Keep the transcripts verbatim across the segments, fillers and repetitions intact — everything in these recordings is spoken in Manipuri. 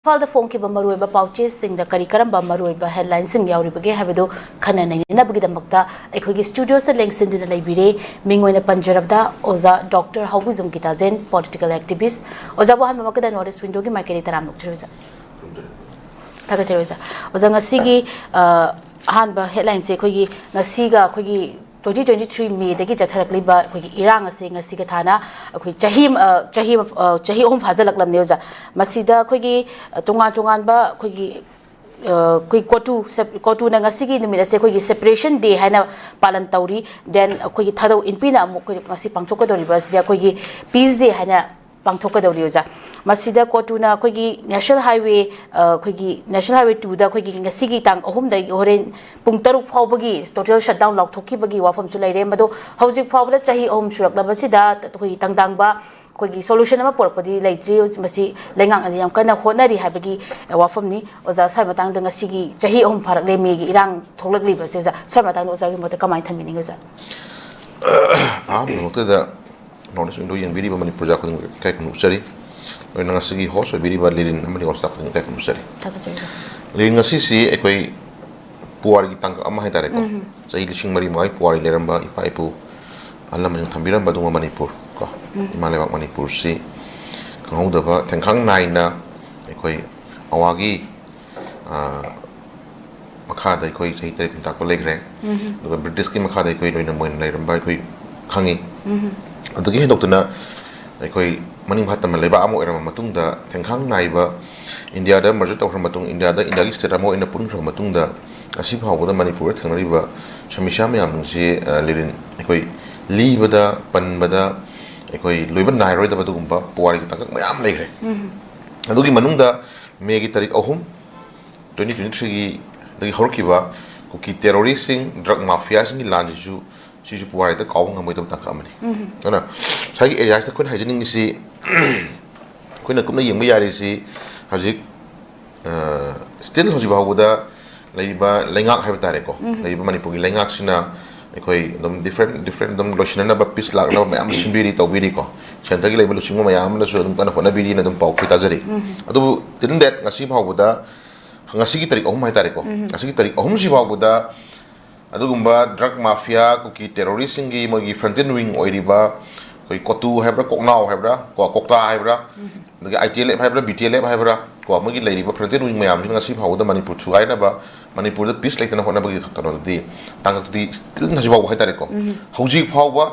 ꯏꯝꯐꯥꯜꯗ ꯐꯣꯡꯈꯤꯕ ꯃꯔꯨꯑꯣꯏꯕ ꯄꯥꯎꯆꯦꯁꯤꯡꯗ ꯀꯔꯤ ꯀꯔꯝꯕ ꯃꯔꯨꯑꯣꯏꯕ headlineꯁꯤꯡ ꯌꯥꯎꯔꯤꯕꯒꯦ ꯍꯥꯏꯕꯗꯨ ꯈꯟꯅ ꯅꯩꯅꯅꯕꯒꯤꯗꯃꯛꯇ ꯑꯩꯈꯣꯏꯒꯤ studioꯁꯤꯗ ꯂꯦꯡꯁꯤꯟꯗꯨꯅ ꯂꯩꯕꯤꯔꯦ꯫ ꯃꯤꯡ ꯑꯣꯏꯅ ꯄꯟꯖꯔꯕꯗ ꯑꯣꯖꯥ doctor Haobijam Gitajen, political activist꯫ ꯑꯣꯖꯥꯕꯨ ꯑꯍꯥꯟꯕꯃꯛꯇꯗ North East Windowꯒꯤ ꯃꯥꯏꯀꯩꯗꯒꯤ ꯇꯔꯥꯝꯅ ꯑꯣꯛꯆꯔꯤ ꯑꯣꯖꯥ꯫ ꯊꯥꯒꯠꯆꯔꯤ ꯑꯣꯖꯥ꯫ ꯑꯣꯖꯥ, ꯉꯁꯤꯒꯤ, ꯑ, ꯑꯍꯥꯟꯕ headlineꯁꯦ ꯑꯩꯈꯣꯏꯒꯤ ꯉꯁꯤꯒ ꯑꯩꯈꯣꯏꯒꯤ twenty twenty-three Mayꯗꯒꯤ ꯆꯠꯊꯔꯛꯂꯤꯕ ꯑꯩꯈꯣꯏꯒꯤ ꯏꯔꯥꯡ ꯑꯁꯦ ꯉꯁꯤꯒ ꯊꯥꯅ ꯑꯩꯈꯣꯏ ꯆꯍꯤ, ꯑ, ꯆꯍꯤ, ꯑ, ꯆꯍꯤ ꯑꯍꯨꯝ ꯐꯥꯖꯤꯜꯂꯛꯂꯕꯅꯦ ꯑꯣꯖꯥ꯫ ꯃꯁꯤꯗ ꯑꯩꯈꯣꯏꯒꯤ, ꯑ, ꯇꯣꯉꯥꯟ ꯇꯣꯉꯥꯟꯕ ꯑꯩꯈꯣꯏꯒꯤ, ꯑ, ꯑꯩꯈꯣꯏ ꯀꯣꯇꯨ, ꯁꯦꯞ-, ꯀꯣꯇꯨꯅ ꯉꯁꯤꯒꯤ ꯅꯨꯃꯤꯠ ꯑꯁꯦ ꯑꯩꯈꯣꯏꯒꯤ Separation Day ꯍꯥꯏꯅ ꯄꯥꯂꯟ ꯇꯧꯔꯤ꯫ Then ꯑꯩꯈꯣꯏꯒꯤ ꯊꯥꯗꯧ ꯏꯟꯄꯤꯅ ꯑꯃꯨꯛ ꯑꯩꯈꯣꯏ ꯉꯁꯤ ꯄꯥꯡꯊꯣꯛꯀꯗꯧꯔꯤꯕ ꯑꯁꯤꯗ ꯑꯩꯈꯣꯏꯒꯤ Peace Day ꯍꯥꯏꯅ ꯄꯥꯡꯊꯣꯛꯀꯗꯧꯔꯤ ꯑꯣꯖꯥ꯫ ꯃꯁꯤꯗ ꯀꯣꯇꯨꯅ ꯑꯩꯈꯣꯏꯒꯤ National Highway, ꯑ, ꯑꯩꯈꯣꯏꯒꯤ National Highway twoꯗ ꯑꯩꯈꯣꯏꯒꯤ ꯉꯁꯤꯒꯤ ꯇꯥꯡ ꯑꯍꯨꯝꯗꯒꯤ ꯍꯣꯔꯦꯟ ꯄꯨꯡ ꯇꯔꯨꯛ ꯐꯥꯎꯕꯒꯤ total shutdown ꯂꯥꯎꯊꯣꯛꯈꯤꯕꯒꯤ ꯋꯥꯐꯝꯁꯨ ꯂꯩꯔꯦ꯫ ꯃꯗꯣ ꯍꯧꯖꯤꯛ ꯐꯥꯎꯕꯗ ꯆꯍꯤ ꯑꯍꯨꯝ ꯁꯨꯔꯛꯂꯕꯁꯤꯗ ꯑꯩꯈꯣꯏꯒꯤ ꯇꯥꯡꯗꯥꯡꯕ ꯑꯩꯈꯣꯏꯒꯤ solution ꯑꯃ ꯄꯨꯔꯛꯄꯗꯤ ꯂꯩꯇ꯭ꯔꯤ꯫ ꯃꯁꯤ ꯂꯩꯉꯥꯛꯅꯗꯤ ꯌꯥꯝ ꯀꯟꯅ ꯍꯣꯠꯅꯔꯤ ꯍꯥꯏꯕꯒꯤ, ꯑ, ꯋꯥꯐꯝꯅꯤ꯫ ꯑꯣꯖꯥ, ꯁ꯭ꯋꯥꯏ ꯃꯇꯥꯡꯗ ꯉꯁꯤꯒꯤ ꯆꯍꯤ ꯑꯍꯨꯝ ꯐꯥꯔꯛꯂꯦ Mayꯒꯤ ꯏꯔꯥꯡ ꯊꯣꯛꯂꯛꯂꯤꯕꯁꯦ ꯑꯣꯖꯥ, ꯁ꯭ꯋꯥꯏ ꯃꯇꯥꯡꯗ ꯑꯣꯖꯥꯒꯤ ꯃꯣꯠꯇ ꯀꯃꯥꯏꯅ ꯊꯝꯕꯤꯅꯤꯡꯉꯤ ꯑꯣꯖꯥ? ꯑꯍꯥꯟꯕꯃꯛꯇꯗ North East Window ꯌꯦꯡꯕꯤꯔꯤꯕ ꯃꯅꯤꯄꯨꯔ ꯄ꯭ꯔꯖꯥ ꯈꯨꯗꯤꯡꯃꯛ ꯏꯀꯥꯏ ꯈꯨꯝꯅꯕ ꯎꯠꯆꯔꯤ꯫ ꯂꯣꯏꯅ ꯉꯁꯤꯒꯤ host ꯑꯣꯏꯕꯤꯔꯤꯕ ꯂꯤꯂꯤꯟ ꯑꯃꯗꯤ all staff ꯈꯨꯗꯤꯡꯃꯛ ꯏꯀꯥꯏ ꯈꯨꯝꯅꯕ ꯎꯠꯆꯔꯤ꯫ ꯊꯥꯒꯠꯆꯔꯤ ꯑꯣꯖꯥ꯫ ꯂꯤꯂꯤꯟ, ꯉꯁꯤꯁꯤ ꯑꯩꯈꯣꯏ ꯄꯨꯋꯥꯔꯤꯒꯤ ꯇꯥꯡꯀꯛ ꯑꯃ ꯍꯥꯏꯇꯥꯔꯦꯀꯣ꯫ ꯎꯝ꯫ ꯆꯍꯤ ꯂꯤꯁꯤꯡ ꯃꯔꯤ ꯃꯉꯥꯒꯤ ꯄꯨꯋꯥꯔꯤ ꯂꯩꯔꯝꯕ ꯏꯄꯥ ꯏꯄꯨ ꯑꯍꯜ ꯂꯃꯟꯁꯤꯡ ꯊꯝꯕꯤꯔꯝꯕ ꯑꯗꯨꯒꯨꯝꯕ ꯃꯅꯤꯄꯨꯔ ꯀꯣ, ꯎꯝ꯫ ꯏꯃꯥ ꯂꯩꯕꯥꯛ ꯃꯅꯤꯄꯨꯔꯁꯤ ꯈꯪꯍꯧꯗꯕ ꯊꯦꯡꯈꯥꯡ ꯅꯥꯏꯅ ꯑꯩꯈꯣꯏ ꯑꯋꯥꯒꯤ, ꯑ, ꯃꯈꯥꯗ ꯑꯩꯈꯣꯏ ꯆꯍꯤ ꯇꯔꯦꯠ ꯅꯤꯄꯥꯟ ꯂꯩꯈ꯭ꯔꯦ꯫ ꯎꯝ꯫ ꯑꯗꯨꯒ ꯕ꯭ꯔꯤꯇꯤꯁꯀꯤ ꯃꯈꯥꯗ ꯑꯩꯈꯣꯏ ꯂꯣꯏꯅ ꯃꯣꯏꯅ ꯂꯩꯔꯝꯕ ꯑꯩꯈꯣꯏ ꯈꯪꯉꯤ꯫ ꯎꯝ꯫ ꯑꯗꯨꯗꯒꯤ ꯍꯦꯟꯗꯣꯛꯇꯨꯅ ꯑꯩꯈꯣꯏ ꯃꯅꯤꯡ ꯃꯈꯥ ꯇꯝꯕ ꯂꯩꯕꯥꯛ ꯑꯃ ꯑꯣꯏꯔꯕ ꯃꯇꯨꯡꯗ, ꯊꯦꯡꯈꯥꯡ ꯅꯥꯏꯕ ꯏꯟꯗꯤꯌꯥꯗ merge ꯇꯧꯈ꯭ꯔ ꯃꯇꯨꯡ, ꯏꯟꯗꯤꯌꯥꯗ, ꯏꯟꯗꯤꯌꯥꯒꯤ state ꯑꯃ ꯑꯣꯏꯅ ꯄꯨꯟꯈ꯭ꯔꯕ ꯃꯇꯨꯡꯗ, ꯉꯁꯤ ꯐꯥꯎꯕꯗ ꯃꯅꯤꯄꯨꯔꯗ ꯊꯦꯡꯅꯔꯤꯕ ꯁꯃꯁ꯭ꯌꯥ ꯃꯌꯥꯝꯁꯦ, ꯑ, ꯂꯤꯂꯤꯟ, ꯑꯩꯈꯣꯏ ꯂꯤꯕꯗ, ꯄꯟꯕꯗ ꯑꯩꯈꯣꯏ ꯂꯣꯏꯕ ꯅꯥꯏꯔꯣꯏꯗꯕ ꯑꯗꯨꯒꯨꯝꯕ ꯄꯨꯋꯥꯔꯤꯒꯤ ꯇꯥꯡꯀꯛ ꯃꯌꯥꯝ ꯂꯩꯈ꯭ꯔꯦ꯫ ꯎꯝ꯫ ꯑꯗꯨꯒꯤ ꯃꯅꯨꯡꯗ Mayꯒꯤ ꯇꯥꯔꯤꯛ ꯑꯍꯨꯝ, twenty twenty-threeꯒꯤ ꯗꯒꯤ ꯍꯧꯔꯛꯈꯤꯕ ꯀꯨꯀꯤ terroristꯁꯤꯡ, drug mafiaꯁꯤꯡꯒꯤ ꯂꯥꯟꯁꯤꯁꯨ, ꯁꯤꯁꯨ ꯄꯨꯋꯥꯔꯤꯗ ꯀꯥꯎꯕ ꯉꯝꯃꯣꯏꯗꯕ ꯇꯥꯡꯀꯛ ꯑꯃꯅꯤ꯫ ꯎꯝ꯫ ꯑꯗꯨꯅ ꯉꯁꯥꯏꯒꯤ areaꯁꯤꯗ ꯑꯩꯈꯣꯏꯅ ꯍꯥꯏꯖꯅꯤꯡꯉꯤꯁꯤ, ꯑꯩꯈꯣꯏꯅ ꯀꯨꯞꯅ ꯌꯦꯡꯕ ꯌꯥꯔꯤꯁꯤ ꯍꯧꯖꯤꯛ, ꯑ, still ꯍꯧꯖꯤꯛ ꯐꯥꯎꯕꯗ ꯂꯩꯔꯤꯕ ꯂꯩꯉꯥꯛ ꯍꯥꯏꯕ ꯇꯥꯔꯦꯀꯣ, ꯎꯝ꯫ ꯂꯩꯔꯤꯕ ꯃꯅꯤꯄꯨꯔꯒꯤ ꯂꯩꯉꯥꯛꯁꯤꯅ ꯑꯩꯈꯣꯏ ꯑꯗꯨꯝ different, different ꯑꯗꯨꯝ ꯂꯣꯏꯁꯤꯟꯅꯅꯕ, peace ꯂꯥꯛꯅꯕ ꯃꯌꯥꯝ ꯁꯤꯟꯕꯤꯔꯤ, ꯇꯧꯕꯤꯔꯤꯀꯣ꯫ ꯁꯦꯟꯇꯔꯒꯤ ꯂꯩꯕ ꯂꯨꯆꯤꯡꯕ ꯃꯌꯥꯝ ꯑꯃꯅꯁꯨ ꯑꯗꯨꯝ ꯀꯟꯅ ꯍꯣꯠꯅꯕꯤꯔꯤꯅ ꯑꯗꯨꯝ ꯄꯥꯎ ꯑꯩꯈꯣꯏ ꯇꯥꯖꯔꯤ꯫ ꯑꯗꯨꯕꯨ till that ꯉꯁꯤ ꯐꯥꯎꯕꯗ, ꯉꯁꯤꯒꯤ ꯇꯥꯔꯤꯛ ꯑꯍꯨꯝ ꯍꯥꯏꯇꯥꯔꯦꯀꯣ, ꯉꯁꯤꯒꯤ ꯇꯥꯔꯤꯛ ꯑꯍꯨꯝꯁꯤ ꯐꯥꯎꯕꯗ ꯑꯗꯨꯒꯨꯝꯕ drug mafia, ꯀꯨꯀꯤ terroristꯁꯤꯡꯒꯤ ꯃꯣꯏꯒꯤ frontal wing ꯑꯣꯏꯔꯤꯕ ꯑꯩꯈꯣꯏ ꯀꯣꯇꯨ ꯍꯥꯏꯕ꯭ꯔꯥ, ꯀꯣꯛꯅꯥꯎ ꯍꯥꯏꯕ꯭ꯔꯥ, ꯀꯣ ꯀꯣꯛꯇꯥ ꯍꯥꯏꯕ꯭ꯔꯥ, ꯑꯗꯒꯤ ITLF ꯍꯥꯏꯕ꯭ꯔꯥ, BTLF ꯍꯥꯏꯕ꯭ꯔꯥ, ꯀꯣ ꯃꯣꯏꯒꯤ ꯂꯩꯔꯤꯕ frontal wing ꯃꯌꯥꯝꯁꯤꯅ ꯉꯁꯤ ꯐꯥꯎꯕꯗ ꯃꯅꯤꯄꯨꯔ ꯊꯨꯒꯥꯏꯅꯕ, ꯃꯅꯤꯄꯨꯔꯗ peace ꯂꯩꯇꯅ ꯍꯣꯠꯅꯕꯒꯤ ꯀꯩꯅꯣꯗꯨꯗꯤ ꯇꯥꯡꯀꯛꯇꯨꯗꯤ still ꯍꯧꯖꯤꯛ ꯐꯥꯎꯕ ꯍꯥꯏꯇꯥꯔꯦꯀꯣ, ꯍꯧꯖꯤꯛ ꯐꯥꯎꯕ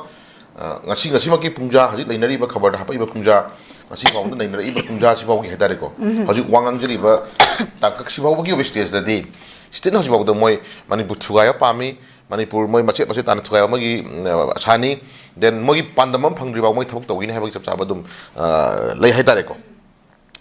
ꯑ, ꯉꯁꯤ, ꯉꯁꯤꯃꯛꯀꯤ ꯄꯨꯡꯖꯥ, ꯍꯧꯖꯤꯛ ꯂꯩꯅꯔꯤꯕ ꯈꯕꯔꯗ ꯍꯥꯞꯄꯛꯏꯕ ꯄꯨꯡꯖꯥ, ꯉꯁꯤ ꯐꯥꯎꯕꯗ ꯅꯩꯅꯔꯛꯏꯕ ꯄꯨꯡꯖꯥꯁꯤ ꯐꯥꯎꯒꯤ ꯍꯥꯏꯇꯥꯔꯦꯀꯣ, ꯍꯧꯖꯤꯛ ꯋꯥ ꯉꯥꯡꯖꯔꯤꯕ ꯇꯥꯡꯀꯛꯁꯤ ꯐꯥꯎꯕꯒꯤ ꯑꯣꯏꯕ stageꯇꯗꯤ still ꯍꯧꯖꯤꯛ ꯐꯥꯎꯕꯗ ꯃꯣꯏ ꯃꯅꯤꯄꯨꯔ ꯊꯨꯒꯥꯏꯕ ꯄꯥꯝꯃꯤ, ꯃꯅꯤꯄꯨꯔ ꯃꯣꯏ ꯃꯆꯦꯠ ꯃꯆꯦꯠ ꯇꯥꯅ ꯊꯨꯒꯥꯏꯕ ꯑꯃꯒꯤ, ꯎꯝ, ꯑꯁꯥꯅꯤ, then ꯃꯣꯏꯒꯤ ꯄꯥꯟꯗꯝ ꯑꯃ ꯐꯪꯗ꯭ꯔꯤꯐꯥꯎ ꯃꯣꯏ ꯊꯕꯛ ꯇꯧꯈꯤꯅꯤ ꯍꯥꯏꯕꯒꯤ ꯆꯞ ꯆꯥꯕ ꯑꯗꯨꯝ, ꯑ, ꯂꯩ ꯍꯥꯏꯇꯥꯔꯦꯀꯣ꯫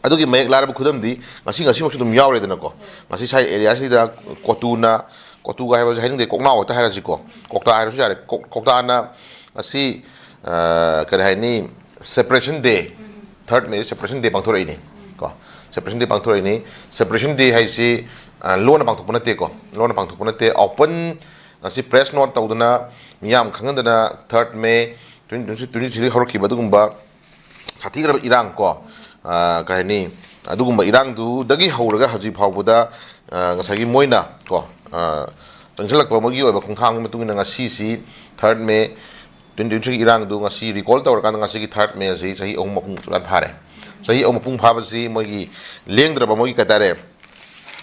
ꯑꯗꯨꯒꯤ ꯃꯌꯦꯛ ꯂꯥꯔꯕ ꯈꯨꯗꯝꯗꯤ ꯉꯁꯤ, ꯉꯁꯤꯃꯛꯁꯨ ꯑꯗꯨꯝ ꯌꯥꯎꯔꯦꯗꯅꯀꯣ꯫ ꯉꯁꯤ ꯁ꯭ꯋꯥꯏ areaꯁꯤꯗ ꯀꯣꯇꯨꯅ, ꯀꯣꯇꯨꯒ ꯍꯥꯏꯕꯁꯦ ꯍꯥꯏꯅꯤꯡꯗꯦ, ꯀꯣꯛꯅꯥꯎ ꯍꯦꯛꯇ ꯍꯥꯏꯔꯁꯤꯀꯣ, ꯀꯣꯛꯇꯥ ꯍꯥꯏꯔꯁꯨ ꯌꯥꯔꯦ꯫ ꯀꯣꯛ-, ꯀꯣꯛꯇꯥꯅ ꯉꯁꯤ, ꯑ, ꯀꯔꯤ ꯍꯥꯏꯅꯤ, Separation Day, third May Separation Day ꯄꯥꯡꯊꯣꯔꯛꯏꯅꯤ ꯀꯣ꯫ Separation Day ꯄꯥꯡꯊꯣꯔꯛꯏꯅꯤ꯫ Separation Day ꯍꯥꯏꯁꯤ, ꯑ, ꯂꯣꯟꯅ ꯄꯥꯡꯊꯣꯛꯄ ꯅꯠꯇꯦꯀꯣ, ꯂꯣꯟꯅ ꯄꯥꯡꯊꯣꯛꯄ ꯅꯠꯇꯦ꯫ Open, ꯉꯁꯤ press note ꯇꯧꯗꯅ, ꯃꯤꯌꯥꯝ ꯈꯪꯍꯟꯗꯅ, third May twenty twenty-three ꯍꯧꯔꯛꯈꯤꯕ ꯑꯗꯨꯒꯨꯝꯕ ꯁꯥꯊꯤꯈ꯭ꯔꯕ ꯏꯔꯥꯡ ꯀꯣ, ꯑ, ꯀꯩ ꯍꯥꯏꯅꯤ, ꯑꯗꯨꯒꯨꯝꯕ ꯏꯔꯥꯡꯗꯨꯗꯒꯤ ꯍꯧꯔꯒ ꯍꯧꯖꯤꯛ ꯐꯥꯎꯕꯗ, ꯑ, ꯉꯁꯥꯏꯒꯤ ꯃꯣꯏꯅ ꯀꯣ, ꯑ, ꯆꯪꯁꯤꯜꯂꯛꯄ ꯃꯣꯏꯒꯤ ꯑꯣꯏꯕ ꯈꯣꯡꯊꯥꯡꯒꯤ ꯃꯇꯨꯡ ꯏꯟꯅ ꯉꯁꯤꯁꯤ third May twenty twenty-three ꯏꯔꯥꯡꯗꯨ ꯉꯁꯤ recall ꯇꯧꯔꯀꯥꯟꯗ ꯉꯁꯤꯒꯤ third May ꯑꯁꯤ ꯆꯍꯤ ꯑꯍꯨꯝ ꯃꯄꯨꯡ ꯆꯞ ꯆꯥꯅ ꯐꯥꯔꯦ꯫ ꯆꯍꯤ ꯑꯍꯨꯝ ꯃꯄꯨꯡ ꯐꯥꯕꯁꯤ ꯃꯣꯏꯒꯤ ꯂꯦꯡꯗ꯭ꯔꯕ ꯃꯣꯏꯒꯤ ꯀꯩ ꯍꯥꯏꯇꯥꯔꯦ,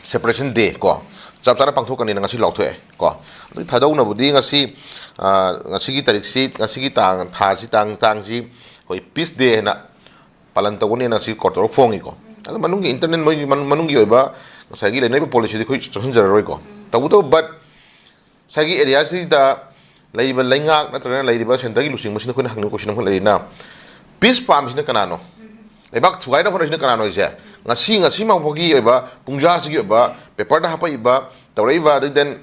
Separation Day ꯀꯣ, ꯆꯞ ꯆꯥꯅ ꯄꯥꯡꯊꯣꯛꯀꯅꯤꯅ ꯉꯁꯤ ꯂꯥꯎꯊꯣꯛꯑꯦ ꯀꯣ꯫ ꯑꯗꯨꯒꯤ ꯊꯥꯗꯧꯅꯕꯨꯗꯤ ꯉꯁꯤ, ꯑ, ꯉꯁꯤꯒꯤ ꯇꯥꯔꯤꯛꯁꯤ, ꯉꯁꯤꯒꯤ ꯇꯥꯡ, ꯊꯥꯁꯤ, ꯇꯥꯡ, ꯇꯥꯡꯁꯤ ꯑꯩꯈꯣꯏ Peace Day ꯍꯥꯏꯅ ꯄꯥꯂꯟ ꯇꯧꯒꯅꯤꯅ ꯉꯁꯤ court order ꯐꯣꯡꯉꯤꯀꯣ꯫ ꯑꯗꯨ ꯃꯅꯨꯡꯒꯤ internal ꯃꯣꯏꯒꯤ ꯃꯅꯨꯡ-, ꯃꯅꯨꯡꯒꯤ ꯑꯣꯏꯕ ꯉꯁꯥꯏꯒꯤ ꯂꯩꯅꯔꯤꯕ policyꯗꯤ ꯑꯩꯈꯣꯏ ꯆꯪꯁꯤꯟꯖꯔꯔꯣꯏꯀꯣ꯫ ꯇꯧꯕꯇꯕꯨ, but ꯉꯁꯥꯏꯒꯤ areaꯁꯤꯗ ꯂꯩꯔꯤꯕ ꯂꯩꯉꯥꯛ ꯅꯠꯇ꯭ꯔꯒꯅ ꯂꯩꯔꯤꯕ centreꯒꯤ ꯂꯨꯆꯤꯡꯕꯁꯤꯅ ꯑꯩꯈꯣꯏꯅ ꯍꯪꯅꯤꯡꯕ question ꯑꯃꯈꯛ ꯂꯩꯔꯤꯅ, peace ꯄꯥꯝꯃꯤꯁꯤꯅ ꯀꯅꯥꯅꯣ? ꯂꯩꯕꯥꯛ ꯊꯨꯒꯥꯏꯅꯕ ꯍꯣꯠꯅꯔꯤꯁꯤꯅ ꯀꯅꯥꯅꯣ ꯍꯥꯏꯁꯦ? ꯉꯁꯤ, ꯉꯁꯤꯃꯛ ꯐꯥꯎꯒꯤ ꯑꯣꯏꯕ ꯄꯨꯡꯖꯥꯁꯤꯒꯤ ꯑꯣꯏꯕ paperꯗ ꯍꯥꯞꯄꯛꯏꯕ, ꯇꯧꯔꯛꯏꯕ, ꯑꯗꯩ then,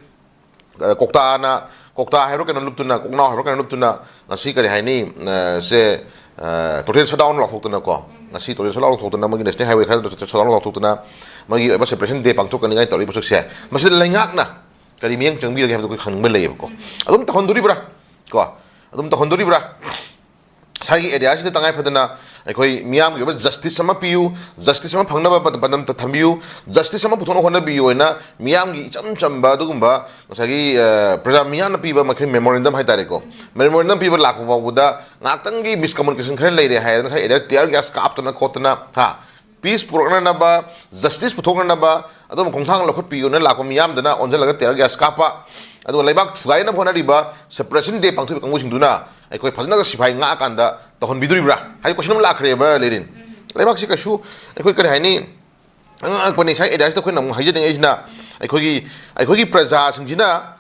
ꯑ, ꯀꯣꯛꯇꯥꯅ, ꯀꯣꯛꯇꯥ ꯍꯥꯏꯕ꯭ꯔꯥ ꯀꯩꯅꯣ ꯂꯨꯞꯇꯨꯅ, ꯀꯣꯛꯅꯥꯎ ꯍꯥꯏꯕ꯭ꯔꯥ ꯀꯩꯅꯣ ꯂꯨꯞꯇꯨꯅ, ꯉꯁꯤ ꯀꯔꯤ ꯍꯥꯏꯅꯤ, ꯑ, ꯁꯦ, ꯑ, total shutdown ꯂꯥꯎꯊꯣꯛꯇꯅꯀꯣ, ꯉꯁꯤ total shutdown ꯂꯥꯎꯊꯣꯛꯇꯅ, ꯃꯣꯏꯒꯤ national highway ꯈꯔꯗ total shutdown ꯂꯥꯎꯊꯣꯛꯇꯅ, ꯃꯣꯏꯒꯤ ꯑꯣꯏꯕ Separation Day ꯄꯥꯡꯊꯣꯛꯀꯅꯤ ꯀꯥꯏꯅ ꯇꯧꯔꯤꯕ ꯄꯣꯠꯁꯛꯁꯦ, ꯃꯁꯤꯗ ꯂꯩꯉꯥꯛꯅ ꯀꯔꯤ ꯃꯤꯠꯌꯦꯡ ꯆꯪꯕꯤꯔꯒꯦ ꯍꯥꯏꯕꯗꯣ ꯑꯩꯈꯣꯏ ꯈꯪꯅꯤꯡꯕ ꯂꯩꯌꯦꯕꯀꯣ꯫ ꯑꯗꯨꯝ ꯇꯧꯍꯟꯗꯣꯔꯤꯕ꯭ꯔꯥ? ꯀꯣ, ꯑꯗꯨꯝ ꯇꯧꯍꯟꯗꯣꯔꯤꯕ꯭ꯔꯥ? ꯉꯁꯥꯏꯒꯤ ꯑꯦꯔꯤꯌꯥꯁꯤꯗ ꯇꯉꯥꯏ ꯐꯗꯅ ꯑꯩꯈꯣꯏ ꯃꯤꯌꯥꯝꯒꯤ ꯑꯣꯏꯕ ꯖꯁꯇꯤꯁ ꯑꯃ ꯄꯤꯌꯨ, ꯖꯁꯇꯤꯁ ꯑꯃ ꯐꯪꯅꯕ ꯄꯥꯟꯗꯝ ꯊꯝꯕꯤꯌꯨ, ꯖꯁꯇꯤꯁ ꯑꯃ ꯄꯨꯊꯣꯛꯅꯕ ꯍꯣꯠꯅꯕꯤꯌꯨ ꯍꯥꯏꯅ ꯃꯤꯌꯥꯝꯒꯤ ꯏꯆꯝ ꯆꯝꯕ ꯑꯗꯨꯒꯨꯝꯕ ꯉꯁꯥꯏꯒꯤ ꯄ꯭ꯔꯖꯥ ꯃꯤꯌꯥꯝꯅ ꯄꯤꯕ ꯃꯈꯩ ꯃꯦꯃꯣꯔꯦꯟꯗꯝ ꯍꯥꯏꯇꯥꯔꯦꯀꯣ, ꯃꯦꯃꯣꯔꯦꯟꯗꯝ ꯄꯤꯕ ꯂꯥꯛꯄ ꯐꯥꯎꯕꯗ ꯉꯥꯏꯍꯥꯛꯇꯪꯒꯤ ꯃꯤꯁꯀꯃꯨꯅꯤꯀꯦꯁꯟ ꯈꯔ ꯂꯩꯔꯦ ꯍꯥꯏꯗꯅ ꯉꯁꯥꯏ ꯑꯦꯔꯤꯌꯥ ꯇꯤꯌꯔ ꯒ꯭ꯌꯥꯁ ꯀꯥꯞꯇꯅ ꯈꯣꯠꯇꯅ ꯍꯥ ꯄꯤꯁ ꯄꯨꯔꯛꯅꯅꯕ, ꯖꯁꯇꯤꯁ ꯄꯨꯊꯣꯛꯅꯅꯕ ꯑꯗꯨꯝ ꯈꯣꯡꯊꯥꯡ ꯂꯧꯈꯠꯄꯤꯌꯨꯅ ꯂꯥꯛꯄ ꯃꯤꯌꯥꯝꯗꯅ ꯑꯣꯟꯁꯤꯜꯂꯒ ꯇꯤꯌꯔ ꯒ꯭ꯌꯥꯁ ꯀꯥꯞꯄ, ꯑꯗꯨꯒ ꯂꯩꯕꯥꯛ ꯊꯨꯒꯥꯏꯅꯕ ꯍꯣꯠꯅꯔꯤꯕ ꯁꯦꯄꯔꯦꯁꯟ ꯗꯦ ꯄꯥꯡꯊꯣꯛꯏꯕ ꯀꯥꯡꯕꯨꯁꯤꯡꯗꯨꯅ ꯑꯩꯈꯣꯏ ꯐꯖꯅꯒ ꯁꯤꯐꯥꯏ ꯉꯥꯛꯑꯀꯥꯟꯗ ꯇꯧꯍꯟꯕꯤꯗꯣꯔꯤꯕ꯭ꯔꯥ ꯍꯥꯏꯕ ꯀꯣꯏꯁꯟ ꯑꯃ ꯂꯥꯛꯈ꯭ꯔꯦꯕ ꯂꯦꯔꯤꯟ꯫ ꯂꯩꯕꯥꯛꯁꯤ ꯀꯩꯁꯨ ꯑꯩꯈꯣꯏ ꯀꯔꯤ ꯍꯥꯏꯅꯤ, ꯑꯉꯛꯄꯅꯤ꯫ ꯉꯁꯥꯏ ꯑꯦꯔꯤꯌꯥꯁꯤꯗ ꯑꯩꯈꯣꯏꯅ ꯑꯃꯨꯛ ꯍꯥꯏꯖꯅꯤꯡꯉꯛꯏꯁꯤꯅ ꯑꯩꯈꯣꯏꯒꯤ ꯑꯩꯈꯣꯏꯒꯤ ꯄ꯭ꯔꯖꯥꯁꯤꯡꯁꯤꯅ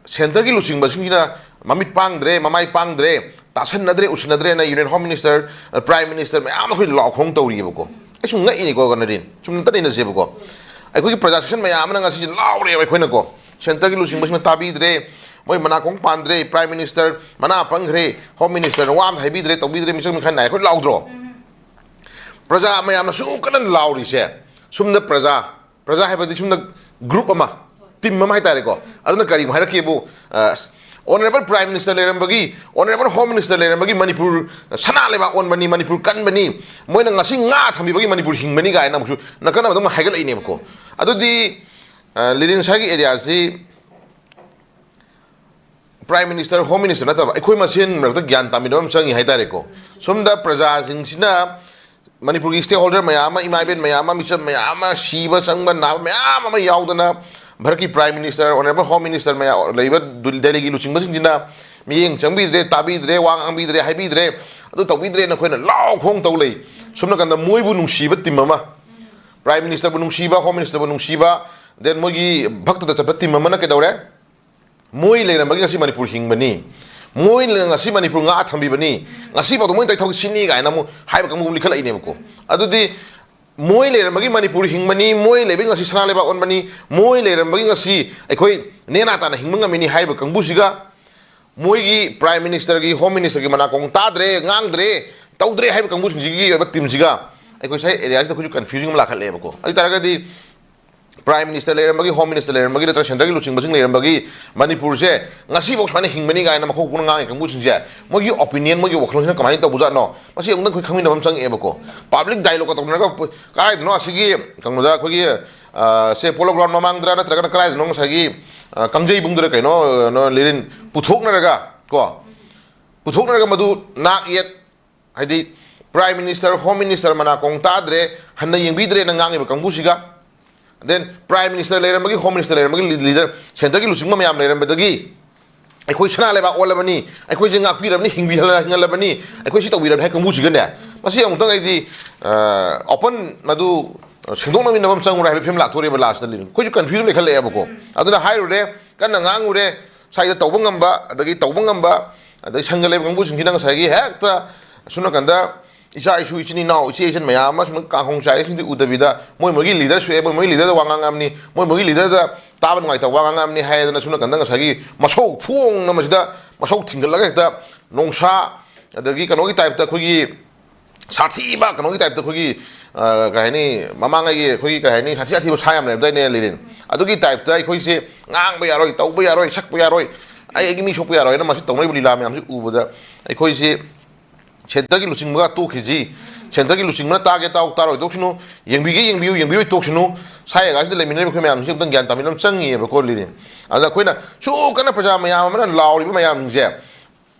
ꯁꯦꯟꯇꯔꯒꯤ ꯂꯨꯆꯤꯡꯕꯁꯤꯡꯁꯤꯅ ꯃꯃꯤꯠ ꯄꯥꯡꯗ꯭ꯔꯦ, ꯃꯃꯥꯏ ꯄꯥꯡꯗ꯭ꯔꯦ, ꯇꯥꯁꯟꯅꯗ꯭ꯔꯦ, ꯎꯁꯤꯟꯅꯗ꯭ꯔꯦꯅ union home minister, prime minister ꯃꯌꯥꯝ ꯑꯩꯈꯣꯏ ꯂꯥꯎꯈꯣꯡ ꯇꯧꯔꯤꯑꯕꯀꯣ꯫ ꯑꯩ ꯁꯨꯝ ꯉꯛꯏꯅꯤꯀꯣ ꯅꯔꯤꯟ, ꯁꯨꯝ ꯅꯠꯇ ꯅꯩꯅꯁꯦꯕꯀꯣ꯫ ꯑꯩꯈꯣꯏꯒꯤ ꯄ꯭ꯔꯖꯥ ꯁꯦꯛꯁꯟ ꯃꯌꯥꯝ ꯑꯃꯅ ꯉꯁꯤꯁꯦ ꯂꯥꯎꯔꯦꯕ ꯑꯩꯈꯣꯏꯅꯀꯣ, ꯁꯦꯟꯇꯔꯒꯤ ꯂꯨꯆꯤꯡꯕꯁꯤꯡꯅ ꯇꯥꯕꯤꯗ꯭ꯔꯦ, ꯃꯣꯏ ꯃꯅꯥꯀꯣꯡ ꯄꯥꯟꯗ꯭ꯔꯦ, ꯄ꯭ꯔꯥꯏꯝ ꯃꯤꯅꯤꯁꯇꯔ ꯃꯅꯥ ꯄꯪꯈ꯭ꯔꯦ, ꯍꯣꯝ ꯃꯤꯅꯤꯁꯇꯔꯅ ꯋꯥ ꯑꯃ ꯍꯥꯏꯕꯤꯗ꯭ꯔꯦ, ꯇꯧꯕꯤꯗ꯭ꯔꯦ, ꯃꯤꯆꯪ ꯃꯤꯈꯥꯏ ꯅꯥꯏ ꯑꯩꯈꯣꯏ ꯂꯥꯎꯗ꯭ꯔꯣ? ꯄ꯭ꯔꯖꯥ ꯃꯌꯥꯝꯅ ꯁꯨꯛ ꯀꯟꯅ ꯂꯥꯎꯔꯤꯁꯦ ꯁꯨꯝꯗ ꯄ꯭ꯔꯖꯥ ꯄ꯭ꯔꯖꯥ ꯍꯥꯏꯕꯗꯤ ꯁꯨꯝꯗ ꯒ꯭ꯔꯨꯞ ꯑꯃ, ꯇꯤꯝ ꯑꯃ ꯍꯥꯏꯇꯥꯔꯦꯀꯣ꯫ ꯑꯗꯨꯅ ꯀꯔꯤꯒꯨꯝꯕ ꯍꯥꯏꯔꯛꯀꯦꯕꯨ, ꯑꯣꯅꯔꯦꯕꯜ ꯄ꯭ꯔꯥꯏꯝ ꯃꯤꯅꯤꯁꯇꯔ ꯂꯩꯔꯝꯕꯒꯤ, ꯑꯣꯅꯔꯦꯕꯜ ꯍꯣꯝ ꯃꯤꯅꯤꯁꯇꯔ ꯂꯩꯔꯝꯕꯒꯤ ꯃꯅꯤꯄꯨꯔ ꯁꯅꯥ ꯂꯩꯕꯥꯛ ꯑꯣꯟꯕꯅꯤ, ꯃꯅꯤꯄꯨꯔ ꯀꯟꯕꯅꯤ, ꯃꯣꯏꯅ ꯉꯁꯤ ꯉꯥ ꯊꯝꯕꯤꯕꯒꯤ ꯃꯅꯤꯄꯨꯔ ꯍꯤꯡꯕꯅꯤ ꯀꯥꯏꯅ ꯑꯃꯨꯛꯁꯨ ꯅꯥꯀꯟ ꯑꯃꯗ ꯑꯃꯨꯛ ꯍꯥꯏꯒꯠꯂꯛꯏꯅꯦꯕꯀꯣ꯫ ꯑꯗꯨꯗꯤ ꯂꯤꯔꯤꯟ ꯁꯥꯏꯒꯤ ꯑꯦꯔꯤꯌꯥꯁꯤ ꯄ꯭ꯔꯥꯏꯝ ꯃꯤꯅꯤꯁꯇꯔ, ꯍꯣꯝ ꯃꯤꯅꯤꯁꯇꯔ ꯅꯠꯇꯕ ꯑꯩꯈꯣꯏ ꯃꯁꯦꯟ ꯃꯔꯛꯇ ꯒ꯭ꯌꯥꯟ ꯇꯥꯃꯤꯟꯅꯕ ꯑꯃ ꯆꯪꯉꯤ ꯍꯥꯏꯇꯥꯔꯦꯀꯣ꯫ ꯁꯣꯝꯗ ꯄ꯭ꯔꯖꯥꯁꯤꯡꯁꯤꯅ ꯃꯅꯤꯄꯨꯔꯒꯤ ꯁ꯭ꯇꯦꯛ ꯍꯣꯜꯗꯔ ꯃꯌꯥꯝ ꯑꯃ, ꯏꯃꯥ ꯏꯕꯦꯟ ꯃꯌꯥꯝ ꯑꯃ, ꯃꯤꯆꯝ ꯃꯌꯥꯝ ꯑꯃ, ꯁꯤꯕ ꯆꯪꯕ ꯅꯥꯕ ꯃꯌꯥꯝ ꯑꯃ ꯌꯥꯎꯗꯅ ꯚꯥꯔꯠꯀꯤ prime minister, honourable home minister ꯃꯌꯥꯝ ꯂꯩꯕ ꯗꯨ-, ꯗꯦꯜꯂꯤꯒꯤ ꯂꯨꯆꯤꯡꯕꯁꯤꯡꯁꯤꯅ ꯃꯤꯠꯌꯦꯡ ꯆꯪꯕꯤꯗ꯭ꯔꯦ, ꯇꯥꯕꯤꯗ꯭ꯔꯦ, ꯋꯥ ꯉꯥꯡꯕꯤꯗ꯭ꯔꯦ, ꯍꯥꯏꯕꯤꯗ꯭ꯔꯦ, ꯑꯗꯨ ꯇꯧꯕꯤꯗ꯭ꯔꯦꯅ ꯑꯩꯈꯣꯏꯅ ꯂꯥꯎ ꯈꯣꯡ ꯇꯧ ꯂꯩ꯫ ꯁꯣꯝ ꯅꯥꯀꯟꯗ ꯃꯣꯏꯕꯨ ꯅꯨꯡꯁꯤꯕ ꯇꯤꯝ ꯑꯃ, ꯄ꯭ꯔꯥꯏꯝ ꯃꯤꯅꯤꯁꯇꯔꯕꯨ ꯅꯨꯡꯁꯤꯕ, ꯍꯣꯝ ꯃꯤꯅꯤꯁꯇꯔꯕꯨ ꯅꯨꯡꯁꯤꯕ, then ꯃꯣꯏꯒꯤ ꯚꯛꯇꯗ ꯆꯠꯄ ꯇꯤꯝ ꯑꯃꯅ ꯀꯩꯗꯧꯔꯦ? ꯃꯣꯏ ꯂꯩꯔꯝꯕꯒꯤ ꯉꯁꯤ ꯃꯅꯤꯄꯨꯔ ꯍꯤꯡꯕꯅꯤ, ꯃꯣꯏꯅ ꯉꯁꯤ ꯃꯅꯤꯄꯨꯔ ꯉꯥꯛꯑ ꯊꯝꯕꯤꯕꯅꯤ, ꯉꯁꯤꯐꯥꯎꯗ ꯃꯣꯏꯅ ꯇꯧꯔꯤ ꯊꯕꯛ ꯁꯤꯅꯤ ꯀꯥꯏꯅ ꯑꯃꯨꯛ ꯍꯥꯏꯕ ꯀꯥꯡꯕꯨ ꯑꯃ ꯂꯤꯈꯠꯂꯛꯏꯅꯦꯕꯀꯣ꯫ ꯑꯗꯨꯗꯤ ꯃꯣꯏ ꯂꯩꯔꯝꯕꯒꯤ ꯃꯅꯤꯄꯨꯔ ꯍꯤꯡꯕꯅꯤ, ꯃꯣꯏ ꯂꯩꯕꯒꯤ ꯉꯁꯤ ꯁꯅꯥ ꯂꯩꯕꯥꯛ ꯑꯣꯟꯕꯅꯤ, ꯃꯣꯏ ꯂꯩꯔꯝꯕꯒꯤ ꯉꯁꯤ ꯑꯩꯈꯣꯏ ꯅꯦꯅꯥ ꯇꯥꯅ ꯍꯤꯡꯕ ꯉꯝꯃꯤꯅꯤ ꯍꯥꯏꯔꯤꯕ ꯀꯥꯡꯕꯨꯁꯤꯒ, ꯃꯣꯏꯒꯤ ꯄ꯭ꯔꯥꯏꯝ ꯃꯤꯅꯤꯁꯇꯔꯒꯤ, ꯍꯣꯝ ꯃꯤꯅꯤꯁꯇꯔꯒꯤ ꯃꯅꯥꯀꯣꯡ ꯇꯥꯗ꯭ꯔꯦ, ꯉꯥꯡꯗ꯭ꯔꯦ, ꯇꯧꯗ꯭ꯔꯦ ꯍꯥꯏꯕ ꯀꯥꯡꯕꯨꯁꯤꯡꯁꯤꯒꯤ ꯑꯣꯏꯕ ꯇꯤꯝꯁꯤꯒ ꯑꯩꯈꯣꯏ ꯉꯁꯥꯏ ꯑꯦꯔꯤꯌꯥꯁꯤꯗ ꯑꯩꯈꯣꯏꯁꯨ ꯀꯟꯐ꯭ꯌꯨꯖꯟ ꯑꯃ ꯂꯥꯛꯈꯠꯂꯛꯑꯦꯕꯀꯣ꯫ ꯑꯗꯨ ꯑꯣꯏ ꯇꯥꯔꯒꯗꯤ Prime Minister ꯂꯩꯔꯝꯕꯒꯤ, Home Minister ꯂꯩꯔꯝꯕꯒꯤ, ꯅꯠꯇ꯭ꯔꯒ centre ꯒꯤ ꯂꯨꯆꯤꯡꯕꯁꯤꯡ ꯂꯩꯔꯝꯕꯒꯤ ꯃꯅꯤꯄꯨꯔꯁꯦ ꯉꯁꯤꯐꯥꯎ ꯁꯨꯃꯥꯏꯅ ꯍꯤꯡꯕꯅꯤ ꯀꯥꯏꯅ ꯃꯈꯣꯡ ꯈꯨꯠꯅ ꯉꯥꯡꯉꯤ ꯀꯥꯡꯕꯨꯁꯤꯡꯁꯦ, ꯃꯣꯏꯒꯤ opinion, ꯃꯣꯏꯒꯤ ꯋꯥꯈꯜꯂꯣꯟꯁꯤꯅ ꯀꯃꯥꯏꯅ ꯇꯧꯕꯖꯥꯠꯅꯣ? ꯃꯁꯤ ꯑꯃꯨꯛꯇꯪ ꯑꯩꯈꯣꯏ ꯈꯪꯃꯤꯟꯅꯕ ꯑꯃ ꯆꯪꯉꯛꯑꯦꯕꯀꯣ꯫ Public dialogue ꯀ ꯇꯧꯅꯔꯒ ꯀꯗꯥꯏꯗꯅꯣ ꯑꯁꯤꯒꯤ ꯀꯩꯅꯣꯗ ꯑꯩꯈꯣꯏꯒꯤ, ꯑ, ꯁꯦ Polo Ground ꯃꯃꯥꯡꯗꯔ ꯅꯠꯇ꯭ꯔꯒꯅ ꯀꯗꯥꯏꯗꯅꯣ ꯉꯁꯥꯏꯒꯤ, ꯑ, ꯀꯥꯡꯖꯩꯕꯨꯡꯗꯨꯔ ꯀꯩꯅꯣ, ꯑ, ꯂꯤꯔꯤꯟ ꯄꯨꯊꯣꯛꯅꯔꯒ ꯀꯣ, ꯄꯨꯊꯣꯛꯅꯔꯒ ꯃꯗꯨ ꯅꯥꯛ ꯌꯦꯠ, ꯍꯥꯏꯗꯤ Prime Minister, Home Minister ꯃꯅꯥꯀꯣꯡ ꯇꯥꯗ꯭ꯔꯦ, ꯍꯟꯅ ꯌꯦꯡꯕꯤꯗ꯭ꯔꯦꯅ ꯉꯥꯡꯉꯤꯕ ꯀꯥꯡꯕꯨꯁꯤꯒ, then Prime Minister ꯂꯩꯔꯝꯕꯒꯤ, Home Minister ꯂꯩꯔꯝꯕꯒꯤ, leader, centre ꯒꯤ ꯂꯨꯆꯤꯡꯕ ꯃꯌꯥꯝ ꯂꯩꯔꯝꯕꯗꯒꯤ ꯑꯩꯈꯣꯏ ꯁꯅꯥ ꯂꯩꯕꯥꯛ ꯑꯣꯜꯂꯕꯅꯤ, ꯑꯩꯈꯣꯏꯁꯦ ꯉꯥꯛꯄꯤꯔꯕꯅꯤ, ꯍꯤꯡꯕꯤꯍꯜꯂ-, ꯍꯤꯡꯍꯜꯂꯕꯅꯤ, ꯑꯩꯈꯣꯏ ꯁꯤ ꯇꯧꯕꯤꯔꯕꯅꯤ ꯍꯥꯏ ꯀꯥꯡꯕꯨꯁꯤꯒꯅꯦ, ꯃꯁꯤ ꯑꯃꯨꯛꯇꯪ ꯑꯩꯗꯤ, ꯑ, open ꯃꯗꯨ ꯁꯦꯡꯗꯣꯛꯅꯃꯤꯟꯅꯕ ꯑꯃ ꯆꯪꯉꯨꯔꯦ ꯍꯥꯏꯕ ꯐꯤꯕꯝ ꯂꯥꯛꯇꯣꯔꯦꯕ last ꯇ ꯂꯤꯔꯤꯟ꯫ ꯑꯩꯈꯣꯏꯁꯨ confuse ꯂꯩꯈꯠꯂꯛꯑꯦꯕꯀꯣ꯫ ꯑꯗꯨꯅ ꯍꯥꯏꯔꯨꯔꯦ, ꯀꯟꯅ ꯉꯥꯡꯉꯨꯔꯦ, ꯁ꯭ꯋꯥꯏꯗ ꯇꯧꯕ ꯉꯝꯕ, ꯑꯗꯒꯤ ꯇꯧꯕ ꯉꯝꯕ, ꯑꯗꯒꯤ ꯁꯪꯒ ꯂꯩꯕ ꯀꯥꯡꯕꯨꯁꯤꯡꯁꯤꯅ ꯉꯁꯥꯏꯒꯤ ꯍꯦꯛꯇ ꯑꯁꯣꯝ ꯅꯥꯀꯟꯗ ꯏꯆꯥ ꯏꯁꯨ, ꯏꯆꯤꯟ ꯏꯅꯥꯎ, ꯏꯆꯦ ꯏꯆꯟ ꯃꯌꯥꯝ ꯑꯃ ꯁꯨꯝ ꯀꯥꯡꯈꯣꯡ ꯆꯥꯏꯔꯤꯁꯤꯡꯗꯤ ꯎꯗꯕꯤꯗ, ꯃꯣꯏ ꯃꯣꯏꯒꯤ leader ꯁꯣꯛꯑꯦ, ꯃꯣꯏ ꯃꯣꯏꯒꯤ leader ꯗ ꯋꯥ ꯉꯥꯡꯉꯝꯅꯤ, ꯃꯣꯏ ꯃꯣꯏꯒꯤ leader ꯗ ꯇꯥꯕ ꯅꯨꯡꯉꯥꯏꯇꯕ ꯋꯥ ꯉꯥꯡꯉꯝꯅꯤ ꯍꯥꯏꯗꯅ ꯁꯣꯝ ꯅꯥꯀꯟꯗ ꯉꯁꯥꯏꯒꯤ ꯃꯁꯧ ꯐꯣꯡꯅ ꯃꯁꯤꯗ ꯃꯁꯧ ꯊꯤꯡꯒꯠꯂꯒ ꯍꯦꯛꯇ ꯅꯣꯡꯁꯥ, ꯑꯗꯒꯤ ꯀꯩꯅꯣꯒꯤ type ꯇ ꯑꯩꯈꯣꯏꯒꯤ ꯁꯥꯊꯤꯕ ꯀꯩꯅꯣꯒꯤ type ꯇ ꯑꯩꯈꯣꯏꯒꯤ, ꯑ, ꯀꯩ ꯍꯥꯏꯅꯤ, ꯃꯃꯥꯡꯉꯩꯒꯤ ꯑꯩꯈꯣꯏꯒꯤ ꯀꯩ ꯍꯥꯏꯅꯤ, ꯁꯥꯊꯤ ꯁꯥꯊꯤꯕ ꯁꯥ ꯌꯥꯝ ꯂꯩꯔꯝꯗꯥꯏꯅꯦ ꯂꯤꯔꯤꯟ? ꯑꯗꯨꯒꯤ type ꯇ ꯑꯩꯈꯣꯏꯁꯦ ꯉꯥꯡꯕ ꯌꯥꯔꯣꯏ, ꯇꯧꯕ ꯌꯥꯔꯣꯏ, ꯁꯛꯄ ꯌꯥꯔꯣꯏ, ꯑꯩ ꯑꯩꯒꯤ ꯃꯤ ꯁꯣꯛꯄ ꯌꯥꯔꯣꯏꯅ ꯃꯁꯤ ꯇꯧꯅꯔꯤꯕ ꯂꯤꯂꯥ ꯃꯌꯥꯝꯁꯤ ꯎꯕꯗ ꯑꯩꯈꯣꯏꯁꯦ centre ꯒꯤ ꯂꯨꯆꯤꯡꯕꯒ ꯇꯣꯛꯈꯤꯁꯤ, centre ꯒꯤ ꯂꯨꯆꯤꯡꯕꯅ ꯇꯥꯒꯦ ꯇꯥꯎ, ꯇꯥꯔꯣꯏ ꯇꯣꯛꯁꯅꯨ, ꯌꯦꯡꯕꯤꯒꯦ ꯌꯦꯡꯕꯤꯌꯨ, ꯌꯦꯡꯕꯤꯔꯣꯏ ꯇꯣꯛꯁꯅꯨ, ꯁꯥꯏ ꯑꯒꯥꯁꯤꯗ ꯂꯩꯃꯤꯟꯅꯔꯤꯕ ꯑꯩꯈꯣꯏ ꯃꯌꯥꯝꯁꯤꯡꯁꯦ ꯑꯝꯇꯪ ꯒ꯭ꯌꯥꯟ ꯇꯥꯃꯤꯟꯅꯕ ꯑꯃ ꯆꯪꯉꯤꯑꯕꯀꯣ ꯂꯤꯔꯤꯟ꯫ ꯑꯗ ꯑꯩꯈꯣꯏꯅ ꯁꯨ ꯀꯟꯅ ꯄ꯭ꯔꯖꯥ ꯃꯌꯥꯝ ꯑꯃꯅ ꯂꯥꯎꯔꯤꯕ ꯃꯌꯥꯝꯁꯤꯡꯁꯦ,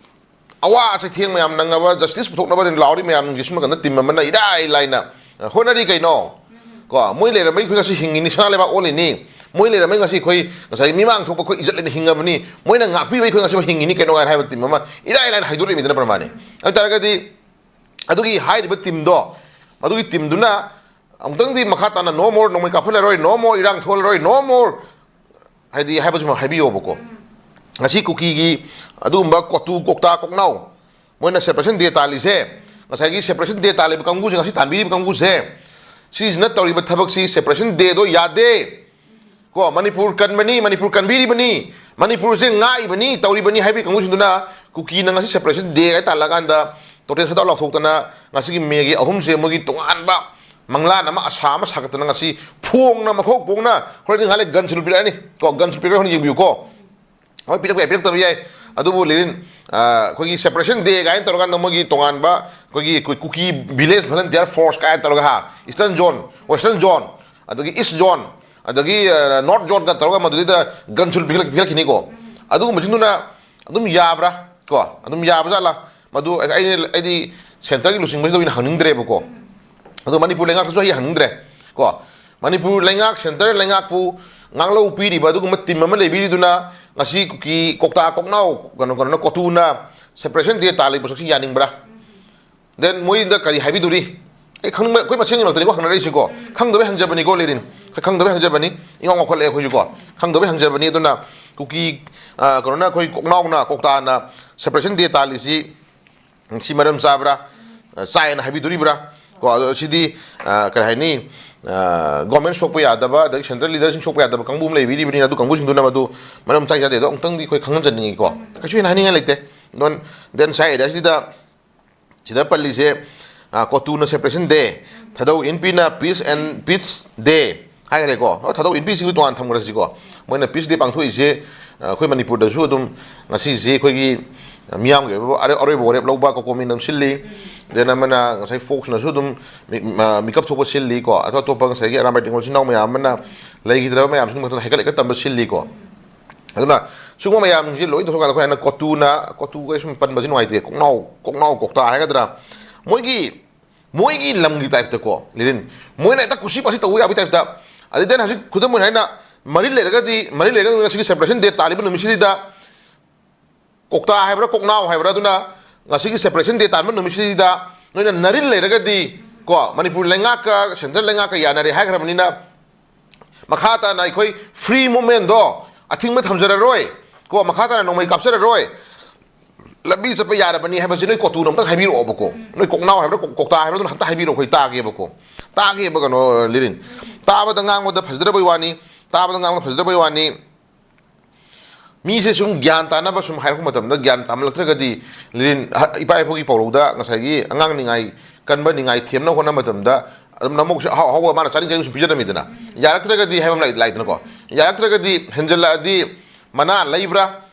ꯑꯋꯥ ꯆꯩꯊꯦꯡ ꯃꯌꯥꯝ ꯅꯪꯉꯕ, justice ꯄꯨꯊꯣꯛꯅꯕ ꯂꯥꯎꯔꯤ ꯃꯌꯥꯝꯁꯦ ꯁꯨꯝ ꯀꯥꯟꯗ team ꯑꯃꯅ ꯏꯔꯥꯏ ꯂꯥꯏꯅ, ꯑ, ꯍꯣꯠꯅꯔꯤ ꯀꯩꯅꯣ? ꯀꯣ, ꯃꯣꯏ ꯂꯩꯔꯝꯕꯩ ꯑꯩꯈꯣꯏ ꯉꯁꯤ ꯍꯤꯡꯉꯤꯅꯤ, ꯁꯅꯥ ꯂꯩꯕꯥꯛ ꯑꯣꯜꯂꯤꯅꯤ꯫ ꯃꯣꯏ ꯂꯩꯔꯝꯕꯩ ꯉꯁꯤ ꯑꯩꯈꯣꯏ ꯉꯁꯥꯏ ꯃꯤꯃꯥꯡ ꯊꯣꯛꯄ ꯑꯩꯈꯣꯏ ꯏꯖꯠ ꯂꯩꯅ ꯍꯤꯡꯉꯕꯅꯤ꯫ ꯃꯣꯏꯅ ꯉꯥꯛꯄꯤꯕꯩ ꯑꯩꯈꯣꯏ ꯉꯁꯤ ꯍꯤꯡꯉꯤꯅꯤ ꯀꯩꯅꯣ ꯀꯥꯏꯅ ꯍꯥꯏꯕ team ꯑꯃ ꯏꯔꯥꯏ ꯂꯥꯏꯅ ꯍꯥꯏꯗꯣꯔꯛꯏꯃꯤꯗꯅ ꯄ꯭ꯔꯃꯥꯅꯤ꯫ ꯑꯗꯨ ꯇꯥꯔꯒꯗꯤ ꯑꯗꯨꯒꯤ ꯍꯥꯏꯔꯤꯕ team ꯗꯣ, ꯃꯗꯨꯒꯤ team ꯗꯨꯅ ꯑꯃꯨꯛꯇꯪꯗꯤ ꯃꯈꯥ ꯇꯥꯅ no more, ꯅꯣꯡꯃꯩ ꯀꯥꯞꯍꯜꯂꯔꯣꯏ, no more ꯏꯔꯥꯡ ꯊꯣꯛꯍꯜꯂꯔꯣꯏ, no more ꯍꯥꯏꯗꯤ ꯍꯥꯏꯕꯁꯤꯃ ꯍꯥꯏꯕꯤꯌꯣꯕꯀꯣ꯫ ꯉꯁꯤ ꯀꯨꯀꯤꯒꯤ ꯑꯗꯨꯒꯨꯝꯕ ꯀꯣꯇꯨ ꯀꯣꯛꯇꯥ ꯀꯣꯛꯅꯥꯎ, ꯃꯣꯏꯅ separation day ꯇꯥꯜꯂꯤꯁꯦ, ꯉꯁꯥꯏꯒꯤ separation day ꯇꯥꯜꯂꯤꯕ ꯀꯥꯡꯕꯨꯁꯦ, ꯉꯁꯤ ꯇꯥꯟꯕꯤꯔꯤꯕ ꯀꯥꯡꯕꯨꯁꯦ, ꯁꯤꯁꯤꯅ ꯇꯧꯔꯤꯕ ꯊꯕꯛꯁꯤ separation day ꯗꯣ ꯌꯥꯗꯦ꯫ ꯀꯣ, ꯃꯅꯤꯄꯨꯔ ꯀꯟꯕꯅꯤ, ꯃꯅꯤꯄꯨꯔ ꯀꯟꯕꯤꯔꯤꯕꯅꯤ, ꯃꯅꯤꯄꯨꯔꯁꯦ ꯉꯥꯛꯏꯕꯅꯤ, ꯇꯧꯔꯤꯕꯅꯤ ꯍꯥꯏꯕꯒꯤ ꯀꯥꯡꯕꯨꯁꯤꯡꯗꯨꯅ ꯀꯨꯀꯤꯅ ꯉꯁꯤ separation day ꯀꯥꯏ ꯇꯥꯜꯂꯀꯥꯟꯗ total shutdown ꯂꯥꯎꯊꯣꯛꯇꯅ ꯉꯁꯤꯒꯤ ꯃꯦꯒꯤ ꯑꯍꯨꯝꯁꯦ ꯃꯣꯏꯒꯤ ꯇꯣꯉꯥꯟꯕ ꯃꯪꯂꯥꯟ ꯑꯃ, ꯑꯁꯥ ꯑꯃ ꯁꯥꯒꯠꯇꯅ ꯉꯁꯤ ꯐꯣꯡꯅ, ꯃꯈꯧ ꯐꯣꯡꯅ ꯍꯣꯔꯦꯟ ꯉꯥꯏꯍꯥꯛ ꯂꯩ gun salute ꯄꯤꯔꯛꯑꯅꯤ ꯀꯣ꯫ Gun salute ꯄꯤꯔꯛꯑꯅꯤ, ꯍꯣꯔꯦꯟ ꯌꯦꯡꯕꯤꯌꯨꯀꯣ꯫ ꯍꯣꯏ, ꯄꯤꯔꯛꯄ ꯌꯥꯏ, ꯄꯤꯔꯛꯇꯕ ꯌꯥꯏ꯫ ꯑꯗꯨꯕꯨ ꯂꯤꯔꯤꯟ, ꯑ, ꯑꯩꯈꯣꯏꯒꯤ separation day ꯀꯥꯏꯅ ꯇꯧꯔꯀꯥꯟꯗ ꯃꯣꯏꯒꯤ ꯇꯣꯉꯥꯟꯕ ꯑꯩꯈꯣꯏꯒꯤ ꯀꯨ-, ꯀꯨꯀꯤ village volunteer force ꯀꯥꯏꯅ ꯇꯧꯔꯒ, ꯍꯥ, Eastern Zone, Western Zone, ꯑꯗꯒꯤ East Zone, ꯑꯗꯒꯤ, ꯑ, North Zone ꯀ ꯇꯧꯔꯒ ꯃꯗꯨꯗꯩꯗ gun salute ꯄꯤꯈꯠꯂꯛ-, ꯄꯤꯈꯠꯂꯛꯈꯤꯅꯤꯀꯣ꯫ ꯑꯗꯨꯒꯨꯝꯕꯁꯤꯡꯗꯨꯅ ꯑꯗꯨꯝ ꯌꯥꯕ꯭ꯔꯥ ꯀꯣ? ꯑꯗꯨꯝ ꯌꯥꯕ ꯖꯥꯠꯂꯥ? ꯃꯗꯨ ꯑꯩ-, ꯑꯩ-, ꯑꯩꯗꯤ centre ꯒꯤ ꯂꯨꯆꯤꯡꯕꯁꯤꯗ ꯑꯣꯏꯅ ꯍꯪꯅꯤꯡꯗ꯭ꯔꯦꯕꯀꯣ꯫ ꯑꯗꯣ ꯃꯅꯤꯄꯨꯔ ꯂꯩꯉꯥꯛꯇꯁꯨ ꯑꯩ ꯍꯪꯅꯤꯡꯗ꯭ꯔꯦ ꯀꯣ꯫ ꯃꯅꯤꯄꯨꯔ ꯂꯩꯉꯥꯛ, centre ꯂꯩꯉꯥꯛꯄꯨ ꯉꯥꯛꯂꯧ ꯄꯤꯔꯤꯕ ꯑꯗꯨꯒꯨꯝꯕ team ꯑꯃ ꯂꯩꯕꯤꯔꯤꯗꯨꯅ ꯉꯁꯤ ꯀꯨꯀꯤ ꯀꯣꯛꯇꯥ ꯀꯣꯛꯅꯥꯎ, ꯀꯩꯅꯣ, ꯀꯩꯅꯣꯅ, ꯀꯣꯇꯨꯅ separation day ꯇꯥꯜꯂꯤ ꯄꯣꯠꯁꯛꯁꯤ ꯌꯥꯅꯤꯡꯕ꯭ꯔꯥ? Then ꯃꯣꯏꯗ ꯀꯔꯤ ꯍꯥꯏꯕꯤꯗꯣꯔꯤ? ꯑꯩ ꯈꯪꯅꯤꯡꯕ, ꯑꯩꯈꯣꯏ ꯃꯁꯦꯟꯒꯤ ꯃꯔꯛꯇꯅꯤꯀꯣ ꯍꯪꯅꯔꯛꯏꯁꯤꯀꯣ꯫ ꯈꯪꯗꯕꯩ ꯍꯪꯖꯕꯅꯤꯀꯣ, ꯂꯤꯔꯤꯟ꯫ ꯑꯩꯈꯣꯏ ꯈꯪꯗꯕꯩ ꯍꯪꯖꯕꯅꯤ꯫ ꯏꯉꯥꯎ ꯉꯥꯎꯈꯠꯂꯛꯑꯦ ꯑꯩꯈꯣꯏꯁꯨꯀꯣ꯫ ꯈꯪꯗꯕꯩ ꯍꯪꯖꯕꯅꯤ꯫ ꯑꯗꯨꯅ ꯀꯨꯀꯤ, ꯑ, ꯀꯩꯅꯣꯅ, ꯑꯩꯈꯣꯏ ꯀꯣꯛꯅꯥꯎꯅ, ꯀꯣꯛꯇꯥꯅ separation day ꯇꯥꯜꯂꯤꯁꯤ ꯁꯤ ꯃꯔꯝ ꯆꯥꯕ꯭ꯔꯥ? ꯑ, ꯆꯥꯏꯅ ꯍꯥꯏꯕꯤꯗꯣꯔꯤꯕ꯭ꯔꯥ? ꯀꯣ, ꯑꯗꯣ ꯁꯤꯗꯤ, ꯑ, ꯀꯔꯤ ꯍꯥꯏꯅꯤ? ꯑ, government ꯁꯣꯛꯄ ꯌꯥꯗꯕ, ꯑꯗꯒꯤ central leader ꯁꯤꯡ ꯁꯣꯛꯄ ꯌꯥꯗꯕ ꯀꯥꯡꯕꯨ ꯑꯃ ꯂꯩꯕꯤꯔꯤꯕꯅꯤꯅ, ꯑꯗꯨ ꯀꯥꯡꯕꯨꯁꯤꯡꯗꯨꯅ ꯃꯗꯨ ꯃꯔꯝ ꯆꯥꯏ ꯆꯥꯗꯦꯗꯣ ꯑꯃꯨꯛꯇꯪꯗꯤ ꯑꯩꯈꯣꯏ ꯈꯪꯍꯟꯖꯅꯤꯡꯉꯤꯀꯣ꯫ ꯀꯩꯁꯨ ꯍꯦꯟꯅ ꯍꯥꯏꯅꯤꯡꯉꯥꯏ ꯂꯩꯇꯦ꯫ Then, then ꯁꯥꯏ area ꯁꯤꯗ, ꯁꯤꯗ ꯄꯜꯂꯤꯁꯦ, ꯑ, ꯀꯣꯇꯨꯅ separation day, Thadou ꯏꯟꯄꯤꯅ peace and peace day ꯍꯥꯏꯈ꯭ꯔꯦꯀꯣ꯫ ꯑꯣ, ꯊꯥꯗꯧ ꯏꯟꯄꯤꯁꯤꯡꯗꯨ ꯇꯣꯉꯥꯟ ꯊꯝꯈ꯭ꯔꯁꯤꯀꯣ꯫ ꯃꯣꯏꯅ peace day ꯄꯥꯡꯊꯣꯛꯏꯁꯦ, ꯑ, ꯑꯩꯈꯣꯏ ꯃꯅꯤꯄꯨꯔꯗꯁꯨ ꯑꯗꯨꯝ ꯉꯁꯤꯁꯦ ꯑꯩꯈꯣꯏꯒꯤ ꯃꯤꯌꯥꯝꯒꯤ ꯑꯣꯏꯕ ꯑꯔꯣꯏ-, ꯑꯔꯣꯏꯕ ꯋꯥꯔꯦꯞ ꯂꯧꯕ ꯀꯣꯀꯣꯃꯤꯅ ꯑꯗꯨꯝ ꯁꯤꯜꯂꯤ꯫ Then ꯑꯃꯅ ꯉꯁꯥꯏ ꯐꯣꯛꯁꯅꯁꯨ ꯑꯗꯨꯝ ꯃꯤ-, ꯃ-, ꯃꯤꯀꯞ ꯊꯣꯛꯄ ꯁꯤꯜꯂꯤꯀꯣ꯫ ꯑꯇꯣꯞ ꯑꯇꯣꯞꯄ ꯉꯁꯥꯏꯒꯤ ꯑꯔꯥꯝꯕꯥꯏ ꯇꯦꯡꯒꯣꯜ ꯏꯆꯤꯟ ꯏꯅꯥꯎ ꯃꯌꯥꯝ ꯑꯃꯅ ꯂꯩꯈꯤꯗ꯭ꯔꯕ ꯃꯌꯥꯝꯁꯤꯡ ꯃꯊꯛꯇ ꯍꯥꯏꯒꯠꯂꯛꯏ ꯇꯝꯕ ꯁꯤꯜꯂꯤꯀꯣ꯫ ꯑꯗꯨꯅ ꯁꯤꯒꯨꯝꯕ ꯃꯌꯥꯝꯁꯤꯡꯁꯤ ꯂꯣꯏ ꯇꯧꯊꯣꯛꯀꯥꯟꯗ ꯑꯩꯈꯣꯏ ꯍꯥꯏꯅ ꯀꯣꯇꯨꯅ, ꯀꯣꯇꯨꯒ ꯁꯨꯝ ꯄꯟꯕꯁꯤ ꯅꯨꯡꯉꯥꯏꯇꯦ꯫ ꯀꯣꯛꯅꯥꯎ, ꯀꯣꯛꯅꯥꯎ ꯀꯣꯛꯇꯥ ꯍꯥꯏꯒꯗ꯭ꯔꯥ? ꯃꯣꯏꯒꯤ, ꯃꯣꯏꯒꯤ ꯂꯝꯒꯤ type ꯇꯀꯣ, ꯂꯤꯔꯤꯟ꯫ ꯃꯣꯏꯅ ꯍꯦꯛꯇ ꯀꯨꯁꯤ ꯄꯥꯁꯤ ꯇꯧꯕ ꯌꯥꯕꯒꯤ type ꯇ꯫ ꯑꯗꯩ then ꯍꯧꯖꯤꯛ ꯈꯨꯗꯝ ꯑꯣꯏꯅ ꯍꯥꯏꯅ ꯃꯔꯤꯜ ꯂꯩꯔꯒꯗꯤ, ꯃꯔꯤꯜ ꯂꯩꯔꯒꯗꯤ ꯉꯁꯤꯒꯤ separation day ꯇꯥꯜꯂꯤꯕ ꯅꯨꯃꯤꯠꯁꯤꯗ ꯀꯣꯛꯇꯥ ꯍꯥꯏꯕ꯭ꯔꯥ, ꯀꯣꯛꯅꯥꯎ ꯍꯥꯏꯕ꯭ꯔꯥ, ꯑꯗꯨꯅ ꯉꯁꯤꯒꯤ separation day ꯇꯥꯟꯕ ꯅꯨꯃꯤꯠꯁꯤꯗ ꯅꯣꯏꯅ ꯅꯔꯤꯜ ꯂꯩꯔꯒꯗꯤ ꯀꯣ, ꯃꯅꯤꯄꯨꯔ ꯂꯩꯉꯥꯛꯀ central ꯂꯩꯉꯥꯛꯀ ꯌꯥꯅꯔꯦ ꯍꯥꯏꯈ꯭ꯔꯕꯅꯤꯅ, ꯃꯈꯥ ꯇꯥꯅ ꯑꯩꯈꯣꯏ free movement ꯗꯣ ꯑꯊꯤꯡꯕ ꯊꯝꯖꯔꯔꯣꯏ ꯀꯣ, ꯃꯈꯥ ꯇꯥꯅ ꯅꯣꯡꯃꯩ ꯀꯥꯞꯆꯔꯔꯣꯏ, ꯂꯝꯕꯤ ꯆꯠꯄ ꯌꯥꯔꯕꯅꯤ ꯍꯥꯏꯕꯁꯤ ꯅꯣꯏ ꯀꯣꯇꯨꯅ ꯑꯝꯇ ꯍꯥꯏꯕꯤꯔꯛꯑꯣꯕꯀꯣ꯫ ꯅꯣꯏ ꯀꯣꯛꯅꯥꯎ ꯍꯥꯏꯕ꯭ꯔꯥ, ꯀꯣꯛ-, ꯀꯣꯛꯇꯥ ꯍꯥꯏꯕ꯭ꯔꯥ, ꯑꯗꯨꯅ ꯑꯝꯇ ꯍꯥꯏꯕꯤꯔꯛꯑꯣ, ꯑꯩꯈꯣꯏ ꯇꯥꯒꯦꯕꯀꯣ꯫ ꯇꯥꯒꯦꯕ, ꯀꯩꯅꯣ, ꯂꯤꯔꯤꯟ꯫ ꯇꯥꯕꯗ ꯉꯥꯡꯕꯗ ꯐꯖꯗ꯭ꯔꯕꯩ ꯋꯥꯅꯤ, ꯇꯥꯕꯗ ꯉꯥꯡꯕꯗ ꯐꯖꯗ꯭ꯔꯕꯩ ꯋꯥꯅꯤ꯫ ꯃꯤꯁꯦ ꯁꯨꯝ ꯒ꯭ꯌꯥꯟ ꯇꯥꯅꯕ ꯁꯨꯝ ꯍꯥꯏꯔꯛꯄ ꯃꯇꯝꯗ, ꯒ꯭ꯌꯥꯟ ꯇꯥꯃꯜꯂꯛꯇ꯭ꯔꯒꯗꯤ, ꯂꯤꯔꯤꯟ, ꯑꯍ-, ꯏꯄꯥ ꯏꯄꯨꯒꯤ ꯄꯥꯎꯔꯧꯗ ꯉꯁꯥꯏꯒꯤ ꯑꯉꯥꯡ ꯅꯤꯡꯉꯥꯏ ꯀꯟꯕ ꯅꯤꯡꯉꯥꯏ ꯊꯦꯝꯅꯕ ꯍꯣꯠꯅꯕ ꯃꯇꯝꯗ, ꯑꯗꯨꯝ ꯅꯃꯣꯛꯁꯦ ꯑꯍꯥꯎ ꯑꯍꯥꯎꯕ ꯃꯥꯅ ꯆꯥꯅꯤꯡ ꯆꯥꯅꯤꯡ ꯁꯨꯝ ꯄꯤꯖꯔꯝꯃꯤꯗꯅ, ꯌꯥꯔꯛꯇ꯭ꯔꯒꯗꯤ ꯍꯥꯏꯕ ꯑꯃ ꯂꯩ-, ꯂꯩꯗꯅꯀꯣ꯫ ꯌꯥꯔꯛꯇ꯭ꯔꯒꯗꯤ, ꯍꯦꯟꯖꯜꯂꯛꯑꯗꯤ ꯃꯅꯥ ꯂꯩꯕ꯭ꯔꯥ,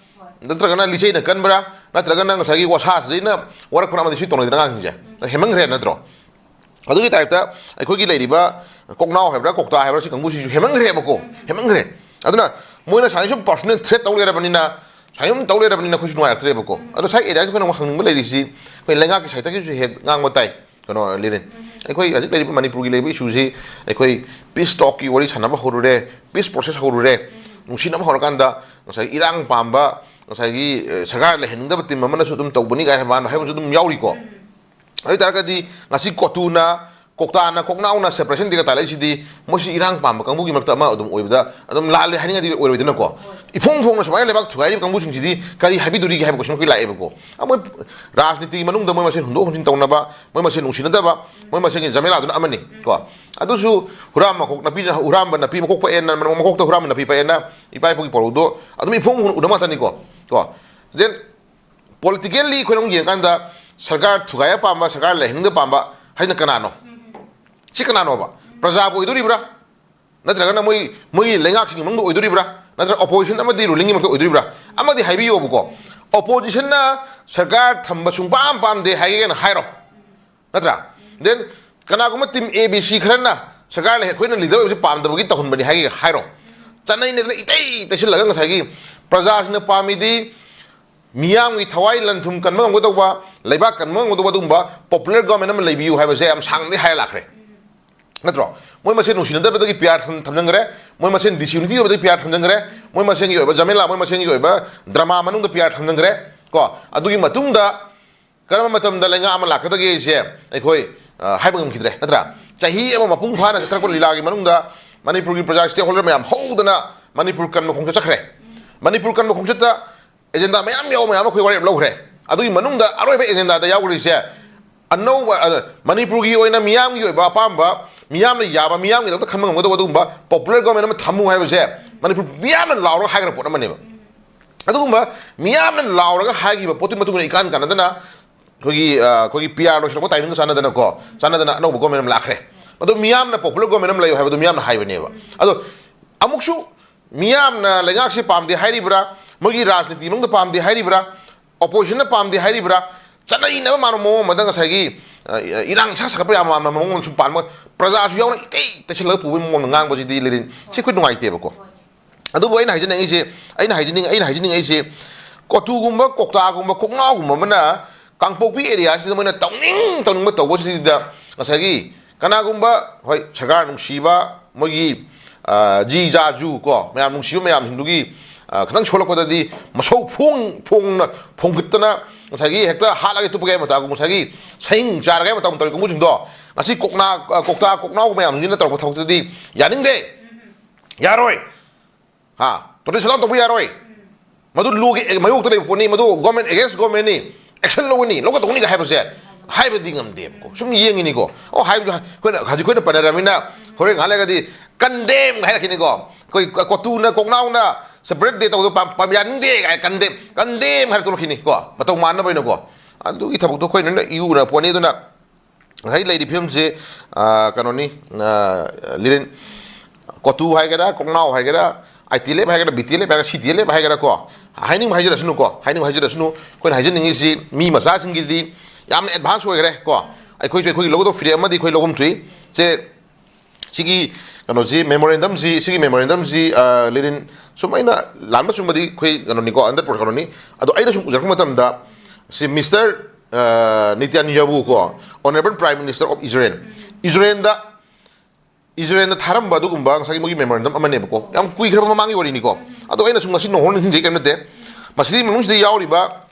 ꯅꯠꯇ꯭ꯔꯒꯅ ꯂꯤꯆꯩꯅ ꯀꯟꯕ꯭ꯔꯥ, ꯅꯠꯇ꯭ꯔꯒꯅ ꯉꯁꯥꯏꯒꯤ ꯋꯥꯁꯥꯁꯤꯗꯩꯅ ꯋꯥꯔꯛꯄ꯭ꯔꯥ ꯑꯃꯗꯤ ꯁꯤ ꯇꯧꯅꯩꯗꯅ ꯑꯉꯥꯡꯁꯤꯡꯁꯦ꯫ ꯍꯦꯟꯃꯟꯈ꯭ꯔꯦ ꯅꯠꯇ꯭ꯔꯣ? ꯑꯗꯨꯒꯤ ꯇꯥꯏꯞꯇ ꯑꯩꯈꯣꯏꯒꯤ ꯂꯩꯔꯤꯕ ꯀꯣꯛꯅꯥꯎ ꯍꯥꯏꯕ꯭ꯔꯥ, ꯀꯧꯇꯥ ꯍꯥꯏꯕ꯭ꯔꯥ, ꯁꯤ ꯀꯥꯡꯕꯨꯁꯤꯁꯨ ꯍꯦꯟꯃꯟꯈ꯭ꯔꯦꯕꯀꯣ, ꯍꯦꯟꯃꯟꯈ꯭ꯔꯦ꯫ ꯑꯗꯨꯅ ꯃꯣꯏꯅ ꯁꯨꯃꯥꯏꯅ ꯁꯨꯝ personal threat ꯇꯧ ꯂꯩꯔꯕꯅꯤꯅ, ꯁꯨꯃꯥꯏꯅ ꯁꯨꯝ ꯇꯧ ꯂꯩꯔꯕꯅꯤꯅ ꯑꯩꯈꯣꯏꯁꯨ ꯅꯨꯡꯉꯥꯏꯔꯛꯇ꯭ꯔꯦꯕꯀꯣ꯫ ꯑꯗꯣ ꯁꯥꯏ ꯑꯦꯔꯤꯌꯥꯁꯤ ꯑꯩꯈꯣꯏꯅ ꯑꯃꯨꯛ ꯍꯪꯅꯤꯡꯕ ꯂꯩꯔꯤꯁꯤ, ꯑꯩꯈꯣꯏ ꯂꯩꯉꯥꯛꯀꯤ ꯁꯥꯏꯠꯇꯒꯤꯁꯨ ꯍꯦꯛ ꯉꯥꯡꯕ ꯇꯥꯏ, ꯀꯩꯅꯣ, ꯂꯤꯔꯤꯟ꯫ ꯑꯩꯈꯣꯏ ꯍꯧꯖꯤꯛ ꯂꯩꯔꯤꯕ ꯃꯅꯤꯄꯨꯔꯒꯤ ꯂꯩꯔꯤꯕ ꯏꯁꯨꯁꯤ ꯑꯩꯈꯣꯏ peace talkꯀꯤ ꯋꯥꯔꯤ ꯁꯥꯟꯅꯕ ꯍꯧꯔꯨꯔꯦ, peace process ꯍꯧꯔꯨꯔꯦ꯫ ꯅꯨꯡꯁꯤꯅꯕ ꯍꯧꯔꯀꯥꯟꯗ ꯉꯁꯥꯏꯒꯤ ꯏꯔꯥꯡ ꯄꯥꯝꯕ, ꯉꯁꯥꯏꯒꯤ, ꯑ, ꯁꯔꯀꯥꯔ ꯂꯩꯍꯟꯅꯤꯡꯗꯕ ꯇꯤꯝ ꯑꯃꯅꯁꯨ ꯑꯗꯨꯝ ꯇꯧꯕꯅꯤ ꯀꯥꯏꯅ ꯃꯥꯅ ꯍꯥꯏꯕꯁꯨ ꯑꯗꯨꯝ ꯌꯥꯎꯔꯤꯀꯣ꯫ ꯑꯗꯨ ꯑꯣꯏ ꯇꯥꯔꯒꯗꯤ ꯉꯁꯤ ꯀꯣꯇꯨꯅ, ꯀꯣꯛꯇꯥꯅ, ꯀꯣꯛꯅꯥꯎꯅ separation ꯗꯦꯒ ꯇꯥꯜꯂꯛꯏꯁꯤꯗꯤ ꯃꯣꯏꯁꯤ ꯏꯔꯥꯡ ꯄꯥꯝꯕ ꯀꯥꯡꯕꯨꯒꯤ ꯃꯔꯛꯇ ꯑꯃ ꯑꯗꯨꯝ ꯑꯣꯏꯕꯗ ꯑꯗꯨꯝ ꯂꯥꯜꯂꯦ ꯍꯥꯏꯅꯤꯡꯉꯥꯏꯗꯤ ꯑꯣꯏꯔꯣꯏꯗꯅꯀꯣ꯫ ꯏꯐꯣꯡ ꯐꯣꯡꯅ ꯁꯨꯃꯥꯏꯅ ꯂꯩꯕꯥꯛ ꯊꯨꯒꯥꯏꯔꯤꯕ ꯀꯥꯡꯕꯨꯁꯤꯡꯁꯤꯗꯤ ꯀꯔꯤ ꯍꯥꯏꯕꯤꯗꯣꯔꯤꯒꯦ ꯍꯥꯏꯕ question ꯑꯩꯈꯣꯏ ꯂꯥꯛꯑꯦꯕꯀꯣ꯫ ꯑꯩꯈꯣꯏ ꯔꯥꯖꯅꯤꯇꯤꯒꯤ ꯃꯅꯨꯡꯗ ꯃꯣꯏ ꯃꯁꯦꯟ ꯍꯨꯟꯗꯣꯛ ꯍꯨꯟꯖꯤꯟ ꯇꯧꯅꯕ, ꯃꯣꯏ ꯃꯁꯦꯟ ꯅꯨꯡꯁꯤꯅꯗꯕ, ꯃꯣꯏ ꯃꯁꯦꯟꯒꯤ ꯖꯃꯦꯂꯥꯗꯨꯅ ꯑꯃꯅꯤ ꯀꯣ꯫ ꯑꯗꯨꯁꯨ ꯍꯨꯔꯥꯟ ꯃꯀꯣꯛ ꯅꯥꯄꯤ, ꯍꯨꯔꯥꯟꯕ ꯅꯥꯄꯤ ꯃꯀꯣꯛ ꯄꯛꯑꯦꯅ, ꯃꯀꯣꯛꯇ ꯍꯨꯔꯥꯟꯕ ꯅꯥꯄꯤ ꯄꯛꯑꯦꯅ ꯏꯄꯥ ꯏꯄꯨꯒꯤ ꯄꯥꯎꯔꯧꯗꯣ ꯑꯗꯨꯝ ꯏꯐꯣꯡ ꯐꯣꯡꯅ ꯎꯅꯕ ꯉꯥꯛꯇꯅꯤꯀꯣ꯫ ꯀꯣ꯫ Then politically ꯑꯩꯈꯣꯏꯅ ꯑꯃꯨꯛ ꯌꯦꯡꯉꯀꯥꯟꯗ ꯁꯔꯀꯥꯔ ꯊꯨꯒꯥꯏꯕ ꯄꯥꯝꯕ, ꯁꯔꯀꯥꯔ ꯂꯩꯍꯟꯅꯤꯡꯗꯕ ꯄꯥꯝꯕ ꯍꯥꯏꯅ ꯀꯅꯥꯅꯣ? ꯁꯤ ꯀꯅꯥꯅꯣꯕ? ꯄ꯭ꯔꯖꯥꯕꯨ ꯑꯣꯏꯗꯣꯔꯤꯕ꯭ꯔꯥ? ꯅꯠꯇ꯭ꯔꯒꯅ ꯃꯣꯏ, ꯃꯣꯏꯒꯤ ꯂꯩꯉꯥꯛꯁꯤꯡꯒꯤ ꯃꯅꯨꯡꯗ ꯑꯣꯏꯗꯣꯔꯤꯕ꯭ꯔꯥ? ꯅꯠꯇ꯭ꯔꯒ opposition ꯑꯃꯗꯤ rulingꯒꯤ ꯃꯔꯛꯇ ꯑꯣꯏꯗꯣꯔꯤꯕ꯭ꯔꯥ? ꯑꯃꯗꯤ ꯍꯥꯏꯕꯤꯌꯣꯕꯀꯣ꯫ Oppositionꯅ ꯁꯔꯀꯥꯔ ꯊꯝꯕ ꯁꯨꯡꯄꯥꯝ ꯄꯥꯝꯗꯦ ꯍꯥꯏꯒꯦꯅ ꯍꯥꯏꯔꯣ, ꯅꯠꯇ꯭ꯔꯥ? Then ꯀꯅꯥꯒꯨꯝꯕ team A, B, C ꯈꯔꯅ ꯁꯔꯀꯥꯔ ꯂꯩ, ꯑꯩꯈꯣꯏꯅ leader ꯑꯣꯏꯕꯁꯤ ꯄꯥꯝꯗꯕꯒꯤ ꯇꯧꯍꯟꯕꯅꯤ ꯍꯥꯏꯒꯦ ꯍꯥꯏꯔꯣ? ꯆꯠꯅꯩꯅꯗꯅ ꯏꯇꯩ ꯇꯩꯁꯤꯜꯂꯒ ꯉꯁꯥꯏꯒꯤ ꯄ꯭ꯔꯖꯥꯁꯤꯡꯅ ꯄꯥꯝꯃꯤꯗꯤ ꯃꯤꯌꯥꯝꯒꯤ ꯊꯋꯥꯏ ꯂꯟ ꯊꯨꯝ ꯀꯟꯕ ꯉꯝꯒꯗꯧꯕ, ꯂꯩꯕꯥꯛ ꯀꯟꯕ ꯉꯝꯒꯗꯧꯕ ꯑꯗꯨꯒꯨꯝꯕ popular government ꯑꯃ ꯂꯩꯕꯤꯌꯨ ꯍꯥꯏꯕꯁꯦ ꯌꯥꯝ ꯁꯥꯡꯅꯗꯤ ꯍꯥꯏꯔ ꯂꯥꯛꯈ꯭ꯔꯦ꯫ ꯅꯠꯇ꯭ꯔꯣ? ꯃꯣꯏ ꯃꯁꯦꯟ ꯅꯨꯡꯁꯤꯅꯗꯕꯗꯒꯤ P R ꯊꯝ-, ꯊꯝꯖꯤꯟꯈ꯭ꯔꯦ, ꯃꯣꯏ ꯃꯁꯦꯟ disunity ꯑꯣꯏꯕꯗꯒꯤ P R ꯊꯝꯖꯤꯟꯈ꯭ꯔꯦ, ꯃꯣꯏ ꯃꯁꯦꯟꯒꯤ ꯑꯣꯏꯕ ꯖꯃꯦꯂꯥ, ꯃꯣꯏ ꯃꯁꯦꯟꯒꯤ ꯑꯣꯏꯕ drama ꯃꯅꯨꯡꯗ P R ꯊꯝꯖꯤꯟꯈ꯭ꯔꯦ꯫ ꯀꯣ, ꯑꯗꯨꯒꯤ ꯃꯇꯨꯡꯗ ꯀꯔꯝꯕ ꯃꯇꯝꯗ ꯂꯩꯉꯥꯛ ꯑꯃ ꯂꯥꯛꯀꯗꯒꯦꯁꯦ ꯑꯩꯈꯣꯏ, ꯑ, ꯍꯥꯏꯕ ꯉꯝꯈꯤꯗ꯭ꯔꯦ, ꯅꯠꯇ꯭ꯔꯥ? ꯆꯍꯤ ꯑꯃ ꯃꯄꯨꯡ ꯐꯥꯅ ꯆꯠꯊꯔꯛꯄ ꯂꯤꯂꯥꯒꯤ ꯃꯅꯨꯡꯗ ꯃꯅꯤꯄꯨꯔꯒꯤ ꯄ꯭ꯔꯖꯥ stakeholder ꯃꯌꯥꯝ ꯍꯧꯗꯅ ꯃꯅꯤꯄꯨꯔ ꯀꯟꯕ ꯈꯣꯡꯆꯠ ꯆꯠꯈ꯭ꯔꯦ꯫ ꯃꯅꯤꯄꯨꯔ ꯀꯟꯕ ꯈꯣꯡꯆꯠꯇ agenda ꯃꯌꯥꯝ ꯌꯥꯎꯕ ꯃꯌꯥꯝ ꯑꯩꯈꯣꯏ ꯋꯥꯔꯦꯞ ꯂꯧꯈ꯭ꯔꯦ꯫ ꯑꯗꯨꯒꯤ ꯃꯅꯨꯡꯗ ꯑꯔꯣꯏꯕ agendaꯗ ꯌꯥꯎꯈ꯭ꯔꯤꯁꯦ ꯑꯅꯧꯕ, ꯑ, ꯃꯅꯤꯄꯨꯔꯒꯤ ꯑꯣꯏꯅ ꯃꯤꯌꯥꯝꯒꯤ ꯑꯣꯏꯕ ꯑꯄꯥꯝꯕ, ꯃꯤꯌꯥꯝꯅ ꯌꯥꯕ, ꯃꯤꯌꯥꯝꯒꯤꯗꯃꯛꯇ ꯈꯟꯕ ꯉꯝꯒꯗꯧꯕ ꯑꯗꯨꯒꯨꯝꯕ popular government ꯑꯃ ꯊꯝꯃꯨ ꯍꯥꯏꯕꯁꯦ ꯃꯅꯤꯄꯨꯔ ꯃꯤꯌꯥꯝꯅ ꯂꯥꯎꯔꯒ ꯍꯥꯏꯈ꯭ꯔ ꯄꯣꯠ ꯑꯃꯅꯦꯕ꯫ ꯑꯗꯨꯒꯨꯝꯕ ꯃꯤꯌꯥꯝꯅ ꯂꯥꯎꯔꯒ ꯍꯥꯏꯈꯤꯕ ꯄꯣꯠꯇꯨꯒꯤ ꯃꯇꯨꯡ ꯏꯟꯅ ꯏꯀꯥꯟ ꯀꯥꯟꯅꯗꯅ ꯑꯩꯈꯣꯏꯒꯤ, ꯑ, ꯑꯩꯈꯣꯏꯒꯤ P R ꯂꯣꯏꯁꯤꯜꯂꯛꯄ timingꯒ ꯆꯥꯟꯅꯗꯅꯀꯣ, ꯆꯥꯟꯅꯗꯅ ꯑꯅꯧꯕ government ꯑꯃ ꯂꯥꯛꯈ꯭ꯔꯦ꯫ ꯑꯗꯣ ꯃꯤꯌꯥꯝꯅ popular government ꯑꯃ ꯂꯩꯌꯨ ꯍꯥꯏꯕꯗꯣ ꯃꯤꯌꯥꯝꯅ ꯍꯥꯏꯕꯅꯦꯕ꯫ ꯑꯗꯣ ꯑꯃꯨꯛꯁꯨ ꯃꯤꯌꯥꯝꯅ ꯂꯩꯉꯥꯛꯁꯦ ꯄꯥꯝꯗꯦ ꯍꯥꯏꯔꯤꯕ꯭ꯔꯥ, ꯃꯣꯏꯒꯤ ꯔꯥꯖꯅꯤꯇꯤ ꯃꯅꯨꯡꯗ ꯄꯥꯝꯗꯦ ꯍꯥꯏꯔꯤꯕ꯭ꯔꯥ, oppositionꯅ ꯄꯥꯝꯗꯦ ꯍꯥꯏꯔꯤꯕ꯭ꯔꯥ, ꯆꯠꯅ ꯏꯅꯕ ꯃꯥꯟꯕ ꯃꯑꯣꯡ ꯑꯃꯗ ꯉꯁꯥꯏꯒꯤ, ꯑ, ꯏꯔꯥꯡ ꯏꯁꯥ ꯁꯥꯒꯠꯄ ꯌꯥꯝ ꯃꯥꯟꯕ ꯃꯑꯣꯡ ꯑꯃ ꯁꯨꯝ ꯄꯥꯟꯕ, ꯄ꯭ꯔꯖꯥꯁꯨ ꯌꯥꯎꯅ ꯏꯇꯩ ꯇꯩꯁꯜꯂꯒ ꯄꯨꯕꯒꯤ ꯃꯑꯣꯡꯗ ꯉꯥꯡꯕꯁꯤꯗꯤ ꯂꯩꯔꯤꯅꯤ꯫ ꯁꯤ ꯑꯩꯈꯣꯏ ꯅꯨꯡꯉꯥꯏꯇꯦꯕꯀꯣ꯫ ꯑꯗꯨꯕꯨ ꯑꯩꯅ ꯍꯥꯏꯖꯅꯤꯡꯉꯤꯁꯦ, ꯑꯩꯅ ꯍꯥꯏꯖꯅꯤꯡ-, ꯑꯩꯅ ꯍꯥꯏꯖꯅꯤꯡꯉꯤꯁꯦ, ꯀꯣꯇꯨꯒꯨꯝꯕ, ꯀꯣꯛꯇꯥꯒꯨꯝꯕ, ꯀꯣꯛꯅꯥꯎꯒꯨꯝꯕ ꯑꯃꯅ ꯀꯥꯡꯄꯣꯛꯄꯤ areaꯁꯤꯗ ꯃꯣꯏꯅ ꯇꯧꯅꯤꯡ ꯇꯧꯅꯤꯡꯕ ꯇꯧꯕꯁꯤꯗ ꯉꯁꯥꯏꯒꯤ ꯀꯅꯥꯒꯨꯝꯕ, ꯍꯣꯏ, ꯁꯔꯀꯥꯔ ꯅꯨꯡꯁꯤꯕ, ꯃꯣꯏꯒꯤ, ꯑ, ꯖꯤ ꯖꯥ ꯖꯨ ꯀꯣ, ꯃꯌꯥꯝ ꯅꯨꯡꯁꯤꯕ ꯃꯌꯥꯝꯁꯤꯡꯗꯨꯒꯤ, ꯑ, ꯈꯤꯇꯪ ꯁꯣꯜꯂꯛꯄꯗꯗꯤ ꯃꯁꯧ ꯐꯣꯡ ꯐꯣꯡꯅ ꯐꯣꯡꯒꯠꯇꯅ ꯉꯁꯥꯏꯒꯤ ꯍꯦꯛꯇ ꯍꯥꯠꯂꯒꯦ ꯇꯨꯞꯄꯒꯦ ꯍꯥꯏꯕ ꯃꯇꯥꯒꯨꯝ, ꯉꯁꯥꯏꯒꯤ ꯁꯍꯤꯡ ꯆꯥꯔꯒꯦ ꯍꯥꯏꯕ ꯃꯇꯥꯒꯨꯝ ꯇꯧꯔꯤ ꯀꯥꯡꯕꯨꯁꯤꯡꯗꯣ ꯉꯁꯤ ꯀꯣꯛꯅꯥ, ꯑ, ꯀꯣꯛꯇꯥ ꯀꯣꯛꯅꯥꯎ ꯃꯌꯥꯝꯁꯤꯡꯁꯤꯅ ꯇꯧꯔꯛꯄ ꯊꯕꯛꯇꯨꯗꯤ ꯌꯥꯅꯤꯡꯗꯦ, ꯌꯥꯔꯣꯏ꯫ ꯍꯥ? Total shutdown ꯇꯧꯕ ꯌꯥꯔꯣꯏ꯫ ꯃꯗꯨ lawꯒꯤ ꯃꯥꯌꯣꯛꯇ ꯂꯩꯕ ꯄꯣꯠꯅꯤ, ꯃꯗꯨ government against governmentꯅꯤ, action ꯂꯧꯒꯅꯤ, ꯂꯧꯒꯗꯧꯅꯤꯒ ꯍꯥꯏꯕꯁꯦ ꯍꯥꯏꯕꯗꯤ ꯉꯝꯗꯦꯕꯀꯣ꯫ ꯁꯨꯝ ꯌꯦꯡꯉꯤꯅꯤꯀꯣ꯫ ꯑꯣ, ꯍꯥꯏꯕꯁꯨ ꯍꯥꯏ-, ꯑꯩꯈꯣꯏꯅ ꯍꯧꯖꯤꯛ ꯑꯩꯈꯣꯏꯅ ꯄꯟꯅꯔꯕꯅꯤꯅ ꯍꯣꯔꯦꯟ ꯉꯥꯏꯍꯥꯛ ꯂꯩꯔꯒꯗꯤ condemn ꯍꯥꯏꯔꯛꯈꯤꯅꯤꯀꯣ꯫ ꯑꯩꯈꯣꯏ ꯀ-, ꯀꯣꯇꯨꯅ ꯀꯣꯛꯅꯥꯎꯅ separate day ꯇꯧꯕꯗꯣ ꯄꯥꯝ-, ꯄꯥꯝ-, ꯌꯥꯅꯤꯡꯗꯦ ꯀꯥꯏꯅ condemn, condemn ꯍꯥꯏꯔ ꯊꯣꯛꯂꯛꯈꯤꯅꯤꯀꯣ꯫ ꯃꯇꯧ ꯃꯥꯟꯅꯕ ꯑꯣꯏꯅꯀꯣ꯫ ꯑꯗꯨꯒꯤ ꯊꯕꯛꯇꯣ ꯑꯩꯈꯣꯏꯅ ꯂꯣꯏꯅ ꯏꯌꯨꯅ ꯄꯣꯠꯅꯤ꯫ ꯑꯗꯨꯅ ꯉꯁꯥꯏ ꯂꯩꯔꯤ ꯐꯤꯕꯝꯁꯤ, ꯑ, ꯀꯩꯅꯣꯅꯤ, ꯑ, ꯂꯤꯔꯦꯟ, ꯀꯣꯇꯨ ꯍꯥꯏꯒꯦꯔꯥ, ꯀꯣꯛꯅꯥꯎ ꯍꯥꯏꯒꯦꯔꯥ, ꯑꯥꯏ ꯇꯤ ꯑꯦꯜ ꯑꯦꯐ ꯍꯥꯏꯒꯦꯔꯥ, ꯕꯤ ꯇꯤ ꯑꯦꯜ ꯑꯦꯐ ꯍꯥꯏꯒꯦꯔꯥ, ꯁꯤ ꯇꯤ ꯑꯦꯜ ꯑꯦꯐ ꯍꯥꯏꯒꯦꯔꯥ ꯀꯣ, ꯍꯥꯏꯅꯤꯡꯕ ꯍꯥꯏꯖꯔꯁꯅꯨ ꯀꯣ, ꯍꯥꯏꯅꯤꯡꯕ ꯍꯥꯏꯖꯔꯁꯅꯨ꯫ ꯑꯩꯈꯣꯏꯅ ꯍꯥꯏꯖꯅꯤꯡꯉꯤꯁꯤ ꯃꯤ ꯃꯆꯥꯁꯤꯡꯒꯤꯗꯤ ꯌꯥꯝꯅ advance ꯑꯣꯏꯈ꯭ꯔꯦ ꯀꯣ꯫ ꯑꯩꯈꯣꯏꯁꯨ ꯑꯩꯈꯣꯏꯒꯤ ꯂꯧꯒꯗꯧꯕ ꯐꯤꯔꯦꯞ ꯑꯃꯗꯤ ꯑꯩꯈꯣꯏ ꯂꯧꯐꯝ ꯊꯣꯛꯏ꯫ ꯁꯦ, ꯁꯤꯒꯤ ꯀꯩꯅꯣꯁꯤ, memorandumꯁꯤ, ꯁꯤꯒꯤ memorandumꯁꯤ, ꯑ, ꯂꯤꯔꯤꯟ, ꯁꯨꯝ ꯑꯩꯅ ꯂꯥꯟꯕ ꯆꯨꯝꯕꯗꯤ ꯑꯩꯈꯣꯏ ꯀꯩꯅꯣꯅꯤꯀꯣ, under pro-, ꯀꯩꯅꯣꯅꯤ꯫ ꯑꯗꯣ ꯑꯩꯅ ꯁꯨꯝ ꯎꯖꯔꯛꯄ ꯃꯇꯝꯗ, ꯁꯤ Mister, ꯑ, ꯅꯤꯇꯥꯟꯌꯥꯍꯨ ꯀꯣ, Honorable Prime Minister of Israel, ꯏꯖꯔꯦꯜꯗ, ꯏꯖꯔꯦꯜꯗ ꯊꯥꯔꯝꯕ ꯑꯗꯨꯒꯨꯝꯕ ꯉꯁꯥꯏꯒꯤ ꯃꯣꯏꯒꯤ memorandum ꯑꯃꯅꯦꯕꯀꯣ꯫ ꯌꯥꯝ ꯀꯨꯏꯈ꯭ꯔꯕ ꯃꯃꯥꯡꯒꯤ ꯋꯥꯔꯤꯅꯤꯀꯣ꯫ ꯑꯗꯣ ꯑꯩꯅ ꯁꯨꯝ ꯉꯁꯤ ꯅꯧꯍꯧꯅ ꯅꯤꯡꯁꯤꯡꯖꯩ ꯀꯔꯤꯝ ꯅꯠꯇꯦ꯫ ꯃꯁꯤꯒꯤ ꯃꯅꯨꯡꯁꯤꯗ ꯌꯥꯎꯔꯤꯕ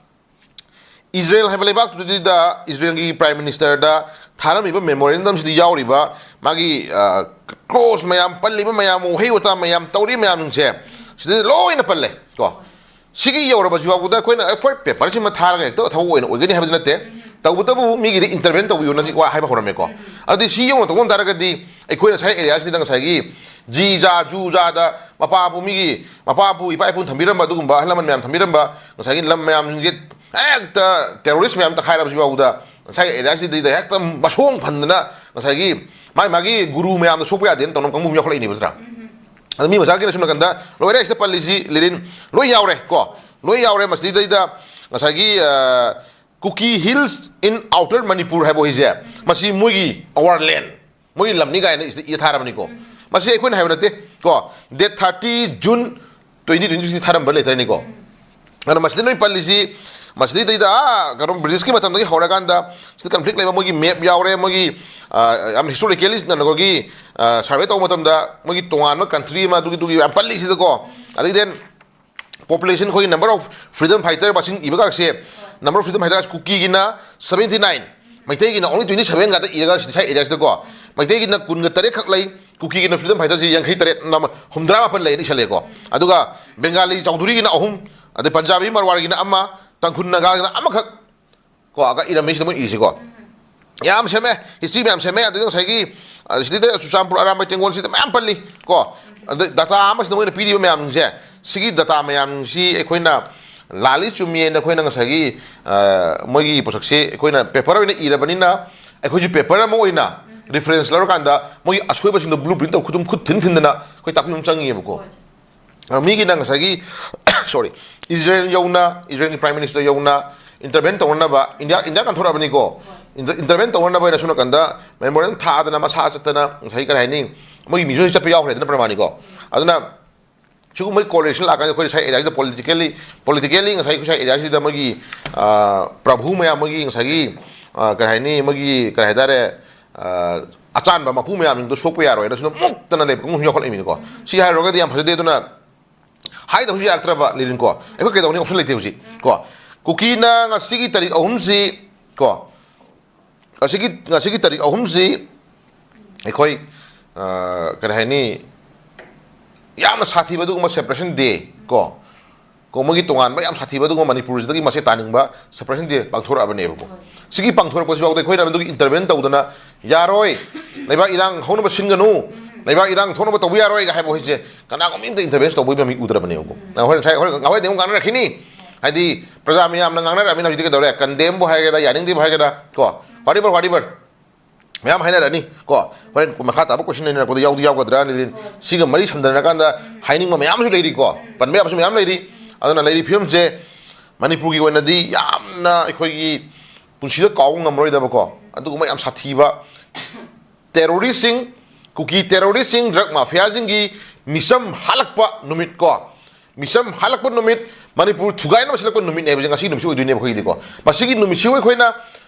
ꯏꯖꯔꯦꯜ ꯍꯥꯏꯕ ꯂꯩꯕꯥꯛꯇꯨꯗ ꯏꯖꯔꯦꯜꯒꯤ Prime Ministerꯗ ꯊꯥꯔꯝꯃꯤꯕ memorandumꯁꯤꯗ ꯌꯥꯎꯔꯤꯕ ꯃꯥꯒꯤ, ꯑ, clause ꯃꯌꯥꯝ, ꯄꯜꯂꯤꯕ ꯃꯌꯥꯝ, ꯋꯥꯍꯩ ꯋꯥꯇꯥ ꯃꯌꯥꯝ, ꯇꯧꯔꯤ ꯃꯌꯥꯝꯁꯤꯡꯁꯦ ꯁꯤꯗ ꯂꯣꯏꯅ ꯄꯜꯂꯦ ꯀꯣ꯫ ꯁꯤꯒꯤ ꯌꯧꯔꯕꯁꯤ ꯐꯥꯎꯕꯗ ꯑꯩꯈꯣꯏꯅ ꯑꯩꯈꯣꯏ paperꯁꯤꯃ ꯊꯥꯔꯒ ꯍꯦꯛꯇ ꯊꯕꯛ ꯑꯣꯏꯅ ꯑꯣꯏꯒꯅꯤ ꯍꯥꯏꯕꯗꯤ ꯅꯠꯇꯦ꯫ ꯇꯧꯕꯇꯕꯨ ꯃꯤꯒꯤꯗꯤ intervene ꯇꯧꯕꯤꯌꯨꯅ ꯍꯧꯖꯤꯛ ꯋꯥ ꯍꯥꯏꯕ ꯍꯧꯔꯝꯃꯦꯀꯣ꯫ ꯑꯗꯨꯗꯤ ꯁꯤ ꯌꯧꯅ ꯇꯧꯕ ꯉꯝ ꯇꯥꯔꯒꯗꯤ ꯑꯩꯈꯣꯏꯅ ꯉꯁꯥꯏ areaꯁꯤꯗ ꯉꯁꯥꯏꯒꯤ ꯖꯤ ꯖꯥ ꯖꯨ ꯖꯥꯗ ꯃꯄꯥꯕꯨ ꯃꯤꯒꯤ, ꯃꯄꯥꯕꯨ ꯏꯄꯥ ꯏꯄꯨꯅ ꯊꯝꯕꯤꯔꯝꯕ ꯑꯗꯨꯒꯨꯝꯕ ꯑꯍꯜ ꯂꯃꯟ ꯃꯌꯥꯝ ꯊꯝꯕꯤꯔꯝꯕ ꯉꯁꯥꯏꯒꯤ ꯂꯝ ꯃꯌꯥꯝꯁꯤꯡꯁꯦ ꯍꯦꯛꯇ terrorist ꯃꯌꯥꯝ ꯇꯛꯈꯥꯏꯔꯕꯁꯤ ꯐꯥꯎꯕꯗ ꯉꯁꯥꯏꯒꯤ areaꯁꯤꯗꯩꯗ ꯍꯦꯛꯇ ꯃꯁꯣꯡ ꯐꯟꯗꯅ ꯉꯁꯥꯏꯒꯤ ꯃꯥꯒꯤ ꯃꯥꯒꯤ ꯒꯨꯔꯨ ꯃꯌꯥꯝꯗ ꯁꯣꯛꯄ ꯌꯥꯗꯦꯅ ꯇꯧꯅꯕ ꯀꯥꯡꯕꯨ ꯑꯃ ꯌꯥꯎꯈꯠꯂꯛꯏꯅꯦꯕ ꯅꯠꯇ꯭ꯔꯥ? ꯑꯗꯣ ꯃꯤ ꯃꯆꯥꯒꯤꯅ ꯁꯣꯝ ꯅꯥꯀꯟꯗ ꯂꯣꯏꯔꯦ, ꯁꯤꯗ ꯄꯜꯂꯤꯁꯤ ꯂꯦꯅꯤꯟ ꯂꯣꯏ ꯌꯥꯎꯔꯦ ꯀꯣ, ꯂꯣꯏ ꯌꯥꯎꯔꯦ꯫ ꯃꯁꯤꯗꯩꯗ ꯉꯁꯥꯏꯒꯤ ꯀꯨꯀꯤ ꯍꯤꯜꯁ ꯏꯟ ꯑꯥꯎꯇꯔ ꯃꯅꯤꯄꯨꯔ ꯍꯥꯏꯕ ꯋꯥꯍꯩꯁꯦ, ꯃꯁꯤ ꯃꯣꯏꯒꯤ ꯑꯋꯥꯔ ꯂꯦꯟ, ꯃꯣꯏꯒꯤ ꯂꯝꯅꯤ ꯀꯥꯏꯅ ꯁꯤꯗ ꯏ ꯊꯥꯔꯕꯅꯤꯀꯣ꯫ ꯃꯁꯤ ꯑꯩꯈꯣꯏꯅ ꯍꯥꯏꯕ ꯅꯠꯇꯦ ꯀꯣ꯫ Date thirty June twenty twenty three ꯊꯥꯔꯝꯕ ꯂꯦꯇꯔꯅꯤꯀꯣ꯫ ꯑꯗꯨꯅ ꯃꯁꯤꯗ ꯅꯣꯏ ꯄꯜꯂꯤꯁꯤ, ꯃꯁꯤꯗꯩꯗ ꯑꯥ ꯀꯩꯅꯣ ꯕ꯭ꯔꯤꯇꯤꯁꯀꯤ ꯃꯇꯝꯗꯒꯤ ꯍꯧꯔꯀꯥꯟꯗ ꯁꯤꯗ ꯀꯟꯐ꯭ꯂꯤꯛ ꯂꯩꯕ, ꯃꯣꯏꯒꯤ ꯃꯦꯞ ꯌꯥꯎꯔꯦ, ꯃꯣꯏꯒꯤ ꯑꯥ, ꯌꯥꯝ ꯍꯤꯁꯇꯣꯔꯤꯀꯦꯂꯤ ꯀꯩꯅꯣꯒꯤ ꯁꯔꯚꯦ ꯇꯧꯕ ꯃꯇꯝꯗ ꯃꯣꯏꯒꯤ ꯇꯣꯉꯥꯟꯕ ꯀꯟꯇ꯭ꯔꯤ ꯑꯃ ꯑꯗꯨꯒꯤ ꯑꯗꯨꯒꯤ ꯌꯥꯝ ꯄꯜꯂꯤꯁꯤꯗꯀꯣ꯫ ꯑꯗꯒꯤ ꯗꯦꯟ ꯄꯣꯄꯨꯂꯦꯁꯟ, ꯑꯩꯈꯣꯏꯒꯤ ꯅꯝꯕꯔ ꯑꯣꯐ ꯐ꯭ꯔꯤꯗꯝ ꯐꯥꯏꯇꯔ ꯃꯁꯤꯡ ꯏꯕ ꯀꯥꯁꯦ, ꯅꯝꯕꯔ ꯑꯣꯐ ꯐ꯭ꯔꯤꯗꯝ ꯐꯥꯏꯇꯔ ꯀꯨꯀꯤꯒꯤꯅ seventy nine, ꯃꯩꯇꯩꯒꯤꯅ only twenty seven ꯉꯥꯛꯇ ꯏꯔꯒ ꯁꯤꯗ ꯁꯥꯏ ꯑꯦꯔꯤꯌꯥꯁꯤꯗꯀꯣ꯫ ꯃꯩꯇꯩꯒꯤꯅ ꯀꯨꯟꯒ ꯇꯔꯦꯠ ꯈꯛ ꯂꯩ, ꯀꯨꯀꯤꯒꯤꯅ ꯐ꯭ꯔꯤꯗꯝ ꯐꯥꯏꯇꯔꯁꯤ ꯌꯥꯡꯈꯩ ꯇꯔꯦꯠ, ꯍꯨꯝꯗ꯭ꯔꯥ ꯃꯥꯄꯟ ꯂꯩꯅ ꯏꯁꯜꯂꯦꯀꯣ꯫ ꯑꯗꯨꯒ ꯕꯦꯡꯒꯥꯂꯤ ꯆꯧꯙꯨꯔꯤꯒꯤꯅ ꯑꯍꯨꯝ, ꯑꯗꯩ ꯄꯟꯖꯥꯕꯤ ꯃꯔꯋꯥꯔꯒꯤꯅ ꯑꯃ, ꯇꯥꯡꯈꯨꯜ ꯅꯥꯒꯥꯒꯤꯅ ꯑꯃꯈꯛ ꯀꯣ, ꯑꯒ ꯏꯔꯝꯃꯤ ꯁꯤꯗ ꯃꯣꯏ ꯏꯔꯤꯁꯤꯀꯣ꯫ ꯌꯥꯝ ꯁꯦꯝꯃꯦ, ꯍꯤꯁꯇ꯭ꯔꯤ ꯃꯌꯥꯝ ꯁꯦꯝꯃꯦ꯫ ꯑꯗꯨꯗ ꯉꯁꯥꯏꯒꯤ, ꯑ, ꯁꯤꯗꯩꯗ ꯆꯨꯔꯆꯥꯟꯄꯨꯔ, ꯑꯔꯥꯝꯕꯥꯏ ꯇꯦꯡꯒꯣꯜ, ꯁꯤꯗ ꯃꯌꯥꯝ ꯄꯜꯂꯤ ꯀꯣ꯫ ꯑꯗ ꯗꯇꯥ ꯑꯃꯁꯤꯗ ꯃꯣꯏꯅ ꯄꯤꯔꯤꯕ ꯃꯌꯥꯝꯁꯦ, ꯁꯤꯒꯤ ꯗꯇꯥ ꯃꯌꯥꯝꯁꯤ ꯑꯩꯈꯣꯏꯅ ꯂꯥꯜꯂꯤ ꯆꯨꯝꯃꯤ ꯍꯥꯏꯅ ꯑꯩꯈꯣꯏꯅ ꯉꯁꯥꯏꯒꯤ, ꯑ, ꯃꯣꯏꯒꯤ ꯄꯣꯠꯁꯛꯁꯦ ꯑꯩꯈꯣꯏꯅ ꯄꯦꯄꯔ ꯑꯣꯏꯅ ꯏꯔꯕꯅꯤꯅ, ꯑꯩꯈꯣꯏꯁꯨ ꯄꯦꯄꯔ ꯑꯃ ꯑꯣꯏꯅ ꯔꯤꯐꯔꯦꯟꯁ ꯂꯧꯔꯀꯥꯟꯗ ꯃꯣꯏꯒꯤ ꯑꯁꯣꯏꯕꯁꯤꯡꯗꯣ ꯕ꯭ꯂꯨ ꯄ꯭ꯔꯤꯟ ꯇꯧ ꯈꯨꯗꯨꯝ ꯈꯨꯠ ꯊꯤꯟ ꯊꯤꯟꯗꯅ ꯑꯩꯈꯣꯏ ꯇꯥꯛꯄꯤ ꯑꯃ ꯆꯪꯉꯤꯑꯕꯀꯣ꯫ ꯑ, ꯃꯤꯒꯤꯅ ꯉꯁꯥꯏꯒꯤ, ꯁꯣꯔꯤ, ꯏꯖꯔꯦꯜ ꯌꯧꯅ, ꯏꯖꯔꯦꯜꯒꯤ ꯄ꯭ꯔꯥꯏꯝ ꯃꯤꯅꯤꯁꯇꯔ ꯌꯧꯅ ꯏꯟꯇꯔꯚꯦꯟ ꯇꯧꯅꯅꯕ, ꯏꯟꯗꯤꯌꯥ, ꯏꯟꯗꯤꯌꯥ ꯀꯟꯊꯣꯔꯛꯑꯕꯅꯤꯀꯣ꯫ ꯏꯟꯇꯔ-, ꯏꯟꯇꯔꯚꯦꯟ ꯇꯧꯅꯅꯕ ꯍꯥꯏꯅ ꯁꯣꯝ ꯅꯥꯀꯟꯗ ꯃꯦꯃꯣꯔꯦꯟ ꯊꯥꯗꯅ ꯃꯁꯥ ꯆꯠꯇꯅ ꯉꯁꯥꯏ ꯀꯔꯤ ꯍꯥꯏꯅꯤ, ꯃꯣꯏꯒꯤ ꯃꯤꯁꯨ ꯆꯠꯄ ꯌꯥꯎꯈ꯭ꯔꯦꯗꯅ ꯄ꯭ꯔꯃꯥꯅꯤꯀꯣ꯫ ꯑꯗꯨꯅ ꯁꯤꯒꯨꯝꯕ ꯀꯣꯑꯣꯔꯗꯤꯅꯦꯁꯟ ꯂꯥꯛꯀꯥꯟꯗ ꯑꯩꯈꯣꯏ ꯁ꯭ꯋꯥꯏ ꯑꯦꯔꯤꯌꯥꯁꯤꯗ ꯄꯣꯂꯤꯇꯤꯀꯦꯜꯂꯤ, ꯄꯣꯂꯤꯇꯤꯀꯦꯜꯂꯤ ꯉꯁꯥꯏ ꯑꯩꯈꯣꯏ ꯁ꯭ꯋꯥꯏ ꯑꯦꯔꯤꯌꯥꯁꯤꯗ ꯃꯣꯏꯒꯤ, ꯑ, ꯄ꯭ꯔꯚꯨ ꯃꯌꯥꯝ, ꯃꯣꯏꯒꯤ ꯉꯁꯥꯏꯒꯤ, ꯑ, ꯀꯔꯤ ꯍꯥꯏꯅꯤ, ꯃꯣꯏꯒꯤ ꯀꯔꯤ ꯍꯥꯏꯇꯥꯔꯦ, ꯑ, ꯑꯆꯥꯟꯕ ꯃꯄꯨ ꯃꯌꯥꯝꯁꯤꯡꯗꯣ ꯁꯣꯛꯄ ꯌꯥꯔꯣꯏꯅ ꯁꯤꯗ ꯃꯨꯛꯇꯅ ꯂꯩꯕ ꯀꯥꯡꯕꯨꯁꯨ ꯌꯥꯎꯈꯠꯂꯛꯏꯃꯤꯅꯀꯣ꯫ ꯁꯤ ꯍꯥꯏꯔꯨꯔꯒꯗꯤ ꯌꯥꯝ ꯐꯖꯗꯦ꯫ ꯑꯗꯨꯅ ꯍꯥꯏꯗꯕꯁꯨ ꯌꯥꯔꯛꯇ꯭ꯔꯕ ꯂꯤꯔꯤꯟꯀꯣ꯫ ꯑꯩꯈꯣꯏ ꯀꯩꯗꯧꯅꯤ, ꯑꯣꯞꯁꯟ ꯂꯩꯇꯦ ꯍꯧꯖꯤꯛ ꯀꯣ꯫ ꯀꯨꯀꯤꯅ ꯉꯁꯤꯒꯤ ꯇꯥꯔꯤꯛ ꯑꯍꯨꯝꯁꯤ ꯀꯣ, ꯉꯁꯤꯒꯤ, ꯉꯁꯤꯒꯤ ꯇꯥꯔꯤꯛ ꯑꯍꯨꯝꯁꯤ ꯑꯩꯈꯣꯏ, ꯑ, ꯀꯔꯤ ꯍꯥꯏꯅꯤ, ꯌꯥꯝꯅ ꯁꯥꯊꯤꯕ ꯑꯗꯨꯒꯨꯝꯕ ꯁꯦꯄꯔꯦꯁꯟ ꯗꯦ ꯀꯣ, ꯀꯣ, ꯃꯣꯏꯒꯤ ꯇꯣꯉꯥꯟꯕ ꯌꯥꯝ ꯁꯥꯊꯤꯕ ꯑꯗꯨꯒꯨꯝꯕ ꯃꯅꯤꯄꯨꯔꯁꯤꯗꯒꯤ ꯃꯁꯦ ꯇꯥꯅꯤꯡꯕ ꯁꯦꯄꯔꯦꯁꯟ ꯗꯦ ꯄꯥꯡꯊꯣꯔꯛꯑꯕꯅꯦꯕꯀꯣ꯫ ꯁꯤꯒꯤ ꯄꯥꯡꯊꯣꯔꯛꯄꯁꯤꯐꯥꯎꯗ ꯑꯩꯈꯣꯏꯅ ꯑꯗꯨꯒꯤ ꯏꯟꯇꯔꯚꯦꯟ ꯇꯧꯗꯅ, "ꯌꯥꯔꯣꯏ, ꯂꯩꯕꯥꯛ ꯏꯔꯥꯡ ꯍꯧꯅꯕ ꯁꯤꯟꯒꯅꯨ, ꯂꯩꯕꯥꯛ ꯏꯔꯥꯡ ꯊꯣꯛꯅꯕ ꯇꯧꯕ ꯌꯥꯔꯣꯏꯒ" ꯍꯥꯏꯕ ꯍꯧꯖꯤꯛꯁꯦ ꯀꯅꯥꯒꯨꯝꯕ ꯑꯝꯇ ꯏꯟꯇꯔꯚꯦꯟ ꯇꯧꯕꯒꯤ ꯃꯃꯤ ꯎꯗ꯭ꯔꯕꯅꯦꯕꯀꯣ꯫ ꯍꯣꯔꯦꯟ ꯉꯁꯥꯏ, ꯍꯣꯔꯦꯟ, ꯍꯣꯔꯦꯟ ꯑꯃꯨꯛ ꯉꯥꯡꯅꯔꯛꯈꯤꯅꯤ꯫ ꯍꯥꯏꯗꯤ ꯄ꯭ꯔꯖꯥ ꯃꯌꯥꯝꯅ ꯉꯥꯡꯅꯔꯛꯑꯃꯤꯅ ꯍꯧꯖꯤꯛꯇꯤ ꯀꯩꯗꯧꯔꯦ? ꯀꯟꯗꯦꯝꯕꯨ ꯍꯥꯏꯒꯦꯔꯥ, ꯌꯥꯅꯤꯡꯗꯦꯕꯨ ꯍꯥꯏꯒꯦꯔꯥ ꯀꯣ, whatever, whatever꯫ ꯃꯌꯥꯝ ꯍꯥꯏꯅꯔꯅꯤ ꯀꯣ꯫ ꯍꯣꯔꯦꯟ ꯃꯈꯥ ꯇꯥꯕ ꯀꯣꯏꯁꯟ ꯂꯩꯅꯔꯛꯄꯗ ꯌꯥꯎꯗꯤ ꯌꯥꯎꯒꯗ꯭ꯔꯥ, ꯂꯤꯂꯤꯟ? ꯁꯤꯒ ꯃꯔꯤ ꯁꯝꯅꯔꯀꯥꯟꯗ ꯍꯥꯏꯅꯤꯡꯕ ꯃꯌꯥꯝꯁꯨ ꯂꯩꯔꯤꯀꯣ, ꯄꯟꯕ ꯌꯥꯕꯁꯨ ꯃꯌꯥꯝ ꯂꯩꯔꯤ꯫ ꯑꯗꯨꯅ ꯂꯩꯔꯤ ꯐꯤꯕꯝꯁꯦ ꯃꯅꯤꯄꯨꯔꯒꯤ ꯑꯣꯏꯅꯗꯤ ꯌꯥꯝꯅ ꯑꯩꯈꯣꯏꯒꯤ ꯄꯨꯟꯁꯤꯗ ꯀꯥꯎꯕ ꯉꯝꯃꯔꯣꯏꯗꯕꯀꯣ, ꯑꯗꯨꯒꯨꯝꯕ ꯌꯥꯝ ꯁꯥꯊꯤꯕ ꯇꯦꯔꯣꯔꯤꯁꯁꯤꯡ, ꯀꯨꯀꯤ ꯇꯦꯔꯣꯔꯤꯁꯁꯤꯡ, ꯗ꯭ꯔꯒ ꯃꯥꯐꯤꯌꯥꯁꯤꯡꯒꯤ ꯃꯤꯆꯝ ꯍꯥꯠꯂꯛꯄ ꯅꯨꯃꯤꯠ ꯀꯣ, ꯃꯤꯆꯝ ꯍꯥꯠꯂꯛꯄ ꯅꯨꯃꯤꯠ, ꯃꯅꯤꯄꯨꯔ ꯊꯨꯒꯥꯏꯅꯕ ꯁꯤꯜꯂꯛꯄ ꯅꯨꯃꯤꯠꯅꯦꯕ ꯉꯁꯤꯒꯤ ꯅꯨꯃꯤꯠꯁꯤ ꯑꯣꯏꯗꯣꯏꯅꯦꯕ ꯑꯩꯈꯣꯏꯒꯤꯗꯤꯀꯣ꯫ ꯃꯁꯤꯒꯤ ꯅꯨꯃꯤꯠꯁꯤꯕꯨ ꯑꯩꯈꯣꯏꯅ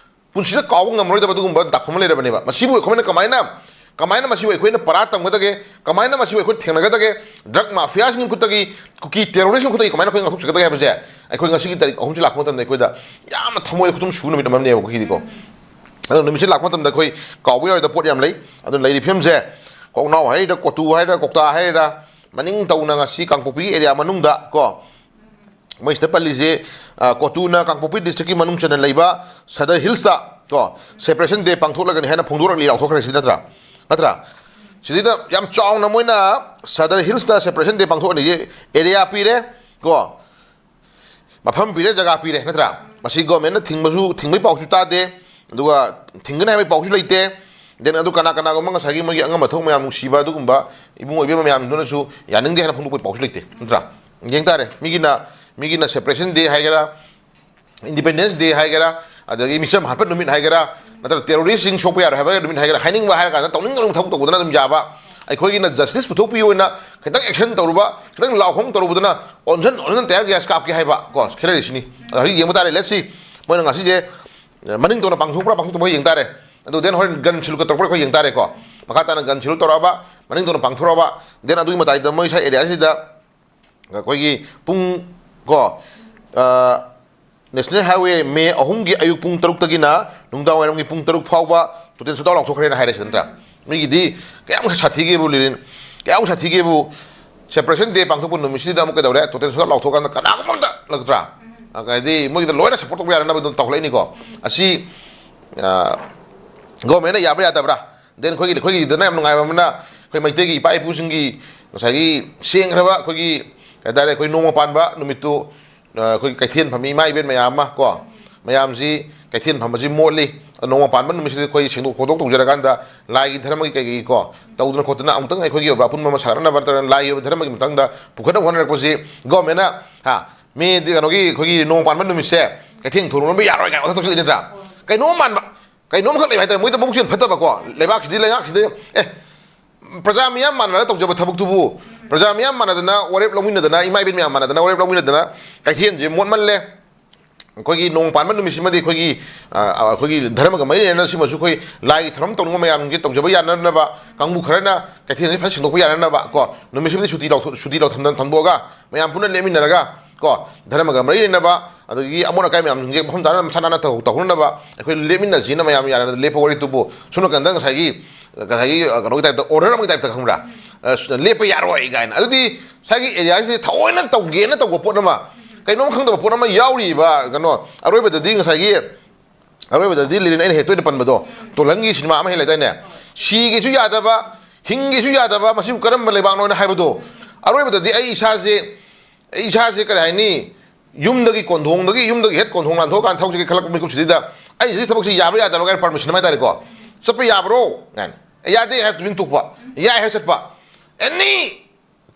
ꯄꯨꯟꯁꯤꯗ ꯀꯥꯎꯕ ꯉꯝꯃꯔꯣꯏꯗꯕ ꯑꯗꯨꯒꯨꯝꯕ ꯗꯥꯛꯐꯝ ꯑꯃ ꯂꯩꯔꯕꯅꯦꯕ꯫ ꯃꯁꯤꯕꯨ ꯑꯩꯈꯣꯏꯅ ꯀꯃꯥꯏꯅ, ꯀꯃꯥꯏꯅ ꯃꯁꯤꯕꯨ ꯑꯩꯈꯣꯏꯅ ꯄꯔꯥ ꯇꯝꯒꯗꯒꯦ, ꯀꯃꯥꯏꯅ ꯃꯁꯤꯕꯨ ꯑꯩꯈꯣꯏ ꯊꯦꯡꯅꯒꯗꯒꯦ, ꯗ꯭ꯔꯒ ꯃꯥꯐꯤꯌꯥꯁꯤꯡꯒꯤ ꯈꯨꯠꯇꯒꯤ, ꯀꯨꯀꯤ ꯇꯦꯔꯣꯔꯤꯁꯁꯤꯡꯒꯤ ꯈꯨꯠꯇꯒꯤ ꯀꯃꯥꯏꯅ ꯑꯩꯈꯣꯏ ꯉꯥꯛꯊꯣꯛꯆꯒꯗꯒꯦ ꯍꯥꯏꯕꯁꯦ ꯑꯩꯈꯣꯏ ꯉꯁꯤꯒꯤ ꯇꯥꯔꯤꯛ ꯑꯍꯨꯝꯁꯤ ꯂꯥꯛꯄ ꯃꯇꯝꯗ ꯑꯩꯈꯣꯏꯗ ꯌꯥꯝꯅ ꯊꯃꯣꯏꯗ ꯈꯨꯗꯨꯝ ꯁꯨꯕ ꯅꯨꯃꯤꯠ ꯑꯃꯅꯦꯕ ꯑꯩꯈꯣꯏꯒꯤꯗꯤꯀꯣ꯫ ꯑꯗꯣ ꯅꯨꯃꯤꯠꯁꯦ ꯂꯥꯛꯄ ꯃꯇꯝꯗ ꯑꯩꯈꯣꯏ ꯀꯥꯎꯕ ꯌꯥꯔꯣꯏꯗꯕ ꯄꯣꯠ ꯌꯥꯝ ꯂꯩ꯫ ꯑꯗꯨꯅ ꯂꯩꯔꯤ ꯐꯤꯕꯝꯁꯦ, ꯀꯣꯛꯅꯥꯎ ꯍꯥꯏꯔꯤꯔꯥ, ꯀꯣꯇꯨ ꯍꯥꯏꯔꯤꯔꯥ, ꯀꯣꯛꯇꯥ ꯍꯥꯏꯔꯤꯔꯥ, ꯃꯅꯤꯡ ꯇꯧꯅ ꯉꯁꯤ ꯀꯥꯡꯄꯣꯛꯄꯤꯒꯤ ꯑꯦꯔꯤꯌꯥ ꯃꯅꯨꯡꯗ ꯀꯣ, ꯃꯣꯏꯁꯤꯗ ꯄꯜꯂꯤꯁꯦ, ꯑ, ꯀꯣꯇꯨꯅ ꯀꯥꯡꯄꯣꯛꯄꯤ ꯗꯤꯁꯇ꯭ꯔꯤꯛꯀꯤ ꯃꯅꯨꯡ ꯆꯟꯅ ꯂꯩꯕ ꯁꯗꯔ ꯍꯤꯜꯁꯇ ꯀꯣ, ꯁꯦꯄꯔꯦꯁꯟ ꯗꯦ ꯄꯥꯡꯊꯣꯛꯂꯒꯅꯤ ꯍꯥꯏꯅ ꯐꯣꯡꯗꯣꯔꯛꯂꯤ, ꯂꯥꯎꯊꯣꯛꯈ꯭ꯔꯦ ꯁꯤꯗꯤ, ꯅꯠꯇ꯭ꯔꯥ? ꯅꯠꯇ꯭ꯔꯥ? ꯁꯤꯗꯩꯗ ꯌꯥꯝ ꯆꯥꯎꯅ ꯃꯣꯏꯅ ꯁꯗꯔ ꯍꯤꯜꯁꯇ ꯁꯦꯄꯔꯦꯁꯟ ꯗꯦ ꯄꯥꯡꯊꯣꯛꯑꯅꯤꯁꯦ ꯑꯦꯔꯤꯌꯥ ꯄꯤꯔꯦ ꯀꯣ, ꯃꯐꯝ ꯄꯤꯔꯦ, ꯖꯒꯥ ꯄꯤꯔꯦ, ꯅꯠꯇ꯭ꯔꯥ? ꯃꯁꯤ ꯒꯣꯔꯃꯦꯟꯅ ꯊꯤꯡꯕꯁꯨ, ꯊꯤꯡꯕꯒꯤ ꯄꯥꯎꯁꯨ ꯇꯥꯗꯦ, ꯑꯗꯨꯒ ꯊꯤꯡꯒꯅꯤ ꯍꯥꯏꯕꯒꯤ ꯄꯥꯎꯁꯨ ꯂꯩꯇꯦ꯫ Then ꯑꯗꯨ ꯀꯅꯥ ꯀꯅꯥꯒꯨꯝꯕ ꯉꯁꯥꯏꯒꯤ ꯃꯣꯏꯒꯤ ꯑꯉꯝ ꯑꯊꯧ ꯃꯌꯥꯝ, ꯅꯨꯡꯁꯤꯕ ꯑꯗꯨꯒꯨꯝꯕ ꯏꯕꯨꯡ ꯑꯣꯏꯕ ꯃꯌꯥꯝꯗꯨꯅꯁꯨ ꯌꯥꯅꯤꯡꯗꯦ ꯍꯥꯏꯅ ꯐꯣꯡꯗꯣꯛꯄꯒꯤ ꯄꯥꯎꯁꯨ ꯂꯩꯇꯦ, ꯅꯠꯇ꯭ꯔꯥ? ꯌꯦꯡ ꯇꯥꯔꯦ, ꯃꯤꯒꯤꯅ, ꯃꯤꯒꯤꯅ ꯁꯦꯄꯔꯦꯁꯟ ꯗꯦ ꯍꯥꯏꯒꯦꯔꯥ, ꯏꯟꯗꯤꯄꯦꯟꯗꯦꯟꯁ ꯗꯦ ꯍꯥꯏꯒꯦꯔꯥ, ꯑꯗꯒꯤ ꯃꯤꯆꯝ ꯍꯥꯠꯄ ꯅꯨꯃꯤꯠ ꯍꯥꯏꯒꯦꯔꯥ, ꯅꯠꯇ꯭ꯔꯒ ꯇꯦꯔꯣꯔꯤꯁꯁꯤꯡ ꯁꯣꯛꯄ ꯌꯥꯔꯣꯏ ꯍꯥꯏꯕ ꯅꯨꯃꯤꯠ ꯍꯥꯏꯒꯦꯔꯥ, ꯍꯥꯏꯅꯤꯡꯕ ꯍꯥꯏꯔ ꯀꯥꯟꯗ ꯇꯧꯅꯤꯡ ꯇꯧꯅꯤꯡ ꯊꯕꯛ ꯇꯧꯕꯗꯅ ꯑꯗꯨꯝ ꯌꯥꯕ, ꯑꯩꯈꯣꯏꯒꯤꯅ ꯖꯁꯇꯤꯁ ꯄꯨꯊꯣꯛꯄꯤꯌꯨ ꯑꯣꯏꯅ ꯈꯤꯇꯪ ꯑꯦꯛꯁꯟ ꯇꯧꯔꯨꯕ, ꯈꯤꯇꯪ ꯂꯥꯎ ꯈꯣꯡ ꯇꯧꯔꯨꯕꯗꯅ ꯑꯣꯟꯁꯟ ꯑꯣꯟꯁꯟ ꯇꯌꯥꯔ ꯒ꯭ꯌꯥꯁ ꯀꯥꯞꯀꯦ ꯍꯥꯏꯕ ꯀꯣ, ꯈꯦꯠꯅꯔꯤꯁꯤꯅꯤ꯫ ꯑꯗꯣ ꯍꯧꯖꯤꯛ ꯌꯦꯡꯕ ꯇꯥꯔꯦ, let's see, ꯃꯣꯏꯅ ꯉꯁꯤꯁꯦ ꯃꯅꯤꯡ ꯇꯧꯅ ꯄꯥꯡꯊꯣꯛꯄ꯭ꯔꯥ ꯄꯥꯡꯊꯣꯛꯇꯕ꯭ꯔꯥ ꯌꯦꯡ ꯇꯥꯔꯦ꯫ ꯑꯗꯨ then ꯍꯣꯔꯦꯟ ꯒꯟ ꯁꯤꯜ ꯇꯧꯔꯛꯄ꯭ꯔꯥ ꯑꯩꯈꯣꯏ ꯌꯦꯡ ꯇꯥꯔꯦꯀꯣ꯫ ꯃꯈꯥ ꯇꯥꯅ ꯒꯟ ꯁꯤꯜ ꯇꯧꯔꯛꯑꯕ, ꯃꯅꯤꯡ ꯇꯧꯅ ꯄꯥꯡꯊꯣꯔꯛꯑꯕ, then ꯑꯗꯨꯒꯤ ꯃꯇꯥꯏꯗ ꯃꯣꯏ ꯁ꯭ꯋꯥꯏ ꯑꯦꯔꯤꯌꯥꯁꯤꯗ ꯑꯩꯈꯣꯏꯒꯤ ꯄꯨꯡ ꯀꯣ, ꯅꯦꯁꯅꯦꯜ ꯍꯥꯏꯋꯦ ꯃꯦ ꯑꯍꯨꯝꯒꯤ ꯑꯌꯨꯛ ꯄꯨꯡ ꯇꯔꯨꯛꯇꯒꯤꯅ ꯅꯨꯡꯗꯥꯡ ꯋꯥꯏꯔꯝꯒꯤ ꯄꯨꯡ ꯇꯔꯨꯛ ꯐꯥꯎꯕ ꯇꯣꯇꯦꯜ ꯁꯠꯗꯥꯎꯟ ꯂꯥꯎꯊꯣꯛꯈ꯭ꯔꯦꯅ ꯍꯥꯏꯔꯦ ꯁꯤ, ꯅꯠꯇ꯭ꯔꯥ? ꯃꯤꯒꯤꯗꯤ ꯀꯌꯥꯝ ꯁꯥꯊꯤꯒꯦꯕꯨ, ꯂꯤꯂꯤꯟ, ꯀꯌꯥꯝ ꯁꯥꯊꯤꯒꯦꯕꯨ, ꯁꯦꯄꯔꯦꯁꯟ ꯗꯦ ꯄꯥꯡꯊꯣꯛꯄ ꯅꯨꯃꯤꯠꯁꯤꯗ ꯑꯃꯨꯛ ꯀꯩꯗꯧꯔꯦ? ꯇꯣꯇꯦꯜ ꯁꯠꯗꯥꯎꯟ ꯂꯥꯎꯊꯣꯛꯑꯀꯥꯟꯗ ꯀꯅꯥꯒꯨꯝꯕ ꯑꯝꯇ, ꯅꯠꯇ꯭ꯔꯥ? ꯍꯥꯏꯗꯤ ꯃꯣꯏꯒꯤꯗ ꯂꯣꯏꯅ ꯁꯞꯄꯣꯔꯠ ꯇꯧꯕ ꯌꯥꯅꯅꯕ ꯑꯗꯨꯝ ꯇꯧꯈꯠꯂꯛꯏꯅꯤꯀꯣ꯫ ꯑꯁꯤ ꯒꯣꯔꯃꯦꯟꯅ ꯌꯥꯕ꯭ꯔꯥ ꯌꯥꯗꯕ꯭ꯔꯥ? Then ꯑꯩꯈꯣꯏꯒꯤ, ꯑꯩꯈꯣꯏꯒꯤꯗꯅ ꯌꯥꯝ ꯅꯨꯡꯉꯥꯏꯕ ꯑꯃꯅ, ꯑꯩꯈꯣꯏ ꯃꯩꯇꯩꯒꯤ ꯏꯄꯥ ꯏꯄꯨꯁꯤꯡꯒꯤ ꯉꯁꯥꯏꯒꯤ ꯁꯦꯡꯈ꯭ꯔꯕ ꯑꯩꯈꯣꯏꯒꯤ, ꯀꯩ ꯍꯥꯏꯇꯥꯔꯦ, ꯑꯩꯈꯣꯏ ꯅꯣꯡꯃ ꯄꯥꯟꯕ ꯅꯨꯃꯤꯠꯇꯨ, ꯑ, ꯑꯩꯈꯣꯏꯒꯤ ꯀꯩꯊꯦꯜ ꯐꯝꯃꯤ ꯏꯃꯥ ꯏꯕꯦꯟ ꯃꯌꯥꯝ ꯑꯃ ꯀꯣ, ꯃꯌꯥꯝꯁꯤ ꯀꯩꯊꯦꯜ ꯐꯝꯕꯁꯤ ꯃꯣꯠꯂꯤ, ꯅꯣꯡꯃ ꯄꯥꯟꯕ ꯅꯨꯃꯤꯠꯁꯤꯗ ꯑꯩꯈꯣꯏ ꯁꯦꯡꯗꯣꯛ ꯈꯣꯠꯇꯣꯛ ꯇꯧꯖꯔꯀꯥꯟꯗ ꯂꯥꯏꯒꯤ ꯙꯔꯃꯒꯤ ꯀꯩꯀꯩ ꯀꯣ ꯇꯧꯗꯅ ꯈꯣꯠꯇꯅ ꯑꯃꯨꯛꯇꯪ ꯑꯩꯈꯣꯏꯒꯤ ꯑꯣꯏꯕ ꯑꯄꯨꯟꯕ ꯑꯃ ꯁꯥꯒꯠꯅꯅꯕ ꯅꯠꯇ꯭ꯔꯒꯅ ꯂꯥꯏꯒꯤ ꯑꯣꯏꯕ ꯙꯔꯃꯒꯤ ꯃꯇꯥꯡꯗ ꯄꯨꯈꯠꯅꯕ ꯍꯣꯠꯅꯔꯛꯄꯁꯤ ꯒꯣꯔꯃꯦꯟꯅ, ꯍꯥ, ꯃꯤꯗꯤ ꯀꯩꯅꯣꯒꯤ ꯑꯩꯈꯣꯏꯒꯤ ꯅꯣꯡꯃ ꯄꯥꯟꯕ ꯅꯨꯃꯤꯠꯁꯦ ꯀꯩꯊꯦꯜ ꯊꯣꯡ ꯂꯣꯟꯕ ꯌꯥꯔꯣꯏ ꯀꯥꯏꯅ ꯋꯥꯊꯣꯛ ꯇꯧꯁꯤꯜꯂꯛꯏ ꯅꯠꯇ꯭ꯔꯥ? ꯀꯩꯅꯣꯝ ꯃꯥꯟꯕ, ꯀꯩꯅꯣꯝꯈꯛ ꯂꯩꯕ ꯍꯥꯏꯇꯥꯔꯦ꯫ ꯃꯣꯏꯗ ꯃꯕꯨꯛꯁꯦꯜ ꯐꯠꯇꯕꯀꯣ, ꯂꯩꯕꯥꯛꯁꯤꯗꯤ, ꯂꯩꯉꯥꯛꯁꯤꯗꯤ, ꯑꯦ, ꯄ꯭ꯔꯖꯥ ꯃꯤꯌꯥꯝ ꯃꯥꯟꯅꯔꯒ ꯇꯧꯖꯕ ꯊꯕꯛꯇꯨꯕꯨ, ꯄ꯭ꯔꯖꯥ ꯃꯤꯌꯥꯝ ꯃꯥꯟꯅꯗꯅ ꯋꯥꯔꯦꯞ ꯂꯧꯃꯤꯟꯅꯗꯅ, ꯏꯃꯥ ꯏꯕꯦꯟ ꯃꯌꯥꯝ ꯃꯥꯟꯅꯗꯅ ꯋꯥꯔꯦꯞ ꯂꯧꯃꯤꯟꯅꯗꯅ, ꯀꯩꯊꯦꯜꯁꯦ ꯃꯣꯠꯃꯜꯂꯦ꯫ ꯑꯩꯈꯣꯏꯒꯤ ꯅꯣꯡ ꯄꯥꯟꯕ ꯅꯨꯃꯤꯠꯁꯤꯃꯗꯤ ꯑꯩꯈꯣꯏꯒꯤ, ꯑ, ꯑꯩꯈꯣꯏꯒꯤ ꯙꯔꯃꯒ ꯃꯔꯤ ꯂꯩꯅꯅ ꯁꯤꯃꯁꯨ ꯑꯩꯈꯣꯏ ꯂꯥꯏꯒꯤ ꯊꯧꯔꯝ ꯇꯧꯅꯤꯡꯕ ꯃꯌꯥꯝꯁꯤꯡꯁꯦ ꯇꯧꯖꯕ ꯌꯥꯅꯅꯕ, ꯀꯥꯡꯕꯨ ꯈꯔꯅ ꯀꯩꯊꯦꯜꯁꯤ ꯐꯖꯅ ꯁꯦꯡꯗꯣꯛꯄ ꯌꯥꯅꯅꯕ ꯀꯣ, ꯅꯨꯃꯤꯠꯁꯤꯃꯗꯤ ꯁꯨꯇꯤ ꯂꯧꯊꯣꯛ-, ꯁꯨꯇꯤ ꯂꯧꯊꯝꯗꯅ ꯊꯝꯗꯣꯛꯑꯒ ꯃꯌꯥꯝ ꯄꯨꯟꯅ ꯂꯦꯞꯃꯤꯟꯅꯔꯒ ꯀꯣ, ꯙꯔꯃꯒ ꯃꯔꯤ ꯂꯩꯅꯕ ꯑꯗꯒꯤ ꯑꯃꯣꯠ ꯑꯀꯥꯏ ꯃꯌꯥꯝꯁꯤꯡꯁꯦ ꯃꯐꯝ ꯆꯥꯅ ꯃꯁꯥ ꯅꯥꯟꯅ ꯇꯧ-, ꯇꯧꯍꯧꯅꯅꯕ ꯑꯩꯈꯣꯏ ꯂꯦꯞꯃꯤꯟꯅꯁꯤꯅ ꯃꯌꯥꯝ ꯌꯥꯅ ꯂꯦꯞꯄ ꯋꯥꯔꯦꯞꯇꯨꯕꯨ ꯁꯣꯝ ꯅꯥꯀꯟꯗ ꯉꯁꯥꯏꯒꯤ, ꯉꯁꯥꯏꯒꯤ, ꯑ, ꯀꯩꯅꯣꯒꯤ ꯇꯥꯏꯞꯇ, ꯑꯣꯔꯗꯔ ꯑꯃꯒꯤ ꯇꯥꯏꯞꯇ ꯈꯪꯕ꯭ꯔꯥ? ꯑ, ꯁ-, ꯂꯦꯞꯄ ꯌꯥꯔꯣꯏ ꯀꯥꯏꯅ꯫ ꯑꯗꯨꯗꯤ ꯉꯁꯥꯏꯒꯤ ꯑꯦꯔꯤꯌꯥꯁꯤꯗ ꯊꯑꯣꯏꯅ ꯇꯧꯒꯦꯅ ꯇꯧꯕ ꯄꯣꯠ ꯑꯃ, ꯀꯩꯅꯣꯝ ꯈꯪꯗꯕ ꯄꯣꯠ ꯑꯃ ꯌꯥꯎꯔꯤꯕ, ꯀꯩꯅꯣ, ꯑꯔꯣꯏꯕꯗꯗꯤ ꯉꯁꯥꯏꯒꯤ, ꯑꯔꯣꯏꯕꯗꯗꯤ ꯂꯤꯂꯤꯟ ꯑꯩꯅ ꯍꯦꯛ ꯇꯣꯏꯅ ꯄꯟꯕꯗꯣ, ꯇꯣꯜꯍꯟꯒꯤ ꯁꯤꯅꯦꯃꯥ ꯑꯃ ꯍꯦꯛ ꯂꯩꯗꯥꯏꯅꯦ? ꯁꯤꯒꯦꯁꯨ ꯌꯥꯗꯕ, ꯍꯤꯡꯒꯦꯁꯨ ꯌꯥꯗꯕ, ꯃꯁꯤꯕꯨ ꯀꯔꯝꯕ ꯂꯩꯕꯥꯛꯅꯣ ꯍꯥꯏꯅ ꯍꯥꯏꯕꯗꯣ, ꯑꯔꯣꯏꯕꯗꯗꯤ ꯑꯩ ꯏꯁꯥꯁꯦ, ꯑꯩ ꯏꯁꯥꯁꯦ ꯀꯔꯤ ꯍꯥꯏꯅꯤ? ꯌꯨꯝꯗꯒꯤ ꯀꯣꯟꯊꯣꯡꯗꯒꯤ, ꯌꯨꯝꯗꯒꯤ ꯍꯦꯛ ꯀꯣꯟꯊꯣꯡ ꯂꯥꯟꯊꯣꯛꯑꯀꯥꯟꯗ ꯊꯕꯛꯁꯦ ꯈꯜꯂꯛꯄ ꯃꯤꯀꯨꯞꯁꯤꯗ, "ꯑꯩ ꯉꯁꯤ ꯊꯕꯛꯁꯦ ꯌꯥꯕ꯭ꯔꯥ ꯌꯥꯗꯕ꯭ꯔꯥ?" ꯀꯥꯏꯅ ꯄꯔꯃꯤꯁꯟ ꯑꯃ ꯍꯥꯏꯇꯥꯔꯦꯀꯣ꯫ "ꯆꯠꯄ ꯌꯥꯕ꯭ꯔꯣ?" ꯀꯥꯏꯅ꯫ "ꯌꯥꯗꯦ" ꯍꯥꯏꯔ ꯇꯨꯃꯤꯟ ꯊꯣꯛꯄ, "ꯌꯥꯏ" ꯍꯥꯏꯔ ꯆꯠꯄ꯫ ꯑꯦꯅꯤ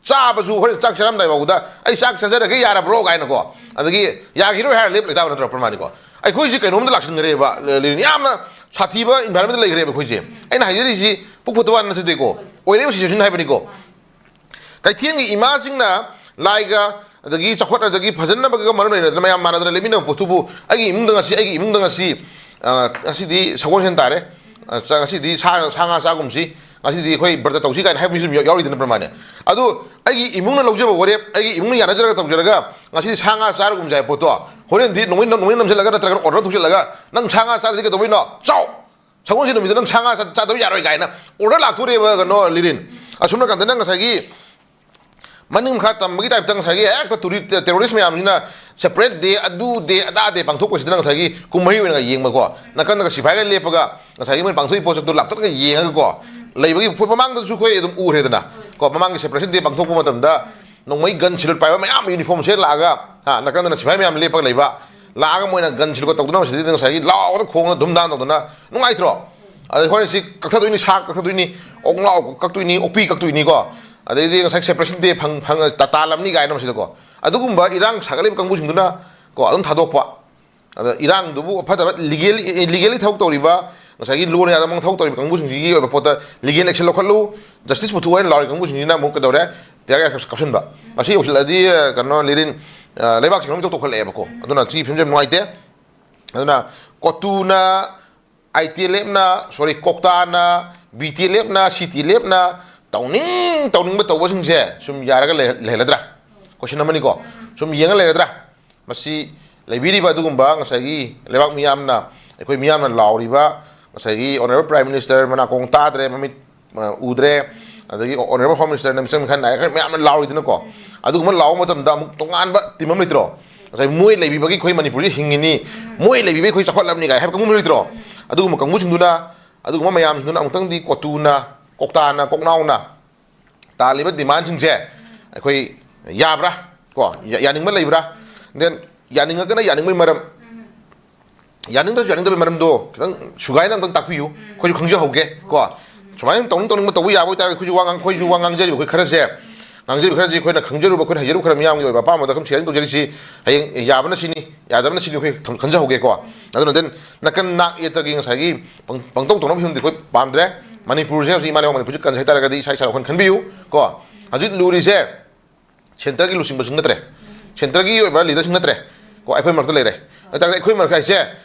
ꯆꯥꯕꯁꯨ ꯍꯣꯔꯦꯟ ꯆꯥꯛ ꯆꯥꯔꯝꯗꯥꯏ ꯐꯥꯎꯕꯗ, "ꯑꯩ ꯆꯥꯛ ꯆꯥꯖꯔꯒꯦ, ꯌꯥꯔꯕ꯭ꯔꯣ?" ꯀꯥꯏꯅꯀꯣ꯫ ꯑꯗꯒꯤ "ꯌꯥꯈꯤꯔꯣꯏ" ꯍꯥꯏꯔ ꯂꯦꯞ ꯂꯩꯇꯥꯕ ꯅꯠꯇ꯭ꯔꯣ ꯄ꯭ꯔꯃꯥꯅꯤꯀꯣ? ꯑꯩꯈꯣꯏꯁꯤ ꯀꯩꯅꯣꯝꯗ ꯂꯥꯛꯁꯤꯟꯈ꯭ꯔꯦꯕ, ꯂ-, ꯂ-, ꯌꯥꯝꯅ ꯁꯥꯊꯤꯕ ꯏꯟꯚꯥꯏꯔꯣꯟꯃꯦꯟꯗ ꯂꯩꯈ꯭ꯔꯦꯕ ꯑꯩꯈꯣꯏꯁꯦ꯫ ꯑꯩꯅ ꯍꯥꯏꯖꯔꯤꯁꯤ ꯄꯨꯛ ꯐꯠꯇꯕ ꯋꯥ ꯅꯠꯆꯗꯦꯀꯣ, ꯑꯣꯏꯔꯛꯏꯕ ꯁꯤꯆꯨꯋꯦꯁꯟ ꯍꯥꯏꯕꯅꯤꯀꯣ꯫ ꯀꯩꯊꯦꯜꯒꯤ ꯏꯃꯥꯁꯤꯡꯅ ꯂꯥꯏꯒ ꯑꯗꯒꯤ ꯆꯥꯎꯈꯠ ꯑꯗꯒꯤ ꯐꯖꯅꯕꯒ ꯃꯔꯝ ꯂꯩꯅꯗꯅ ꯃꯌꯥꯝ ꯃꯥꯟꯅꯗꯅ ꯂꯦꯞꯃꯤꯟꯅꯕ ꯄꯣꯠꯇꯨꯕꯨ, "ꯑꯩꯒꯤ ꯏꯃꯨꯡꯗ ꯉꯁꯤ, ꯑꯩꯒꯤ ꯏꯃꯨꯡꯗ ꯉꯁꯤ, ꯑ, ꯉꯁꯤꯗꯤ ꯁꯒꯣꯜꯁꯦꯟ ꯇꯥꯔꯦ, ꯑ, ꯆꯥ-, ꯉꯁꯤꯗꯤ ꯁꯥ, ꯁꯥ ꯉꯥ ꯆꯥꯒꯨꯝꯁꯤ, ꯉꯁꯤꯗꯤ ꯑꯩꯈꯣꯏ ꯕ꯭ꯔꯇ ꯇꯧꯁꯤ" ꯀꯥꯏꯅ ꯍꯥꯏꯕ ꯃꯤꯁꯨ ꯑꯗꯨꯝ ꯌꯥꯎꯔꯤꯗꯅ ꯄ꯭ꯔꯃꯥꯅꯦ꯫ ꯑꯗꯨ ꯑꯩꯒꯤ ꯏꯃꯨꯡꯅ ꯂꯧꯖꯕ ꯋꯥꯔꯦꯞ, ꯑꯩꯒꯤ ꯏꯃꯨꯡꯅ ꯌꯥꯅꯖꯔꯒ ꯇꯧꯖꯔꯒ ꯉꯁꯤꯗꯤ ꯁꯥ ꯉꯥ ꯆꯥꯔꯒꯨꯝꯁꯤ ꯍꯥꯏꯕ ꯄꯣꯠꯇꯣ ꯍꯣꯔꯦꯟꯗꯤ ꯅꯣꯡꯃꯩ, ꯅꯣꯡꯃꯩ ꯅꯝꯁꯤꯜꯂꯒ ꯅꯠꯇ꯭ꯔꯒꯅ ꯑꯣꯔꯗꯔ ꯊꯣꯛꯆꯜꯂꯒ, "ꯅꯪ ꯁꯥ ꯉꯥ ꯆꯥꯗ꯭ꯔꯗꯤ ꯀꯩꯗꯧꯕꯩꯅꯣ? ꯆꯥꯎ! ꯁꯒꯣꯜꯁꯦꯟ ꯅꯨꯃꯤꯠꯇ ꯅꯪ ꯁꯥ ꯉꯥ ꯆꯥ-, ꯆꯥꯗꯕ ꯌꯥꯔꯣꯏ" ꯀꯥꯏꯅ ꯑꯣꯔꯗꯔ ꯂꯥꯛꯇꯣꯔꯦꯕ, ꯀꯩꯅꯣ, ꯂꯤꯔꯤꯟ꯫ ꯑꯁꯣꯝ ꯅꯥꯀꯟꯗ ꯅꯪ ꯉꯁꯥꯏꯒꯤ ꯃꯅꯤꯡ ꯃꯈꯥ ꯇꯝꯕꯒꯤ ꯇꯥꯏꯞꯇ ꯉꯁꯥꯏꯒꯤ ꯍꯦꯛꯇ ꯇꯨꯔꯤ-, ꯇꯦ-, ꯇꯦꯔꯣꯔꯤꯁ ꯃꯌꯥꯝꯁꯤꯅ ꯁꯦꯄꯔꯦꯠ ꯗꯦ, ꯑꯗꯨ ꯗꯦ, ꯑꯗꯥ ꯗꯦ ꯄꯥꯡꯊꯣꯛꯄꯁꯤꯗ ꯉꯁꯥꯏꯒꯤ ꯀꯨꯝꯍꯩ ꯑꯣꯏꯅ ꯌꯦꯡꯕꯀꯣ, ꯅꯥꯀꯟꯗꯒ ꯁꯤꯐꯥꯏꯒ ꯂꯦꯞꯄꯒ ꯉꯁꯥꯏꯒꯤ ꯃꯣꯏꯅ ꯄꯥꯡꯊꯣꯛꯏ ꯄꯣꯠꯁꯛꯇꯣ ꯂꯥꯞꯇꯛꯅꯒ ꯌꯦꯡꯉꯒꯀꯣ ꯂꯩꯕꯒꯤ ꯄꯣꯠ ꯃꯃꯥꯡꯗꯁꯨ ꯑꯩꯈꯣꯏ ꯑꯗꯨꯝ ꯎꯈ꯭ꯔꯦꯗꯅ ꯀꯣ, ꯃꯃꯥꯡꯒꯤ ꯁꯦꯄꯔꯦꯁꯟ ꯗꯦ ꯄꯥꯡꯊꯣꯛꯄ ꯃꯇꯝꯗ ꯅꯣꯡꯃꯩ ꯒꯟ ꯁꯤꯂꯨꯠ ꯄꯥꯏꯕ ꯃꯌꯥꯝ ꯌꯨꯅꯤꯐꯣꯔꯝ ꯁꯦꯠ ꯂꯥꯛꯑꯒ, ꯍꯥ, ꯅꯥꯀꯟꯗꯅ ꯁꯤꯐꯥꯏ ꯃꯌꯥꯝ ꯂꯦꯞꯄꯒ ꯂꯩꯕ, ꯂꯥꯛꯑꯒ ꯃꯣꯏꯅ ꯒꯟ ꯁꯤꯜꯂꯒ ꯇꯧꯗꯅ ꯃꯁꯤꯗꯩꯗ ꯉꯁꯥꯏꯒꯤ ꯂꯥꯎꯗꯅ ꯈꯣꯡꯅ ꯙꯨꯝ ꯙꯥꯝ ꯇꯧꯗꯅ ꯅꯨꯡꯉꯥꯏꯇ꯭ꯔꯣ? ꯑꯗꯩ ꯍꯣꯔꯦꯟ ꯁꯤ ꯀꯛꯊꯗꯣꯏꯅꯤ, ꯁꯥ ꯀꯛꯊꯗꯣꯏꯅꯤ, ꯑꯣꯛꯅꯥꯎ ꯀꯛꯇꯣꯏꯅꯤ, ꯑꯣꯛꯄꯤ ꯀꯛꯇꯣꯏꯅꯤꯀꯣ꯫ ꯑꯗꯩꯗꯤ ꯉꯁꯥꯏ separation day ꯐꯪ ꯐꯪ ꯇꯥ- ꯇꯥꯜꯂꯝꯅꯤ ꯀꯥꯏꯅ ꯃꯁꯤꯗꯀꯣ꯫ ꯑꯗꯨꯒꯨꯝꯕ ꯏꯔꯥꯡ ꯁꯥꯒꯠꯂꯤꯕ ꯀꯥꯡꯕꯨꯁꯤꯡꯗꯨꯅ ꯀꯣ ꯑꯗꯨꯝ ꯊꯥꯗꯣꯛꯄ꯫ ꯑꯗ ꯏꯔꯥꯡꯗꯨꯕꯨ ꯐꯠꯇꯕ ꯂꯤꯒꯦꯜꯂꯤ ꯂꯤꯒꯦꯜꯂꯤ ꯊꯕꯛ ꯇꯧꯔꯤꯕ, ꯉꯁꯥꯏꯒꯤ ꯂꯣꯅ ꯌꯥꯗꯕ ꯃꯑꯣꯡ ꯊꯕꯛ ꯇꯧꯔꯤꯕ ꯀꯥꯡꯕꯨꯁꯤꯡꯁꯤꯒꯤ ꯑꯣꯏꯕ ꯄꯣꯠꯇ ꯂꯤꯒꯦꯜ ꯑꯦꯛꯁꯟ ꯂꯧꯈꯠꯂꯨ, ꯖꯁꯇꯤꯁ ꯄꯨꯊꯣꯛꯑꯣ ꯍꯥꯏꯅ ꯂꯥꯎꯔꯤ ꯀꯥꯡꯕꯨꯁꯤꯡꯁꯤꯅ ꯑꯃꯨꯛ ꯀꯩꯗꯧꯔꯦ? ꯇꯤꯌꯥꯔ ꯒ꯭ꯌꯥꯁ ꯀꯥꯞꯁꯤꯟꯕ꯫ ꯃꯁꯤ ꯌꯧꯁꯤꯜꯂꯛꯑꯗꯤ ꯑ, ꯀꯩꯅꯣ ꯂꯤꯔꯤꯟ ꯑ, ꯂꯩꯕꯥꯛꯁꯤ ꯀꯩꯅꯣꯝ ꯏꯇꯧ ꯇꯧꯈꯠꯂꯛꯑꯦꯕꯀꯣ꯫ ꯑꯗꯨꯅ ꯁꯤꯒꯤ ꯐꯤꯕꯝꯁꯦ ꯌꯥꯝ ꯅꯨꯡꯉꯥꯏꯇꯦ꯫ ꯑꯗꯨꯅ ꯀꯣꯇꯨꯅ, ꯑꯥꯏ ꯇꯤ ꯑꯦꯜ ꯑꯦꯐꯅ, ꯁꯣꯔꯤ, ꯀꯣꯛꯇꯥꯅ, ꯕꯤ ꯇꯤ ꯑꯦꯜ ꯑꯦꯐꯅ, ꯁꯤ ꯇꯤ ꯑꯦꯜ ꯑꯦꯐꯅ ꯇꯧꯅꯤꯡ ꯇꯧꯅꯤꯡꯕ ꯇꯧꯕꯁꯤꯡꯁꯦ ꯁꯨꯝ ꯌꯥꯔꯒ ꯂꯩ- ꯂꯩꯍꯜꯂꯗ꯭ꯔꯥ? ꯀꯣꯏꯁꯟ ꯑꯃꯅꯤꯀꯣ꯫ ꯁꯨꯝ ꯌꯦꯡꯉ ꯂꯩꯔꯗ꯭ꯔꯥ? ꯃꯁꯤ ꯂꯩꯕꯤꯔꯤꯕ ꯑꯗꯨꯒꯨꯝꯕ ꯉꯁꯥꯏꯒꯤ ꯂꯩꯕꯥꯛ ꯃꯤꯌꯥꯝꯅ, ꯑꯩꯈꯣꯏ ꯃꯤꯌꯥꯝꯅ ꯂꯥꯎꯔꯤꯕ, ꯉꯁꯥꯏꯒꯤ ꯑꯣꯅꯔꯦꯕꯜ ꯄ꯭ꯔꯥꯏꯝ ꯃꯤꯅꯤꯁꯇꯔ ꯃꯅꯥꯀꯣꯡ ꯇꯥꯗ꯭ꯔꯦ, ꯃꯃꯤꯠ ꯑ, ꯎꯗ꯭ꯔꯦ, ꯑꯗꯒꯤ ꯑꯣꯅꯔꯦꯕꯜ ꯍꯣꯝ ꯃꯤꯅꯤꯁꯇꯔꯅ ꯃꯤꯆꯪ ꯃꯤꯈꯥꯏ ꯅꯥꯏꯔꯦ, ꯃꯌꯥꯝꯅ ꯂꯥꯎꯔꯤꯗꯅꯀꯣ꯫ ꯑꯗꯨꯒꯨꯝꯕ ꯂꯥꯎꯕ ꯃꯇꯝꯗ ꯑꯃꯨꯛ ꯇꯣꯉꯥꯟꯕ ꯇꯤꯝ ꯑꯃ ꯂꯩꯇ꯭ꯔꯣ? ꯉꯁꯥꯏ ꯃꯣꯏ ꯂꯩꯕꯤꯕꯒꯤ ꯑꯩꯈꯣꯏ ꯃꯅꯤꯄꯨꯔꯁꯤ ꯍꯤꯡꯉꯤꯅꯤ, ꯃꯣꯏ ꯂꯩꯕꯤꯕꯒꯤ ꯑꯩꯈꯣꯏ ꯆꯥꯎꯈꯠꯂꯕꯅꯤ ꯀꯥꯏꯅ ꯍꯥꯏꯕ ꯀꯥꯡꯕꯨ ꯑꯃ ꯂꯩꯇ꯭ꯔꯣ? ꯑꯗꯨꯒꯨꯝꯕ ꯀꯥꯡꯕꯨꯁꯤꯡꯗꯨꯅ, ꯑꯗꯨꯒꯨꯝꯕ ꯃꯌꯥꯝꯁꯤꯡꯗꯨꯅ ꯑꯃꯨꯛꯇꯪꯗꯤ ꯀꯣꯇꯨꯅ, ꯀꯣꯛꯇꯥꯅ, ꯀꯣꯛꯅꯥꯎꯅ ꯇꯥꯜꯂꯤꯕ ꯗꯤꯃꯥꯟꯁꯤꯡꯁꯦ ꯑꯩꯈꯣꯏ ꯌꯥꯕ꯭ꯔꯥ? ꯀꯣ, ꯌꯥ- ꯌꯥꯅꯤꯡꯕ ꯂꯩꯕ꯭ꯔꯥ? Then ꯌꯥꯅꯤꯡꯉꯒꯅ ꯌꯥꯅꯤꯡꯕꯒꯤ ꯃꯔꯝ, ꯌꯥꯅꯤꯡꯗ꯭ꯔꯁꯨ ꯌꯥꯅꯤꯡꯗꯕꯒꯤ ꯃꯔꯝꯗꯣ ꯈꯤꯇꯪ ꯁꯨꯒꯥꯏꯅ ꯑꯝꯇꯪ ꯇꯥꯛꯄꯤꯌꯨ, ꯑꯩꯈꯣꯏꯁꯨ ꯈꯪꯖꯍꯧꯒꯦ꯫ ꯀꯣ, ꯁꯨꯃꯥꯏꯅ ꯇꯧꯅꯤꯡ ꯇꯧꯅꯤꯡꯕ ꯇꯧꯕ ꯌꯥꯕ ꯑꯣꯏꯇꯥꯔꯒꯗꯤ ꯑꯩꯈꯣꯏꯁꯨ ꯋꯥ ꯉꯥꯡ- ꯑꯩꯈꯣꯏꯁꯨ ꯋꯥ ꯉꯥꯡꯖꯔꯤꯕ ꯑꯩꯈꯣꯏ ꯈꯔꯁꯦ, ꯉꯥꯡꯖꯔꯤꯕ ꯈꯔꯁꯦ ꯑꯩꯈꯣꯏꯅ ꯈꯪꯖꯔꯨꯕ, ꯑꯩꯈꯣꯏꯅ ꯍꯩꯖꯔꯨꯕ ꯈꯔ ꯃꯤꯌꯥꯝꯒꯤ ꯑꯣꯏꯕ ꯑꯄꯥꯝꯕꯗ ꯑꯗꯨꯝ ꯁꯤꯌꯔꯤꯡ ꯇꯧꯖꯔꯤꯁꯤ꯫ ꯍꯌꯦꯡ ꯌꯥꯕꯅ ꯁꯤꯅꯤ, ꯌꯥꯗꯕꯅ ꯁꯤꯅꯤ ꯑꯩꯈꯣꯏ ꯈꯪ- ꯈꯟꯖꯍꯧꯒꯦꯀꯣ꯫ ꯑꯗꯨꯅ then ꯅꯥꯀꯟ ꯅꯥꯛ ꯌꯦꯠꯇꯒꯤ ꯉꯁꯥꯏꯒꯤ ꯄꯪ- ꯄꯪꯇꯧ ꯇꯧꯅꯕ ꯐꯤꯕꯝꯗꯤ ꯑꯩꯈꯣꯏ ꯄꯥꯝꯗ꯭ꯔꯦ꯫ ꯃꯅꯤꯄꯨꯔꯁꯦ ꯍꯧꯖꯤꯛ ꯏꯃꯥ ꯂꯩꯕꯥꯛ ꯃꯅꯤꯄꯨꯔꯁꯦ ꯀꯟꯁꯦ ꯍꯥꯏꯇꯥꯔꯒꯗꯤ ꯏꯁꯥ ꯏꯁꯥꯅ ꯋꯥꯈꯜ ꯈꯟꯕꯤꯌꯨ꯫ ꯀꯣ, ꯍꯧꯖꯤꯛ ꯂꯨꯔꯤꯁꯦ ꯁꯦꯟꯇꯔꯒꯤ ꯂꯨꯆꯤꯡꯕꯁꯤꯡ ꯅꯠꯇ꯭ꯔꯦ, ꯁꯦꯟꯇꯔꯒꯤ ꯑꯣꯏꯕ ꯂꯤꯗꯔꯁꯤꯡ ꯅꯠꯇ꯭ꯔꯦ꯫ ꯀꯣ, ꯑꯩꯈꯣꯏ ꯃꯔꯛꯇ ꯂꯩꯔꯦ꯫ ꯑꯗꯨ ꯇꯥꯔꯒꯗꯤ ꯑꯩꯈꯣꯏ ꯃꯔꯛ ꯍꯥꯏꯁꯦ,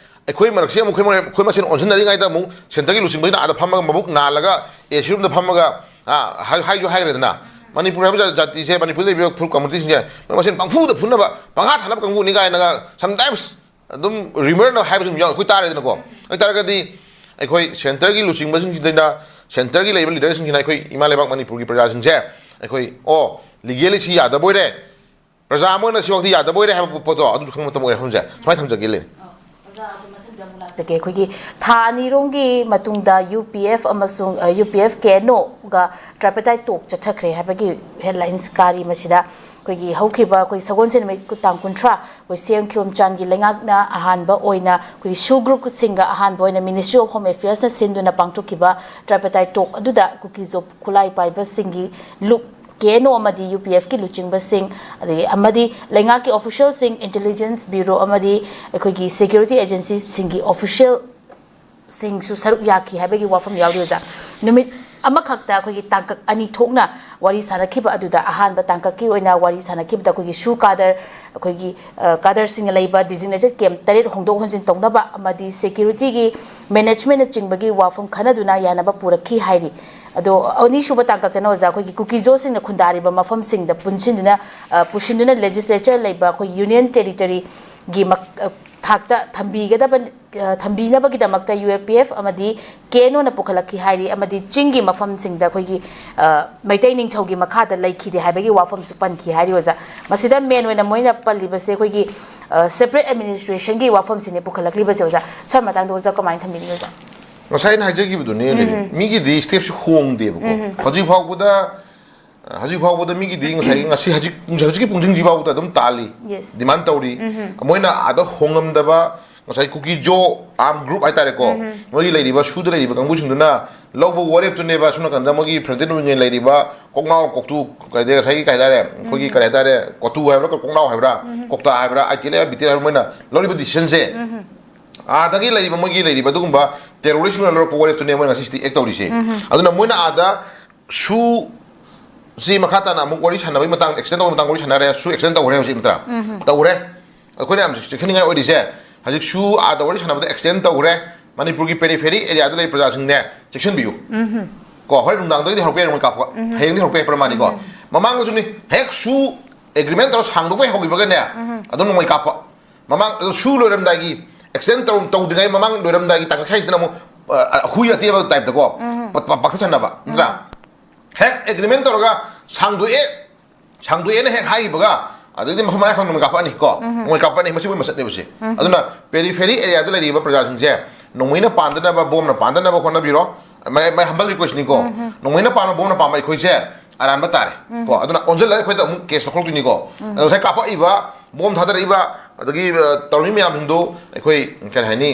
ꯑꯩꯈꯣꯏ ꯃꯔꯛꯁꯦ ꯑꯃꯨꯛ ꯑꯩꯈꯣꯏ ꯃꯔꯛ- ꯑꯩꯈꯣꯏ ꯃꯁꯦꯟ ꯑꯣꯟꯁꯤꯟꯅꯔꯤꯉꯩꯗ ꯑꯃꯨꯛ ꯁꯦꯟꯇꯔꯒꯤ ꯂꯨꯆꯤꯡꯕꯁꯤꯅ ꯑꯥꯗ ꯐꯝꯃꯒ ꯃꯕꯨꯛ ꯅꯥꯜꯂꯒ ꯑꯦ ꯁꯤ ꯔꯨꯝꯗ ꯐꯝꯃꯒ, ꯑ, ꯍꯥꯏ- ꯍꯥꯏꯁꯨ ꯍꯥꯏꯈ꯭ꯔꯦꯗꯅ, ꯃꯅꯤꯄꯨꯔ ꯍꯥꯏꯕ ꯖꯥ- ꯖꯥꯇꯤꯁꯦ, ꯃꯅꯤꯄꯨꯔꯗ ꯂꯩꯔꯤꯕ ꯐꯨꯔꯨꯞ ꯀꯝꯃꯨꯅꯤꯇꯤꯁꯤꯡꯁꯦ ꯃꯣꯏ ꯃꯁꯦꯟ ꯄꯪꯐꯨꯗ ꯐꯨꯅꯕ, ꯄꯪꯍꯥ ꯊꯥꯅꯕ ꯀꯥꯡꯕꯨꯅꯤ ꯀꯥꯏꯅꯒ sometimes ꯑꯗꯨꯝ ꯔꯤꯃꯔꯅ ꯍꯥꯏꯕꯁꯨ ꯑꯗꯨꯝ ꯌꯥꯎ- ꯑꯩꯈꯣꯏ ꯇꯥꯔꯦꯗꯅꯀꯣ꯫ ꯑꯗꯨ ꯇꯥꯔꯒꯗꯤ ꯑꯩꯈꯣꯏ ꯁꯦꯟꯇꯔꯒꯤ ꯂꯨꯆꯤꯡꯕꯁꯤꯡꯁꯤꯗ, ꯁꯦꯟꯇꯔꯒꯤ ꯂꯩꯔꯤꯕ ꯂꯤꯗꯔꯁꯤꯡꯁꯤꯅ ꯑꯩꯈꯣꯏ ꯏꯃꯥ ꯂꯩꯕꯥꯛ ꯃꯅꯤꯄꯨꯔꯒꯤ ꯄ꯭ꯔꯖꯥꯁꯤꯡꯁꯦ ꯑꯩꯈꯣꯏ, ꯑꯣ, ꯂꯤꯒꯦꯜꯂꯤ ꯁꯤ ꯌꯥꯗꯕ ꯑꯣꯏꯔꯦ, ꯄ꯭ꯔꯖꯥ ꯑꯃ ꯑꯣꯏꯅ ꯁꯤꯐꯥꯎꯗꯤ ꯌꯥꯗꯕ ꯑꯣꯏꯔꯦ ꯍꯥꯏꯕ ꯄꯣꯠꯇꯣ ꯑꯗꯨꯁꯨ ꯈꯪꯕ ꯃꯇꯝ ꯑꯣꯏꯔꯦ ꯍꯥꯏꯕꯁꯦ ꯁꯨꯃꯥꯏꯅ ꯊꯝꯖꯒꯦ ꯂꯩꯅꯤ꯫ ꯑꯣ, ꯑꯣꯖꯥ, ꯑꯗꯨ ꯃꯊꯪꯗ ꯑꯃꯨꯛ ꯂꯥꯛ- ꯑꯗꯒꯤ ꯑꯩꯈꯣꯏꯒꯤ ꯊꯥ ꯑꯅꯤꯔꯣꯝꯒꯤ ꯃꯇꯨꯡꯗ ꯌꯨ ꯄꯤ ꯑꯦꯐ ꯑꯃꯁꯨꯡ U P F K N ꯑꯣꯒ ꯇ꯭ꯔꯥꯏꯄꯦꯇꯥꯏꯠ ꯇꯣꯛ ꯆꯠꯊꯈ꯭ꯔꯦ ꯍꯥꯏꯕꯒꯤ ꯍꯦꯗꯂꯥꯏꯟꯁ ꯀꯥꯔꯤ꯫ ꯃꯁꯤꯗ ꯑꯩꯈꯣꯏꯒꯤ ꯍꯧꯈꯤꯕ ꯑꯩꯈꯣꯏ ꯁꯒꯣꯜꯁꯦꯟ ꯅꯨꯃꯤꯠ ꯇꯥꯡ ꯀꯨꯟꯊ꯭ꯔꯥ, ꯑꯩꯈꯣꯏ ꯁꯤ ꯑꯦꯝ ꯈꯤꯌꯣꯝꯆꯥꯟꯒꯤ ꯂꯩꯉꯥꯛꯅ ꯑꯍꯥꯟꯕ ꯑꯣꯏꯅ ꯑꯩꯈꯣꯏꯒꯤ ꯁꯨ ꯒ꯭ꯔꯨꯞꯁꯤꯡꯒ ꯑꯍꯥꯟꯕ ꯑꯣꯏꯅ ꯃꯤꯅꯤꯁꯇ꯭ꯔꯤ ꯑꯣꯐ ꯍꯣꯝ ꯑꯦꯐꯤꯌꯔꯁꯅ ꯁꯤꯟꯗꯨꯅ ꯄꯥꯡꯊꯣꯛꯈꯤꯕ ꯇ꯭ꯔꯥꯏꯄꯦꯇꯥꯏꯠ ꯇꯣꯛ ꯑꯗꯨꯗ ꯀꯨꯀꯤ ꯖꯣ ꯈꯨꯠꯂꯥꯏ ꯄꯥꯏꯕꯁꯤꯡꯒꯤ ꯂꯨꯞ ꯀꯦ ꯑꯦꯟ ꯑꯣ ꯑꯃꯗꯤ ꯌꯨ ꯄꯤ ꯑꯦꯐꯀꯤ ꯂꯨꯆꯤꯡꯕꯁꯤꯡ, ꯑꯗꯒꯤ ꯑꯃꯗꯤ ꯂꯩꯉꯥꯛꯀꯤ ꯑꯣꯐꯤꯁꯤꯌꯦꯜꯁꯤꯡ, ꯏꯟꯇꯦꯂꯤꯖꯦꯟꯁ ꯕ꯭ꯌꯨꯔꯣ ꯑꯃꯗꯤ ꯑꯩꯈꯣꯏꯒꯤ ꯁꯦꯀ꯭ꯌꯨꯔꯤꯇꯤ ꯑꯦꯖꯦꯟꯁꯤꯁꯤꯡꯒꯤ ꯑꯣꯐꯤꯁꯤꯌꯦꯜꯁꯤꯡꯁꯨ ꯁꯔꯨꯛ ꯌꯥꯈꯤ ꯍꯥꯏꯕꯒꯤ ꯋꯥꯐꯝ ꯌꯥꯎꯔꯤ, ꯑꯣꯖꯥ꯫ ꯅꯨꯃꯤꯠ ꯑꯃꯈꯛꯇ ꯑꯩꯈꯣꯏꯒꯤ ꯇꯥꯡꯀꯛ ꯑꯅꯤ ꯊꯣꯛꯅ ꯋꯥꯔꯤ ꯁꯥꯟꯅꯈꯤꯕ ꯑꯗꯨꯗ, ꯑꯍꯥꯟꯕ ꯇꯥꯡꯀꯛꯀꯤ ꯑꯣꯏꯅ ꯋꯥꯔꯤ ꯁꯥꯟꯅꯈꯤꯕꯗ ꯑꯩꯈꯣꯏꯒꯤ ꯁꯨ ꯀꯥꯗꯔ, ꯑꯩꯈꯣꯏꯒꯤ, ꯑ, ꯀꯥꯗꯔꯁꯤꯡꯅ ꯂꯩꯕ ꯗꯤꯖꯤꯒꯅꯦꯇꯦꯗ ꯀꯦꯝꯞ ꯇꯔꯦꯠ ꯍꯣꯡꯗꯣꯛ ꯍꯣꯟꯖꯤꯟ ꯇꯧꯅꯕ ꯑꯃꯗꯤ ꯁꯦꯀ꯭ꯌꯨꯔꯤꯇꯤꯒꯤ ꯃꯦꯅꯦꯖꯃꯦꯟꯅꯆꯤꯡꯕꯒꯤ ꯋꯥꯐꯝ ꯈꯟꯅꯗꯨꯅ ꯌꯥꯅꯕ ꯄꯨꯔꯛꯈꯤ ꯍꯥꯏꯔꯤ꯫ ꯑꯗꯣ ꯑꯅꯤꯁꯨꯕ ꯇꯥꯡꯀꯛꯇꯅ, ꯑꯣꯖꯥ, ꯑꯩꯈꯣꯏꯒꯤ ꯀꯨꯀꯤꯖꯣꯁꯤꯡꯅ ꯈꯨꯟꯗꯥꯔꯤꯕ ꯃꯐꯝꯁꯤꯡꯗ ꯄꯨꯟꯁꯤꯟꯗꯨꯅ, ꯑ, ꯄꯨꯁꯤꯟꯗꯨꯅ ꯂꯦꯖꯤꯁꯂꯦꯆꯔ ꯂꯩꯕ ꯑꯩꯈꯣꯏ ꯌꯨꯅꯤꯌꯟ ꯇꯦꯔꯤꯇꯔꯤꯒꯤ ꯃꯛ-, ꯑ, ꯊꯥꯛꯇ ꯊꯝꯕꯤꯒꯗꯕ, ꯑ, ꯊꯝꯕꯤꯅꯕꯒꯤꯗꯃꯛꯇ ꯌꯨ ꯑꯦ ꯄꯤ ꯑꯦꯐ ꯑꯃꯗꯤ ꯀꯦ ꯑꯦꯟ ꯑꯣꯅ ꯄꯨꯈꯠꯂꯛꯈꯤ ꯍꯥꯏꯔꯤ, ꯑꯃꯗꯤ ꯆꯤꯡꯒꯤ ꯃꯐꯝꯁꯤꯡꯗ ꯑꯩꯈꯣꯏꯒꯤ, ꯑ, ꯃꯩꯇꯩ ꯅꯤꯡꯊꯧꯒꯤ ꯃꯈꯥꯗ ꯂꯩꯈꯤꯗꯦ ꯍꯥꯏꯕꯒꯤ ꯋꯥꯐꯝꯁꯨ ꯄꯟꯈꯤ ꯍꯥꯏꯔꯤ, ꯑꯣꯖꯥ꯫ ꯃꯁꯤꯗ ꯃꯦꯟ ꯑꯣꯏꯅ ꯃꯣꯏꯅ ꯄꯜꯂꯤꯕꯁꯦ ꯑꯩꯈꯣꯏꯒꯤ, ꯑ, ꯁꯦꯄꯔꯦꯠ ꯑꯦꯗꯃꯤꯅꯤꯁꯇ꯭ꯔꯦꯁꯟꯒꯤ ꯋꯥꯐꯝꯁꯤꯅꯦ ꯄꯨꯈꯠꯂꯛꯂꯤꯕꯁꯦ, ꯑꯣꯖꯥ꯫ ꯁ꯭ꯋꯥꯏ ꯃꯇꯥꯡꯗ ꯑꯣꯖꯥ ꯀꯃꯥꯏꯅ ꯊꯝꯕꯤꯅꯤꯡꯉꯤ, ꯑꯣꯖꯥ? ꯉꯁꯥꯏ ꯑꯩꯅ ꯍꯥꯏꯖꯈꯤꯕꯗꯨꯅꯦ, ꯎꯝ꯫ ꯃꯤꯒꯤꯗꯤ ꯁ꯭ꯇꯦꯞꯁꯨ ꯍꯣꯡꯗꯦꯕꯀꯣ꯫ ꯎꯝ꯫ ꯍꯧꯖꯤꯛ ꯐꯥꯎꯕꯗ, ꯍꯧꯖꯤꯛ ꯐꯥꯎꯕꯗ ꯃꯤꯒꯤꯗꯤ ꯉꯁꯥꯏ, ꯉꯁꯤ, ꯍꯧꯖꯤꯛ, ꯍꯧꯖꯤꯛꯀꯤ ꯄꯨꯡꯁꯤꯡꯁꯤ ꯐꯥꯎꯕꯗ ꯑꯗꯨꯝ ꯇꯥꯜꯂꯤ, Yes. ꯗꯤꯃꯥꯟ ꯇꯧꯔꯤ꯫ ꯎꯝ꯫ ꯃꯣꯏꯅ ꯑꯥꯗ ꯍꯣꯡꯉꯝꯗꯕ, ꯉꯁꯥꯏ ꯀꯨꯀꯤ ꯖꯣ ꯑꯥꯔꯝ ꯒ꯭ꯔꯨꯞ ꯍꯥꯏꯇꯥꯔꯦꯀꯣ, ꯎꯝ꯫ ꯃꯣꯏꯒꯤ ꯂꯩꯔꯤꯕ, ꯁꯨꯗ ꯂꯩꯔꯤꯕ ꯀꯥꯡꯕꯨꯁꯤꯡꯗꯨꯅ ꯂꯧꯕ ꯋꯥꯔꯦꯞꯇꯨꯅꯦꯕ, ꯁꯣꯝ ꯅꯥꯀꯟꯗ ꯃꯣꯏꯒꯤ ꯐ꯭ꯔꯟꯇꯦꯜ ꯋꯤꯡꯒꯤ ꯂꯩꯔꯤꯕ ꯀꯣꯛꯅꯥꯎ ꯀꯣꯛꯇꯨ, ꯀꯩꯗꯩ ꯉꯁꯥꯏꯒꯤ ꯀꯩ ꯍꯥꯏꯇꯥꯔꯦ, ꯑꯩꯈꯣꯏꯒꯤ ꯎꯝ꯫ ꯀꯔꯤ ꯍꯥꯏꯇꯥꯔꯦ, ꯀꯣꯇꯨ ꯍꯥꯏꯕ꯭ꯔꯥ, ꯀꯣꯛꯅꯥꯎ ꯍꯥꯏꯕ꯭ꯔꯥ, ꯎꯝ꯫ ꯀꯣꯛꯇꯥ ꯍꯥꯏꯕ꯭ꯔꯥ, ꯑꯥꯏ ꯇꯤ ꯑꯦꯜ ꯍꯥꯏꯕ꯭ꯔꯥ, ꯕꯤ ꯇꯤ ꯑꯦꯜ ꯍꯥꯏꯕ꯭ꯔꯥ, ꯃꯣꯏꯅ ꯂꯧꯔꯤꯕ ꯗꯤꯁꯤꯖꯟꯁꯦ, ꯎꯝ꯫ ꯑꯥꯗꯒꯤ ꯂꯩꯔꯤꯕ, ꯃꯣꯏꯒꯤ ꯂꯩꯔꯤꯕ ꯑꯗꯨꯒꯨꯝꯕ ꯇꯦꯔꯣꯔꯤꯁꯁꯤꯡꯅ ꯂꯧꯔꯛꯄ ꯋꯥꯔꯦꯞꯇꯨꯅꯦ ꯃꯣꯏꯅ ꯉꯁꯤ ꯁꯤꯗꯤ ꯑꯦꯛ ꯇꯧꯔꯤꯁꯦ꯫ ꯎꯝ꯫ ꯑꯗꯨꯅ ꯃꯣꯏꯅ ꯑꯥꯗ ꯁꯨ ꯁꯤ ꯃꯈꯥ ꯇꯥꯅ ꯑꯃꯨꯛ ꯋꯥꯔꯤ ꯁꯥꯟꯅꯕꯒꯤ ꯃꯇꯥꯡꯗ, ꯑꯦꯛꯁꯇꯦꯟ ꯇꯧꯕꯒꯤ ꯃꯇꯥꯡꯗ ꯋꯥꯔꯤ ꯁꯥꯟꯅꯔꯦ, ꯁꯨ ꯑꯦꯛꯁꯇꯦꯟ ꯇꯧꯈ꯭ꯔꯦ ꯍꯧꯖꯤꯛ ꯅꯠꯇ꯭ꯔꯥ? ꯎꯝ꯫ ꯇꯧꯈ꯭ꯔꯦ꯫ ꯑꯩꯈꯣꯏꯅ ꯌꯥꯝ ꯆꯦꯛꯁꯤꯟꯅꯤꯡꯉꯥꯏ ꯑꯣꯏꯔꯤꯁꯦ, ꯍꯧꯖꯤꯛ ꯁꯨ ꯑꯥꯗ ꯋꯥꯔꯤ ꯁꯥꯟꯅꯕꯗ ꯑꯦꯛꯁꯇꯦꯟ ꯇꯧꯈ꯭ꯔꯦ, ꯃꯅꯤꯄꯨꯔꯒꯤ ꯄꯦꯔꯤꯐꯦꯔꯤ ꯑꯦꯔꯤꯌꯥꯗ ꯂꯩꯔꯤꯕ ꯄ꯭ꯔꯖꯥꯁꯤꯡꯅꯦ, ꯆꯦꯛꯁꯤꯟꯕꯤꯌꯨ꯫ ꯎꯝ꯫ ꯀꯣ, ꯍꯣꯔꯦꯟ ꯅꯨꯡꯗꯥꯡꯗꯒꯤꯗꯤ ꯍꯧꯔꯛꯄ ꯌꯥꯏ, ꯃꯣꯏ ꯀꯥꯞꯄ꯫ ꯎꯝ꯫ ꯍꯌꯦꯡꯗꯤ ꯍꯧꯔꯛꯄ ꯌꯥꯏ, ꯄ꯭ꯔꯃꯥꯅꯤꯀꯣ꯫ ꯎꯝ꯫ ꯃꯃꯥꯡꯗꯁꯨꯅꯤ, ꯍꯦꯛ ꯁꯨ ꯑꯦꯒ꯭ꯔꯤꯃꯦꯟ ꯇꯧꯔ ꯁꯥꯡꯗꯣꯛꯄ ꯍꯦꯛ ꯍꯧꯈꯤꯕꯒꯅꯦ, ꯎꯝ꯫ ꯑꯗꯨꯝ ꯅꯣꯡꯃꯩ ꯀꯥꯞꯄ꯫ ꯃꯃꯥꯡ, ꯑꯗꯣ ꯁꯨ ꯂꯣꯏꯔꯝꯗꯥꯏꯒꯤ, ꯑꯦꯛꯁꯇꯦꯟ ꯇꯧꯔꯝ-, ꯇꯧꯗ꯭ꯔꯤꯉꯩ ꯃꯃꯥꯡ ꯂꯣꯏꯔꯝꯗꯥꯏꯒꯤ ꯇꯥꯡꯀꯛ ꯁ꯭ꯋꯥꯏꯁꯤꯗꯅ ꯑꯃꯨꯛ, ꯑ, ꯑ, ꯍꯨꯏ ꯑꯇꯦꯕ ꯇꯥꯏꯞꯇꯀꯣ, ꯎꯝ꯫ ꯄ-, ꯄ-, ꯄꯥꯛꯊꯠꯁꯟꯅꯕ, ꯅꯠꯇ꯭ꯔꯥ? ꯎꯝ꯫ ꯍꯦꯛ ꯑꯦꯒ꯭ꯔꯤꯃꯦꯟ ꯇꯧꯔꯒ ꯁꯥꯡꯗꯣꯛꯑꯦ, ꯁꯥꯡꯗꯣꯛꯑꯦꯅ ꯍꯦꯛ ꯍꯥꯏꯈꯤꯕꯒ, ꯑꯗꯩꯗꯤ ꯃꯈꯣꯏ ꯃꯔꯥꯏ ꯈꯪꯗꯅ ꯀꯥꯞꯄꯛꯑꯅꯤ ꯀꯣ, ꯃꯣꯏ ꯀꯥꯞꯄꯛꯑꯅꯤ, ꯃꯁꯤ ꯃꯣꯏ ꯃꯁꯛꯅꯦꯕꯁꯦ꯫ ꯑꯗꯨꯅ ꯄꯦꯔꯤꯐꯦꯔꯤ ꯑꯦꯔꯤꯌꯥꯗ ꯂꯩꯔꯤꯕ ꯄ꯭ꯔꯖꯥꯁꯤꯡꯁꯦ ꯅꯣꯡꯃꯩꯅ ꯄꯥꯟꯗꯅꯕ, ꯕꯣꯝꯅ ꯄꯥꯟꯗꯅꯕ ꯍꯣꯠꯅꯕꯤꯔꯣ꯫ My, my humble request ꯅꯤꯀꯣ꯫ ꯅꯣꯡꯃꯩꯅ ꯄꯥꯟꯕ, ꯕꯣꯝꯅ ꯄꯥꯟꯕ ꯑꯩꯈꯣꯏꯁꯦ ꯑꯔꯥꯟꯕ ꯇꯥꯔꯦ ꯀꯣ꯫ ꯑꯗꯨꯅ ꯑꯣꯟꯁꯤꯜꯂꯒ ꯑꯩꯈꯣꯏꯗ ꯑꯃꯨꯛ ꯀꯦꯁ ꯂꯧꯈꯠꯂꯛꯇꯣꯏꯅꯤꯀꯣ꯫ ꯑꯗꯣ ꯉꯁꯥꯏ ꯀꯥꯞꯄꯛꯏꯕ, ꯕꯣꯝ ꯊꯥꯗꯔꯛꯏꯕ, ꯑꯗꯒꯤ ꯑ, ꯇꯧꯔꯤꯕ ꯃꯌꯥꯝꯁꯤꯡꯗꯣ ꯑꯩꯈꯣꯏ, ꯀꯔꯤ ꯍꯥꯏꯅꯤ,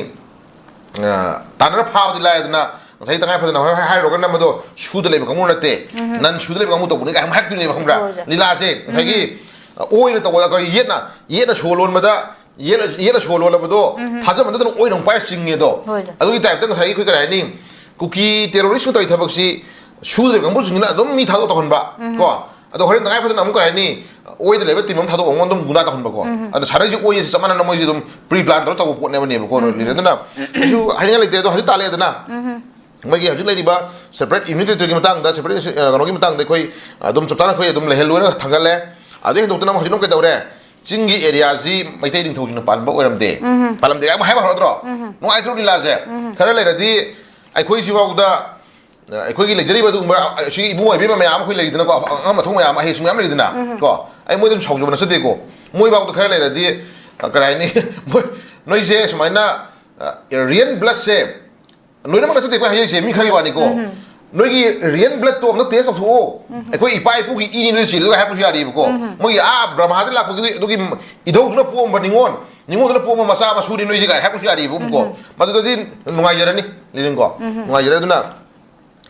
ꯑ, ꯇꯥꯟꯅꯔ ꯐꯥꯕꯗꯤ ꯂꯥꯏꯔꯗꯅ, ꯉꯁꯥꯏ ꯇꯉꯥꯏ ꯐꯗꯅ ꯍꯣꯏ, ꯍꯣꯏ ꯍꯥꯏꯔꯨꯔꯒꯅ ꯃꯗꯣ ꯁꯨꯗ ꯂꯩꯕ ꯀꯥꯡꯕꯨ ꯅꯠꯇꯦ, ꯅꯟ ꯁꯨꯗ ꯂꯩꯕ ꯀꯥꯡꯕꯨ ꯇꯧꯕꯅꯤ ꯀꯥꯏꯅ ꯑꯃꯨꯛ ꯍꯥꯏꯔꯛꯇꯣꯏꯅꯦꯕ, ꯈꯪꯕ꯭ꯔꯥ? ꯍꯣꯏ, ꯁꯦ꯫ ꯂꯤꯂꯥꯁꯦ ꯉꯁꯥꯏꯒꯤ, ꯑ, ꯑꯣꯏꯅ ꯇꯧꯕꯗ ꯑꯩꯈꯣꯏ ꯌꯦꯠꯅ, ꯌꯦꯠꯅ ꯁꯣ ꯂꯣꯟꯕꯗ, ꯌꯦꯠꯅ, ꯌꯦꯠꯅ ꯁꯣ ꯂꯣꯜꯂꯕꯗꯣ ꯊꯥꯖꯃꯟꯗꯗꯅ ꯑꯣꯏꯅ ꯑꯃꯨꯛ ꯄꯥꯏꯔ ꯆꯤꯡꯉꯦꯗꯣ꯫ ꯍꯣꯏ, ꯁꯦ꯫ ꯑꯗꯨꯒꯤ ꯇꯥꯏꯞꯇ ꯉꯁꯥꯏꯒꯤ ꯑꯩꯈꯣꯏ ꯀꯔꯤ ꯍꯥꯏꯅꯤ, ꯀꯨꯀꯤ ꯇꯦꯔꯣꯔꯤꯁ ꯇꯧꯔꯤ ꯊꯕꯛꯁꯤ ꯁꯨꯗ꯭ꯔꯤꯕ ꯀꯥꯡꯕꯨꯁꯤꯡꯁꯤꯅ ꯑꯗꯨꯝ ꯃꯤ ꯊꯥꯗꯣꯛ ꯇꯧꯍꯟꯕ ꯀꯣ꯫ ꯑꯗꯣ ꯍꯣꯔꯦꯟ ꯇꯉꯥꯏ ꯐꯗꯅ ꯑꯃꯨꯛ ꯀꯔꯤ ꯍꯥꯏꯅꯤ, ꯑꯣꯏꯗ ꯂꯩꯕ ꯇꯤꯝ ꯑꯃ ꯊꯥꯗꯣꯛꯑꯒ ꯑꯗꯨꯝ ꯒꯨꯟꯗꯥ ꯇꯧꯍꯟꯕꯀꯣ꯫ ꯑꯗꯣ ꯁꯥꯟꯅꯔꯤꯁꯦ ꯑꯣꯏꯁꯦ ꯆꯞ ꯃꯥꯟꯅꯅ ꯃꯣꯏꯁꯦ ꯑꯗꯨꯝ ꯄ꯭ꯔꯤ ꯄ꯭ꯂꯥꯟ ꯇꯧꯔ ꯇꯧꯕ ꯄꯣꯠꯅꯦꯕꯅꯦꯕꯀꯣ꯫ ꯑꯗꯨꯅ ꯀꯩꯁꯨ ꯍꯥꯏꯅꯤꯡꯉꯥꯏ ꯂꯩꯇꯦ꯫ ꯑꯗꯣ ꯍꯧꯖꯤꯛ ꯇꯥꯜꯂꯦꯗꯅ, ꯃꯣꯏꯒꯤ ꯍꯧꯖꯤꯛ ꯂꯩꯔꯤꯕ ꯁꯦꯄꯔꯦꯠ ꯌꯨꯅꯤꯠ ꯇꯦꯔꯤꯇꯣꯔꯤꯒꯤ ꯃꯇꯥꯡꯗ, ꯁꯦꯄꯔꯦꯠ, ꯑ, ꯀꯩꯅꯣꯒꯤ ꯃꯇꯥꯡꯗ ꯑꯩꯈꯣꯏ ꯑꯗꯨꯝ ꯆꯞ ꯆꯥꯅ ꯑꯩꯈꯣꯏ ꯑꯗꯨꯝ ꯂꯩꯍꯜꯂꯣꯏꯅ ꯊꯥꯡꯒꯠꯂꯦ꯫ ꯑꯗꯨꯗꯩ ꯍꯦꯟꯗꯣꯛꯇꯅ ꯑꯃꯨꯛ ꯍꯧꯖꯤꯛ ꯑꯃꯨꯛ ꯀꯩꯗꯧꯔꯦ? ꯆꯤꯡꯒꯤ ꯑꯦꯔꯤꯌꯥꯁꯤ ꯃꯩꯇꯩ ꯅꯤꯡꯊꯧꯁꯤꯡꯅ ꯄꯥꯟꯕ ꯑꯣꯏꯔꯝꯗꯦ, ꯄꯥꯜꯂꯝꯗꯦ ꯍꯥꯏꯕ ꯍꯧꯔꯗ꯭ꯔꯣ? ꯅꯨꯡꯉꯥꯏꯇ꯭ꯔꯣ ꯂꯤꯂꯥꯁꯦ? ꯈꯔ ꯂꯩꯔꯗꯤ ꯑꯩꯈꯣꯏꯁꯤꯐꯥꯎꯗ, ꯑ, ꯑꯩꯈꯣꯏꯒꯤ ꯂꯩꯖꯔꯤꯕ ꯑꯗꯨꯒꯨꯝꯕ, ꯑ, ꯁꯤꯒꯤ ꯏꯕꯨꯡ ꯑꯣꯏꯕꯤ ꯃꯌꯥꯝ ꯑꯩꯈꯣꯏ ꯂꯩꯔꯤꯗꯅꯀꯣ, ꯑꯉꯥꯡ ꯃꯊꯧ ꯃꯌꯥꯝ, ꯑꯍꯩꯁꯤꯡ ꯃꯌꯥꯝ ꯂꯩꯔꯤꯗꯅ ꯀꯣ꯫ ꯑꯩ ꯃꯣꯏꯗ ꯑꯗꯨꯝ ꯁꯥꯎꯖꯕ ꯅꯠꯆꯗꯦꯀꯣ꯫ ꯃꯣꯏꯐꯥꯎꯗ ꯈꯔ ꯂꯩꯔꯗꯤ, ꯑ, ꯀꯔꯤ ꯍꯥꯏꯅꯤ? ꯃꯣꯏ, ꯅꯣꯏꯁꯦ ꯁꯨꯃꯥꯏꯅ, ꯑ, ꯔꯤꯌꯦꯜ ꯕ꯭ꯂꯠꯁꯦ ꯂꯣꯏꯅꯃꯛ ꯅꯠꯆꯗꯦ ꯑꯩꯈꯣꯏ ꯍꯥꯏꯖꯔꯤꯁꯦ, ꯃꯤ ꯈꯔꯒꯤ ꯋꯥꯅꯤꯀꯣ꯫ ꯅꯣꯏꯒꯤ ꯔꯤꯌꯦꯜ ꯕ꯭ꯂꯠꯇꯣ ꯑꯝꯇ ꯇꯦꯁ ꯇꯧꯊꯣꯛꯑꯣ꯫ ꯑꯩꯈꯣꯏ ꯏꯄꯥ ꯏꯄꯨꯒꯤ ꯏꯅꯤ ꯅꯣꯏ ꯆꯦꯜꯂꯤꯗꯣ ꯍꯥꯏꯔꯛꯄꯁꯨ ꯌꯥꯔꯤꯕꯀꯣ꯫ ꯃꯣꯏꯒꯤ ꯑꯥ ꯕ꯭ꯔꯍꯃꯥꯗ ꯂꯥꯛꯄꯒꯤ ꯑꯗꯨꯒꯤ ꯏꯙꯧꯗꯨꯅ ꯄꯣꯛꯑꯝꯕ ꯅꯤꯉꯣꯜ, ꯅꯤꯉꯣꯜꯗꯨꯅ ꯄꯣꯛꯑꯝꯕ ꯃꯆꯥ ꯃꯁꯨꯅꯤ ꯅꯣꯏꯁꯦ ꯀꯥꯏꯅ ꯍꯥꯏꯔꯛꯄꯁꯨ ꯌꯥꯔꯤꯕꯀꯣ꯫ ꯃꯗꯨꯗꯗꯤ ꯅꯨꯡꯉꯥꯏꯖꯔꯅꯤ, ꯂꯤꯂꯤꯟꯀꯣ꯫ ꯅꯨꯡꯉꯥꯏꯖꯔꯦ꯫ ꯑꯗꯨꯅ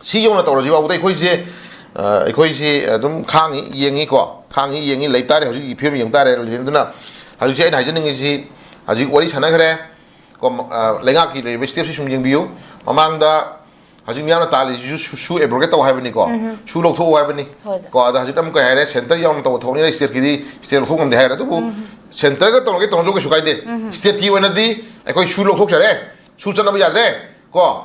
ꯁꯤ ꯌꯧꯅ ꯇꯧꯔꯁꯤ ꯐꯥꯎꯕꯗ ꯑꯩꯈꯣꯏꯁꯦ, ꯑ, ꯑꯩꯈꯣꯏꯁꯦ ꯑꯗꯨꯝ ꯈꯥꯡꯉꯤ, ꯌꯦꯡꯉꯤꯀꯣ, ꯈꯥꯡꯉꯤ, ꯌꯦꯡꯉꯤ, ꯂꯩ ꯇꯥꯔꯦ꯫ ꯍꯧꯖꯤꯛꯀꯤ ꯐꯤꯕꯝ ꯌꯦꯡ ꯇꯥꯔꯦ꯫ ꯑꯗꯨꯅ ꯍꯧꯖꯤꯛꯁꯦ ꯑꯩꯅ ꯍꯥꯏꯖꯅꯤꯡꯉꯤꯁꯤ, ꯍꯧꯖꯤꯛ ꯋꯥꯔꯤ ꯁꯥꯟꯅꯈ꯭ꯔꯦ ꯀꯣ, ꯑ, ꯂꯩꯉꯥꯛꯀꯤ ꯂꯩꯔꯤꯕ ꯁ꯭ꯇꯦꯞꯁꯤ ꯁꯨꯝ ꯌꯦꯡꯕꯤꯌꯨ꯫ ꯃꯃꯥꯡꯗ ꯍꯧꯖꯤꯛ ꯃꯤꯌꯥꯝꯅ ꯇꯥꯜꯂꯤꯁꯤꯁꯨ ꯁꯨ, ꯁꯨ ꯑꯦꯕ꯭ꯔꯣꯒꯦꯠ ꯇꯧ ꯍꯥꯏꯕꯅꯤꯀꯣ, ꯁꯨ ꯂꯧꯊꯣꯛꯎ ꯍꯥꯏꯕꯅꯤ꯫ ꯍꯣꯏ, ꯁꯥꯔ꯫ ꯀꯣ, ꯑꯗ ꯍꯧꯖꯤꯛ ꯑꯃꯨꯛ ꯀꯩ ꯍꯥꯏꯔꯦ, ꯁꯦꯟꯇꯔ ꯌꯥꯎꯅ ꯇꯧꯕ ꯊꯕꯛꯅꯤꯅ ꯁ꯭ꯇꯦꯠꯀꯤꯗꯤ ꯁ꯭ꯇꯦꯠ ꯂꯧꯊꯣꯛ ꯉꯝꯗꯦ ꯍꯥꯏꯔꯦ꯫ ꯑꯗꯨꯕꯨ ꯁꯦꯟꯇꯔꯒ ꯇꯧꯔꯒꯦ ꯇꯧꯔꯁꯨ ꯀꯩꯁꯨ ꯀꯥꯏꯗꯦ꯫ ꯁ꯭ꯇꯦꯠꯀꯤ ꯑꯣꯏꯅꯗꯤ ꯑꯩꯈꯣꯏ ꯁꯨ ꯂꯧꯊꯣꯛꯆꯔꯦ, ꯁꯨ ꯆꯠꯅꯕ ꯌꯥꯗ꯭ꯔꯦ ꯀꯣ꯫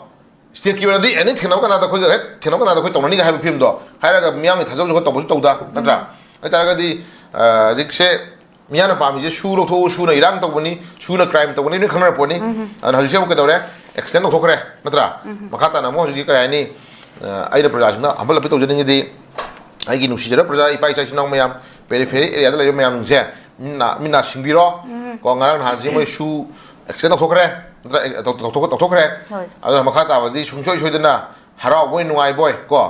ꯁ꯭ꯇꯦꯠꯀꯤ ꯑꯣꯏꯅꯗꯤ ꯑꯦꯅꯤ ꯊꯦꯡꯅꯕ ꯀꯥꯟꯗ ꯑꯩꯈꯣꯏꯒ ꯍꯦꯛ ꯊꯦꯡꯅꯕ ꯀꯥꯟꯗ ꯑꯩꯈꯣꯏ ꯇꯧꯅꯅꯤꯒ ꯍꯥꯏꯕ ꯐꯤꯕꯝꯗꯣ ꯍꯥꯏꯔꯒ ꯃꯤꯌꯥꯝꯒꯤ ꯊꯥꯖꯕꯁꯨ ꯑꯩꯈꯣꯏ ꯇꯧꯕꯁꯨ ꯇꯧꯗ, ꯅꯠꯇ꯭ꯔꯥ? ꯎꯝ꯫ ꯑꯗꯨ ꯇꯥꯔꯒꯗꯤ, ꯑ, ꯍꯧꯖꯤꯛꯁꯦ ꯃꯤꯌꯥꯝꯅ ꯄꯥꯝꯃꯤꯁꯦ ꯁꯨ ꯂꯧꯊꯣꯛꯎ, ꯁꯨꯅ ꯏꯔꯥꯡ ꯇꯧꯕꯅꯤ, ꯁꯨꯅ ꯀ꯭ꯔꯥꯏꯝ ꯇꯧꯕꯅꯤ, ꯂꯣꯏ ꯈꯪꯅꯔ ꯄꯣꯠꯅꯤ꯫ ꯎꯝ꯫ ꯑꯗꯨꯅ ꯍꯧꯖꯤꯛꯁꯦ ꯑꯃꯨꯛ ꯀꯩꯗꯧꯔꯦ? ꯑꯦꯛꯁꯇꯦꯟ ꯇꯧꯊꯣꯛꯈ꯭ꯔꯦ, ꯅꯠꯇ꯭ꯔꯥ? ꯎꯝ꯫ ꯃꯈꯥ ꯇꯥꯅ ꯑꯃꯨꯛ ꯍꯧꯖꯤꯛꯀꯤ ꯀꯔꯤ ꯍꯥꯏꯅꯤ? ꯑ, ꯑꯩꯅ ꯄ꯭ꯔꯖꯥꯁꯤꯡꯗ ꯍꯝꯕꯜ ꯑꯄꯤꯜ ꯇꯧꯖꯅꯤꯡꯉꯤꯗꯤ, ꯑꯩꯒꯤ ꯅꯨꯡꯁꯤꯖꯔꯕ ꯄ꯭ꯔꯖꯥ, ꯏꯄꯥ ꯏꯆꯥ ꯏꯆꯤꯟ ꯏꯅꯥꯎ ꯃꯌꯥꯝ, periphery areaꯗ ꯂꯩꯔꯤꯕ ꯃꯌꯥꯝꯁꯤꯡꯁꯦ ꯃꯤꯠ ꯅꯥ ꯃꯤꯠ ꯅꯥ ꯁꯤꯡꯕꯤꯔꯣ꯫ ꯎꯝ꯫ ꯀꯣ, ꯉꯔꯥꯡ ꯅꯍꯥꯟꯁꯦ ꯃꯣꯏ ꯁꯨ extend ꯇꯧꯊꯣꯛꯈ꯭ꯔꯦ, ꯅꯠꯇ꯭ꯔ, ꯑꯦ, ꯇꯧ-, ꯇꯧꯊꯣꯛ-, ꯇꯧꯊꯣꯛꯈ꯭ꯔꯦ꯫ ꯍꯣꯏ, ꯁꯥꯔ꯫ ꯑꯗꯨꯅ ꯃꯈꯥ ꯇꯥꯕꯗꯤ ꯁꯨꯡꯁꯣꯏ ꯁꯣꯏꯗꯅ ꯍꯔꯥꯎꯕꯣꯏ ꯅꯨꯡꯉꯥꯏꯕꯣꯏ ꯀꯣ,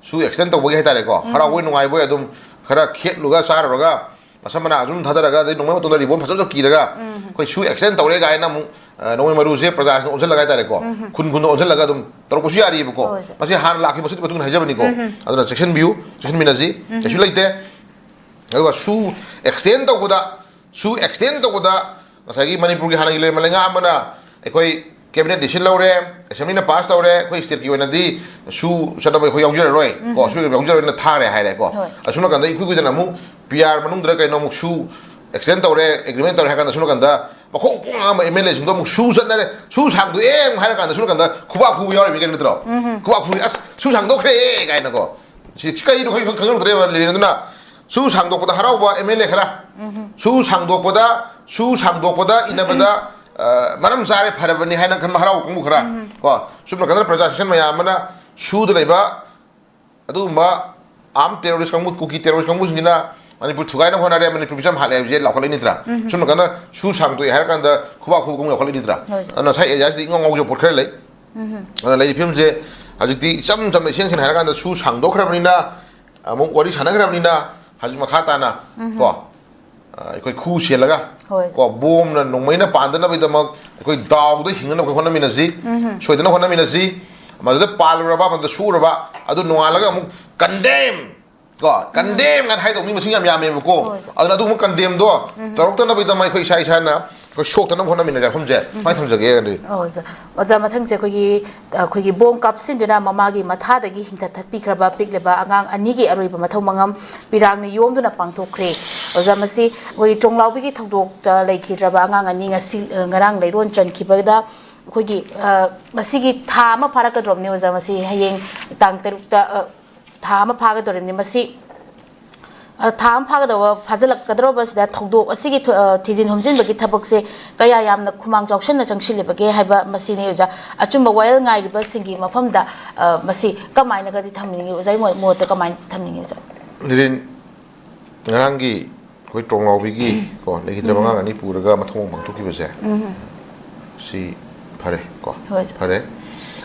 ꯁꯨ extend ꯇꯧꯕꯒꯤ ꯍꯥꯏꯇꯥꯔꯦꯀꯣ, ꯎꯝ꯫ ꯍꯔꯥꯎꯕꯣꯏ ꯅꯨꯡꯉꯥꯏꯕꯣꯏ ꯑꯗꯨꯝ ꯈꯔ ꯈꯦꯠꯂꯨꯒ ꯆꯥꯔꯨꯔꯒ ꯃꯁꯝ ꯃꯅꯥ ꯑꯁꯨꯝ ꯊꯥꯗꯔꯒ, ꯑꯗꯩ ꯅꯣꯡꯃꯩ ꯃꯇꯨꯡꯗ ribbon ꯐꯖꯅ ꯀꯤꯔꯒ, ꯎꯝ꯫ ꯑꯩꯈꯣꯏ ꯁꯨ extend ꯇꯧꯔꯦ ꯀꯥꯏꯅ ꯑꯃꯨꯛ, ꯑ, ꯅꯣꯡꯃꯩ ꯃꯔꯨꯁꯦ ꯄ꯭ꯔꯖꯥꯁꯤꯡꯅ ꯑꯣꯟꯁꯤꯜꯂꯒ ꯍꯥꯏꯇꯥꯔꯦꯀꯣ, ꯎꯝ꯫ ꯈꯨꯟ ꯈꯨꯟꯗ ꯑꯣꯟꯁꯤꯜꯂꯒ ꯑꯗꯨꯝ ꯇꯧꯔꯛꯄꯁꯨ ꯌꯥꯔꯤꯕꯀꯣ꯫ ꯍꯣꯏ, ꯁꯥꯔ꯫ ꯃꯁꯤ ꯍꯥꯟꯅ ꯂꯥꯛꯈꯤꯕ ꯃꯁꯛꯀꯤ ꯃꯇꯨꯡ ꯏꯟꯅ ꯍꯥꯏꯖꯕꯅꯤꯀꯣ꯫ ꯎꯝ꯫ ꯑꯗꯨꯅ ꯆꯦꯛꯁꯤꯟꯕꯤꯌꯨ, ꯆꯦꯛꯁꯤꯟꯃꯤꯟꯅꯁꯤ꯫ ꯎꯝ꯫ ꯀꯩꯁꯨ ꯂꯩꯇꯦ꯫ ꯑꯗꯨꯒ ꯁꯨ extend ꯇꯧꯕꯗ, ꯁꯨ extend ꯇꯧꯕꯗ ꯉꯁꯥꯏꯒꯤ ꯃꯅꯤꯄꯨꯔꯒꯤ ꯍꯥꯟꯅꯒꯤ ꯂꯩꯔꯝꯕ ꯂꯩꯉꯥꯛ ꯑꯃꯅ ꯑꯩꯈꯣꯏ cabinet decision ꯂꯧꯔꯦ, assemblyꯅ pass ꯇꯧꯔꯦ, ꯑꯩꯈꯣꯏ stateꯀꯤ ꯑꯣꯏꯅꯗꯤ ꯁꯨ ꯆꯠꯅꯕ ꯑꯩꯈꯣꯏ ꯌꯥꯎꯖꯔꯔꯣꯏ, ꯎꯝ꯫ ꯀꯣ, ꯁꯨ ꯌꯥꯎꯖꯔꯔꯣꯏꯅ ꯊꯥꯔꯦ ꯍꯥꯏꯔꯦꯀꯣ꯫ ꯍꯣꯏ꯫ ꯑꯁꯣꯝ ꯅꯥꯀꯟꯗ ꯏꯀꯨꯏ ꯀꯨꯏꯗꯅ ꯑꯃꯨꯛ P R ꯃꯅꯨꯡꯗ ꯀꯩꯅꯣ ꯑꯃꯨꯛ ꯁꯨ extend ꯇꯧꯔꯦ, agreement ꯇꯧꯔꯦ ꯍꯥꯏ ꯀꯥꯟꯗ ꯑꯁꯣꯝ ꯅꯥꯀꯟꯗ ꯃꯈꯣꯡ ꯄꯨꯡ ꯉꯥꯡꯕ MLAꯁꯤꯡꯗꯣ ꯑꯃꯨꯛ ꯁꯨ ꯆꯠꯅꯔꯦ, ꯁꯨ ꯁꯥꯡꯗꯣꯛꯑꯦ ꯑꯃꯨꯛ ꯍꯥꯏꯔ ꯀꯥꯟꯗ ꯁꯣꯝ ꯅꯥꯀꯟꯗ ꯈꯨꯕꯥꯛ ꯈꯨꯕ ꯌꯥꯎꯔꯤꯕꯅꯤ ꯀꯩꯅꯣ ꯅꯠꯇ꯭ꯔꯣ? ꯎꯝ꯫ ꯈꯨꯕꯥꯛ ꯈꯨꯕ, "ꯑꯁ, ꯁꯨ ꯁꯥꯡꯗꯣꯛꯈ꯭ꯔꯦ" ꯀꯥꯏꯅꯀꯣ꯫ ꯁꯤ, ꯁꯤ ꯀꯩꯅꯣ ꯑꯩꯈꯣꯏ ꯈꯪ-, ꯈꯪꯉꯛꯇ꯭ꯔꯦꯕ, ꯂꯤꯔꯦꯟ꯫ ꯑꯗꯨꯅ ꯁꯨ ꯁꯥꯡꯗꯣꯛꯄꯗ ꯍꯔꯥꯎꯕ MLA ꯈꯔ, ꯎꯝ꯫ ꯁꯨ ꯁꯥꯡꯗꯣꯛꯄꯗ, ꯁꯨ ꯁꯥꯡꯗꯣꯛꯄꯗ ꯏꯟꯅꯕꯗ, ꯑ, ꯃꯔꯝ ꯆꯥꯔꯦ, ꯐꯔꯕꯅꯤ ꯍꯥꯏꯅ ꯈꯟꯕ ꯍꯔꯥꯎꯕ ꯀꯥꯡꯕꯨ ꯈꯔ, ꯎꯝ꯫ ꯀꯣ, ꯁꯨꯝ ꯅꯥꯀꯟꯗ ꯄ꯭ꯔꯖꯥ section ꯃꯌꯥꯝ ꯑꯃꯅ ꯁꯨꯗ ꯂꯩꯕ ꯑꯗꯨꯒꯨꯝꯕ armed terrorist ꯀꯥꯡꯕꯨ, ꯀꯨꯀꯤ terrorist ꯀꯥꯡꯕꯨꯁꯤꯡꯁꯤꯅ ꯃꯅꯤꯄꯨꯔ ꯊꯨꯒꯥꯏꯅꯕ ꯍꯣꯠꯅꯔꯦ, ꯃꯅꯤꯄꯨꯔ ꯃꯤꯆꯝ ꯍꯥꯠꯂꯦ ꯍꯥꯏꯕꯁꯦ ꯂꯥꯎꯈꯠꯂꯛꯏ ꯅꯠꯇ꯭ꯔꯥ? ꯎꯝ꯫ ꯁꯨꯝ ꯅꯥꯀꯟꯗ ꯁꯨ ꯁꯥꯡꯗꯣꯛꯑꯦ ꯍꯥꯏꯔ ꯀꯥꯟꯗ ꯈꯨꯕꯥꯛ ꯈꯨꯕ ꯀꯥꯡꯕꯨ ꯂꯥꯎꯈꯠꯂꯛꯏ ꯅꯠꯇ꯭ꯔꯥ? ꯍꯣꯏ, ꯁꯥꯔ꯫ ꯑꯗꯨꯅ ꯉꯁꯥꯏ areaꯁꯤꯗ ꯏꯉꯥꯎ ꯉꯥꯎꯖꯕ ꯄꯣꯠ ꯈꯔ ꯂꯩ꯫ ꯎꯝ꯫ ꯑꯗꯨꯅ ꯂꯩꯔꯤꯕ ꯐꯤꯕꯝꯁꯦ ꯍꯧꯖꯤꯛꯇꯤ ꯏꯆꯝ ꯆꯝꯅ, ꯏꯁꯦꯡ ꯁꯦꯡꯅ ꯍꯥꯏꯔ ꯀꯥꯟꯗ ꯁꯨ ꯁꯥꯡꯗꯣꯛꯈ꯭ꯔꯕꯅꯤꯅ, ꯑꯃꯨꯛ ꯋꯥꯔꯤ ꯁꯥꯟꯅꯈ꯭ꯔꯕꯅꯤꯅ, ꯍꯧꯖꯤꯛ ꯃꯈꯥ ꯇꯥꯅ, ꯎꯝ꯫ ꯀꯣ, ꯑ, ꯑꯩꯈꯣꯏ ꯈꯨ ꯁꯦꯜꯂꯒ, ꯍꯣꯏ꯫ ꯀꯣ, ꯕꯣꯝꯅ ꯅꯣꯡꯃꯩꯅ ꯄꯥꯟꯗꯅꯕꯒꯤꯗꯃꯛ ꯑꯩꯈꯣꯏ ꯗꯥꯎꯗ ꯍꯤꯡꯅꯅꯕ ꯑꯩꯈꯣꯏ ꯍꯣꯠꯅꯃꯤꯟꯅꯁꯤ꯫ ꯎꯝ꯫ ꯁꯣꯏꯗꯅ ꯍꯣꯠꯅꯃꯤꯟꯅꯁꯤ꯫ ꯃꯗꯨꯗ ꯄꯥꯜꯂꯨꯔꯕ, ꯃꯗꯨꯗ ꯁꯣꯛꯎꯔꯕ, ꯑꯗꯨ ꯅꯣꯡꯉꯥꯜꯂꯒ ꯑꯃꯨꯛ condemn, ꯀꯣ, ꯎꯝ꯫ Condemn ꯀꯥꯏꯅ ꯍꯥꯏꯗꯧ ꯃꯤ ꯃꯁꯤꯡ ꯌꯥꯝ ꯌꯥꯝꯃꯦꯕꯀꯣ꯫ ꯍꯣꯏ, ꯁꯥꯔ꯫ ꯑꯗꯨꯅ ꯑꯗꯨꯒꯨꯝꯕ condemnꯗꯣ ꯎꯝ꯫ ꯇꯧꯔꯛꯇꯅꯕꯒꯤꯗꯃꯛ ꯑꯩꯈꯣꯏ ꯏꯁꯥ ꯏꯁꯥꯅ ꯑꯩꯈꯣꯏ ꯁꯣꯛꯇꯅꯕ ꯍꯣꯠꯅꯃꯤꯟꯅꯁꯦ ꯋꯥꯐꯝꯁꯦ꯫ ꯎꯝ꯫ ꯁꯨꯃꯥꯏꯅ ꯊꯝꯖꯒꯦ, ꯑꯗꯨꯗꯤ꯫ ꯑꯣ, ꯑꯣꯖꯥ꯫ ꯑꯣꯖꯥ, ꯃꯊꯪꯁꯦ ꯑꯩꯈꯣꯏꯒꯤ, ꯑꯩꯈꯣꯏꯒꯤ ꯕꯣꯝ ꯀꯥꯞꯁꯤꯟꯗꯨꯅ ꯃꯃꯥꯒꯤ ꯃꯊꯥꯗꯒꯤ ꯍꯤꯡꯊ ꯊꯠꯄꯤꯈ꯭ꯔꯕ ꯄꯤꯛꯂꯤꯕ ꯑꯉꯥꯡ ꯑꯅꯤꯒꯤ ꯑꯔꯣꯏꯕ ꯃꯊꯧ ꯃꯉꯝ ꯄꯤꯔꯥꯡꯅ ꯌꯣꯝꯗꯨꯅ ꯄꯥꯡꯊꯣꯛꯈ꯭ꯔꯦ꯫ ꯑꯣꯖꯥ, ꯃꯁꯤ ꯑꯩꯈꯣꯏꯒꯤ ꯆꯣꯡꯂꯥꯎꯕꯤꯒꯤ ꯊꯧꯗꯣꯛꯇ ꯂꯩꯈꯤꯗ꯭ꯔꯕ ꯑꯉꯥꯡ ꯑꯅꯤ ꯉꯁꯤ, ꯑ, ꯉꯔꯥꯡ ꯂꯩꯔꯣꯟ ꯆꯟꯈꯤꯕꯗ ꯑꯩꯈꯣꯏꯒꯤ, ꯑ, ꯉꯁꯤꯒꯤ ꯊꯥ ꯑꯃ ꯐꯥꯔꯛꯀꯗ꯭ꯔꯣꯕꯅꯤ, ꯑꯣꯖꯥ꯫ ꯃꯁꯤ ꯍꯌꯦꯡ ꯇꯥꯡ ꯇꯔꯨꯛꯇ, ꯑ, ꯊꯥ ꯑꯃ ꯐꯥꯒꯗꯧꯔꯤꯕꯅꯤ꯫ ꯃꯁꯤ, ꯑ, ꯊꯥ ꯑꯃ ꯐꯥꯒꯗꯧꯕ, ꯐꯥꯖꯤꯜꯂꯛꯀꯗꯧꯔꯕꯁꯤꯗ ꯊꯧꯗꯣꯛ ꯑꯁꯤꯒꯤ ꯊ-, ꯑ, ꯊꯤꯖꯤꯟ ꯍꯨꯝꯖꯤꯟꯕꯒꯤ ꯊꯕꯛꯁꯦ ꯀꯌꯥ ꯌꯥꯝꯅ ꯈꯨꯃꯥꯡ ꯆꯥꯎꯁꯟꯅ ꯆꯪꯁꯤꯜꯂꯤꯕꯒꯦ ꯍꯥꯏꯕ ꯃꯁꯤꯅꯤ, ꯑꯣꯖꯥ꯫ ꯑꯆꯨꯝꯕ ꯋꯥꯌꯦꯜ ꯉꯥꯏꯔꯤꯕꯁꯤꯡꯒꯤ ꯃꯐꯝꯗ, ꯑ, ꯃꯁꯤ ꯀꯃꯥꯏꯅꯒꯗꯤ ꯊꯝꯅꯤꯡꯉꯤ, ꯑꯣꯖꯥꯒꯤ ꯃꯣ-, ꯃꯣꯠꯇ ꯀꯃꯥꯏꯅ ꯊꯝꯅꯤꯡꯉꯤ, ꯑꯣꯖꯥ? ꯂꯤꯔꯦꯟ, ꯉꯔꯥꯡꯒꯤ ꯑꯩꯈꯣꯏ ꯇ꯭ꯔꯣꯡꯂꯥꯎꯕꯤꯒꯤ ꯀꯣ, ꯂꯩꯈꯤꯗ꯭ꯔꯕ ꯑꯉꯥꯡ ꯑꯅꯤ ꯄꯨꯔꯒ ꯃꯊꯧ ꯃꯉꯝ ꯄꯥꯡꯊꯣꯛꯈꯤꯕꯁꯦ, ꯁꯤ ꯐꯔꯦ ꯀꯣ꯫ ꯍꯣꯏ, ꯁꯥꯔ꯫ ꯐꯔꯦ꯫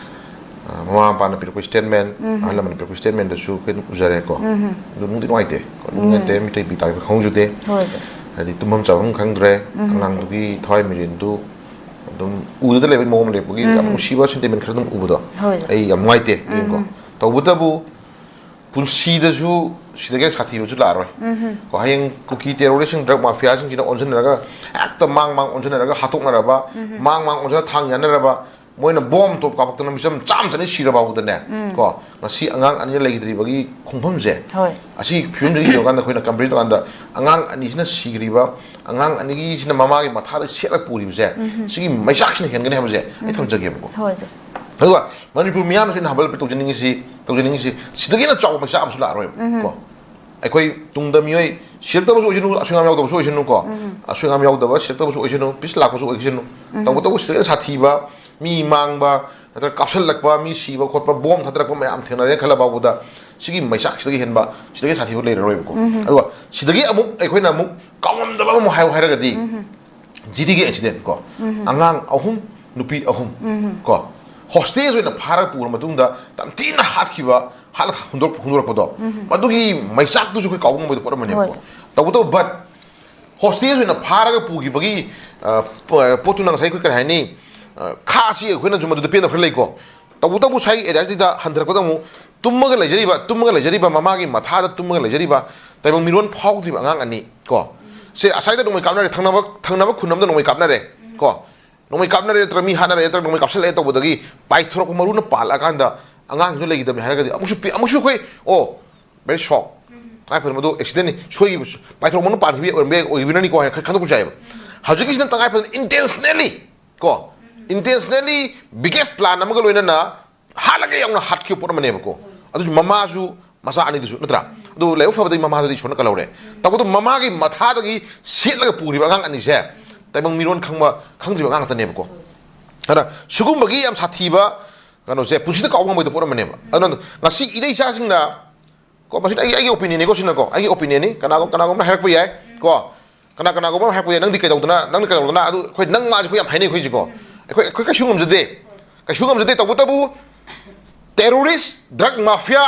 ꯑ, ꯃꯃꯥ ꯃꯄꯥꯅ ꯄꯤꯔꯛꯄ statement, ꯑꯍꯜ ꯂꯃꯟꯅ ꯄꯤꯔꯛꯄ statement ꯗꯁꯨ ꯑꯩꯈꯣꯏ ꯑꯗꯨꯝ ꯎꯖꯔꯦ ꯀꯣ꯫ ꯑꯗꯨ ꯅꯨꯡꯗꯤ ꯅꯨꯡꯉꯥꯏꯇꯦ ꯀꯣ꯫ ꯅꯨꯡꯗꯤ ꯅꯨꯡꯉꯥꯏꯇꯦ, ꯃꯤꯇꯩ ꯃꯤꯄꯥ ꯇꯥꯔꯤꯕ ꯈꯪꯍꯧꯖꯗꯦ꯫ ꯍꯣꯏ, ꯁꯥꯔ꯫ ꯍꯥꯏꯗꯤ ꯇꯨꯝꯐꯝ ꯆꯥꯐꯝ ꯈꯪꯗ꯭ꯔꯦ꯫ ꯑꯉꯥꯡꯗꯨꯒꯤ ꯊꯋꯥꯏ ꯃꯤꯔꯦꯟꯗꯨ ꯑꯗꯨꯝ ꯎꯗꯨꯗ ꯂꯩꯕꯒꯤ ꯃꯑꯣꯡ ꯑꯃ ꯂꯩꯔꯛꯄꯒꯤ ꯌꯥꯝ ꯅꯨꯡꯁꯤꯕ sentiment ꯈꯔ ꯑꯗꯨꯝ ꯎꯕꯗꯣ꯫ ꯍꯣꯏ, ꯁꯥꯔ꯫ ꯑꯩ ꯌꯥꯝ ꯅꯨꯡꯉꯥꯏꯇꯦ꯫ ꯌꯦꯡꯉꯨꯀꯣ꯫ ꯇꯧꯕꯇꯕꯨ ꯄꯨꯟꯁꯤꯗꯁꯨ ꯁꯤꯗꯒꯤ ꯍꯦꯟꯅ ꯁꯥꯊꯤꯕꯁꯨ ꯂꯥꯛꯑꯔꯣꯏ꯫ ꯀꯣ, ꯍꯌꯦꯡ ꯀꯨꯀꯤ terrorist ꯁꯤꯡ, drug mafia ꯁꯤꯡꯁꯤꯅ ꯑꯣꯟꯁꯤꯟꯅꯔꯒ ꯍꯦꯛꯇ ꯃꯥꯡ ꯃꯥꯡ ꯑꯣꯟꯁꯤꯟꯅꯔꯒ ꯍꯥꯠꯇꯣꯛꯅꯔꯕ, ꯃꯥꯡ ꯃꯥꯡ ꯑꯣꯟꯁꯤꯟꯅ ꯊꯥꯡ ꯌꯥꯅꯔꯕ, ꯃꯣꯏꯅ bomb ꯇꯣꯞ ꯀꯥꯞꯄꯛꯇꯅ ꯃꯤꯆꯝ ꯆꯥꯝꯃ ꯆꯅꯤ ꯁꯤꯔ ꯐꯥꯎꯕꯗꯅꯦ, ꯀꯣ, ꯉꯁꯤ ꯑꯉꯥꯡ ꯑꯅꯤꯅ ꯂꯩꯈꯤꯗ꯭ꯔꯤꯕꯒꯤ ꯈꯣꯡꯐꯝꯁꯦ, ꯍꯣꯏ꯫ ꯑꯁꯤ ꯐꯤꯕꯝꯁꯤꯗ ꯌꯦꯡꯉꯀꯥꯟꯗ ꯑꯩꯈꯣꯏꯅ compare ꯇꯧꯀꯥꯟꯗ ꯑꯉꯥꯡ ꯑꯅꯤꯁꯤꯅ ꯁꯤꯈ꯭ꯔꯤꯕ, ꯑꯉꯥꯡ ꯑꯅꯤꯒꯤꯁꯤꯅ ꯃꯃꯥꯒꯤ ꯃꯊꯥꯗ ꯁꯦꯠꯂ ꯄꯨꯔꯤꯕꯁꯦ, ꯁꯤꯒꯤ ꯃꯩꯆꯥꯛꯁꯤꯅ ꯍꯦꯟꯒꯅꯤ ꯍꯥꯏꯕꯁꯦ ꯑꯩ ꯊꯝꯖꯒꯦꯕꯀꯣ꯫ ꯍꯣꯏ, ꯁꯥꯔ꯫ ꯑꯗꯨꯒ ꯃꯅꯤꯄꯨꯔ ꯃꯤꯌꯥꯝꯅꯁꯨ ꯑꯩꯅ humble plea ꯇꯧꯖꯅꯤꯡꯉꯤꯁꯤ, ꯇꯧꯖꯅꯤꯡꯉꯤꯁꯤ, ꯁꯤꯗꯒꯤ ꯍꯦꯟꯅ ꯆꯥꯎꯕ ꯃꯩꯆꯥꯛ ꯑꯃꯁꯨ ꯂꯥꯛꯑꯔꯣꯏꯕ꯫ ꯀꯣ? ꯑꯩꯈꯣꯏ ꯇꯨꯡꯗ ꯃꯤꯑꯣꯏ ꯁꯤꯔꯛꯇꯕꯁꯨ ꯑꯣꯏꯁꯅꯨ, ꯑꯁꯣꯏ ꯑꯉꯥꯝ ꯌꯥꯎꯗꯕꯁꯨ ꯑꯣꯏꯁꯅꯨ ꯀꯣ꯫ ꯑꯁꯣꯏ ꯑꯉꯥꯝ ꯌꯥꯎꯗꯕ, ꯁꯤꯔꯛꯇꯕꯁꯨ ꯑꯣꯏꯁꯅꯨ, peace ꯂꯥꯛꯄꯁꯨ ꯑꯣꯏꯁꯅꯨ꯫ ꯇꯧꯕꯇꯕꯨ ꯁꯤꯗꯒꯤ ꯍꯦꯟꯅ ꯁꯥꯊꯤꯕ, ꯃꯤ ꯃꯥꯡꯕ, ꯅꯠꯇ꯭ꯔꯒ ꯀꯥꯞꯁꯤꯜꯂꯛꯄ, ꯃꯤ ꯁꯤꯕ ꯈꯣꯠꯄ, bomb ꯊꯥꯗꯔꯛꯄ ꯃꯌꯥꯝ ꯊꯦꯡꯅꯔꯦ ꯈꯜꯂ ꯐꯥꯎꯕꯗ, ꯁꯤꯒꯤ ꯃꯩꯆꯥꯛꯁꯤꯗꯒꯤ ꯍꯦꯟꯕ, ꯁꯤꯗꯒꯤ ꯍꯦꯟꯅ ꯁꯥꯊꯤꯕ ꯂꯩꯔꯔꯣꯏꯕꯀꯣ꯫ ꯑꯗꯨꯒ ꯁꯤꯗꯒꯤ ꯑꯃꯨꯛ ꯑꯩꯈꯣꯏꯅ ꯑꯃꯨꯛ ꯀꯥꯎꯉꯝꯗꯕ ꯑꯃ ꯍꯥꯏꯌꯨ ꯍꯥꯏꯔꯒꯗꯤ, ꯖꯤꯔꯤꯒꯤ accident ꯀꯣ, ꯑꯉꯥꯡ ꯑꯍꯨꯝ, ꯅꯨꯄꯤ ꯑꯍꯨꯝ ꯀꯣ, hostage ꯑꯣꯏꯅ ꯐꯥꯔꯒ ꯄꯨꯔ ꯃꯇꯨꯡꯗ ꯇꯝꯊꯤꯅ ꯍꯥꯠꯈꯤꯕ, ꯍꯥꯠꯂ ꯍꯨꯟꯗꯣꯛ-, ꯍꯨꯟꯗꯣꯔꯛꯄꯗꯣ, ꯃꯗꯨꯒꯤ ꯃꯩꯆꯥꯛꯇꯨꯁꯨ ꯑꯩꯈꯣꯏ ꯀꯥꯎꯕ ꯉꯝꯃꯣꯏꯗꯕ ꯄꯣꯠ ꯍꯣꯏ, ꯑꯃꯅꯦꯕꯀꯣ꯫ ꯁꯥꯔ꯫ ꯇꯧꯕꯇꯕꯨ, but hostage ꯑꯣꯏꯅ ꯐꯥꯔꯒ ꯄꯨꯈꯤꯕꯒꯤ, ꯑ, ꯄ-, ꯄꯣꯠꯇꯨꯅ ꯉꯁꯥꯏ ꯑꯩꯈꯣꯏ ꯀꯔꯤ ꯍꯥꯏꯅꯤ, ꯑ, ꯈꯥꯁꯤ ꯑꯩꯈꯣꯏꯅꯁꯨ ꯃꯗꯨꯗ ꯄꯦꯟꯗꯕ ꯈꯔ ꯂꯩꯀꯣ꯫ ꯇꯧꯕꯇꯕꯨ ꯁ꯭ꯋꯥꯏꯒꯤ areaꯁꯤꯗ ꯍꯟꯊꯔꯛꯄꯗ ꯑꯃꯨꯛ ꯇꯨꯝꯃꯒ ꯂꯩꯖꯔꯤꯕ, ꯇꯨꯝꯃꯒ ꯂꯩꯖꯔꯤꯕ, ꯃꯃꯥꯒꯤ ꯃꯊꯥꯗ ꯇꯨꯝꯃꯒ ꯂꯩꯖꯔꯤꯕ ꯇꯥꯏꯕꯪ ꯃꯤꯔꯣꯟ ꯐꯥꯎꯗ꯭ꯔꯤꯕ ꯑꯉꯥꯡ ꯑꯅꯤ ꯀꯣ꯫ ꯁꯦ, ꯑꯁ꯭ꯋꯥꯏꯗ ꯅꯣꯡꯃꯩ ꯀꯥꯞꯅꯔꯦ, ꯊꯪꯅꯕ, ꯊꯪꯅꯕ ꯈꯨꯟ ꯑꯃꯗ ꯅꯣꯡꯃꯩ ꯀꯥꯞꯅꯔꯦ ꯀꯣ꯫ ꯅꯣꯡꯃꯩ ꯀꯥꯞꯅꯔꯦ ꯅꯠꯇ꯭ꯔꯒ ꯃꯤ ꯍꯥꯠꯅꯔꯦ ꯅꯠꯇ꯭ꯔꯒ ꯅꯣꯡꯃꯩ ꯀꯥꯞꯁꯤꯜꯂꯛꯑꯦ ꯇꯧꯕꯗꯒꯤ ꯄꯥꯏꯊꯣꯔꯛꯄ ꯃꯔꯨꯅ ꯄꯥꯜꯂꯛꯑꯀꯥꯟꯗ ꯑꯉꯥꯡꯁꯤꯡꯗꯣ ꯂꯩꯈꯤꯗꯕꯅꯤ ꯍꯥꯏꯔꯒꯗꯤ ꯑꯃꯨꯛꯁꯨ ꯄꯤ-, ꯑꯃꯨꯛꯁꯨ ꯑꯩꯈꯣꯏ, ꯑꯣ, very shock, ꯇꯉꯥꯏ ꯐꯗꯅ ꯃꯗꯨ accidentꯅꯤ, ꯁꯣꯏꯈꯤꯕ, ꯄꯥꯏꯊꯣꯔꯛꯄ ꯃꯔꯨꯅ ꯄꯥꯟꯈꯤꯕ ꯑꯣꯏꯔꯝꯕ ꯌꯥꯏ, ꯑꯣꯏꯈꯤꯕꯅꯅꯤꯀꯣ ꯍꯥꯏꯅ ꯈꯟꯗꯣꯛꯄꯁꯨ ꯌꯥꯏꯑꯕ꯫ ꯍꯧꯖꯤꯛꯀꯤꯁꯤꯅ ꯇꯉꯥꯏ ꯐꯗꯅ intentionally ꯀꯣ, intentionally biggest plan ꯑꯃꯒ ꯂꯣꯏꯅꯅ ꯍꯥꯠꯂꯒ ꯌꯥꯎꯅ ꯍꯥꯠꯈꯤꯕ ꯄꯣꯠ ꯑꯃꯅꯦꯕꯀꯣ꯫ ꯑꯗꯨꯁꯨ ꯃꯃꯥꯁꯨ, ꯃꯆꯥ ꯑꯅꯤꯗꯨꯁꯨ, ꯅꯠꯇ꯭ꯔꯥ? ꯑꯗꯨ ꯂꯥꯏꯕꯛ ꯐꯕꯗꯒꯤ ꯃꯃꯥꯗꯨꯗꯤ ꯏꯁꯣꯔꯅ ꯀꯜꯍꯧꯔꯦ꯫ ꯇꯧꯕꯇꯕꯨ ꯃꯃꯥꯒꯤ ꯃꯊꯥꯗꯒꯤ ꯁꯦꯠꯂꯒ ꯄꯨꯈ꯭ꯔꯤꯕ ꯑꯉꯥꯡ ꯑꯅꯤꯁꯦ ꯇꯥꯏꯕꯪ ꯃꯤꯔꯣꯟ ꯈꯪꯕ, ꯈꯪꯗ꯭ꯔꯤꯕ ꯑꯉꯥꯡ ꯉꯥꯛꯇꯅꯦꯕꯀꯣ꯫ ꯑꯗꯨꯅ ꯁꯤꯒꯨꯝꯕꯒꯤ ꯌꯥꯝ ꯁꯥꯊꯤꯕ ꯀꯩꯅꯣꯁꯦ ꯄꯨꯟꯁꯤꯗ ꯀꯥꯎꯕ ꯉꯝꯃꯣꯏꯗꯕ ꯄꯣꯠ ꯑꯃꯅꯦꯕ꯫ ꯑꯗꯨꯅ ꯉꯁꯤ ꯏꯔꯩ ꯏꯆꯥꯁꯤꯡꯅ ꯀꯣ, ꯃꯁꯤꯗꯤ ꯑꯩꯒꯤ ꯑꯩꯒꯤ ꯑꯣꯄꯤꯅꯤꯌꯟꯅꯤꯀꯣ, ꯁꯤꯅꯀꯣ, ꯑꯩꯒꯤ ꯑꯣꯄꯤꯅꯤꯌꯟꯅꯤ꯫ ꯀꯅꯥꯒꯨꯝ ꯀꯅꯥꯒꯨꯝꯕ ꯍꯥꯏꯔꯛꯄ ꯌꯥꯏ꯫ ꯀꯣ, ꯀꯅꯥ ꯀꯅꯥꯒꯨꯝꯕ ꯑꯃ ꯍꯥꯏꯔꯛꯄ ꯌꯥꯏ, "ꯅꯪꯗꯤ ꯀꯩꯗꯧꯗꯅ, ꯅꯪꯗꯤ ꯀꯩꯗꯧꯗꯅ?" ꯑꯗꯨ ꯑꯩꯈꯣꯏ, ꯅꯪ ꯃꯥꯁꯦ ꯑꯩꯈꯣꯏ ꯌꯥꯝ ꯍꯥꯏꯅꯩ ꯑꯩꯈꯣꯏꯁꯤꯀꯣ꯫ ꯑꯩꯈꯣꯏ ꯑꯩꯈꯣꯏ ꯀꯩꯁꯨ ꯉꯝꯖꯗꯦ꯫ ꯀꯩꯁꯨ ꯉꯝꯖꯗꯦ꯫ ꯇꯧꯕꯇꯕꯨ terrorist, drug mafia,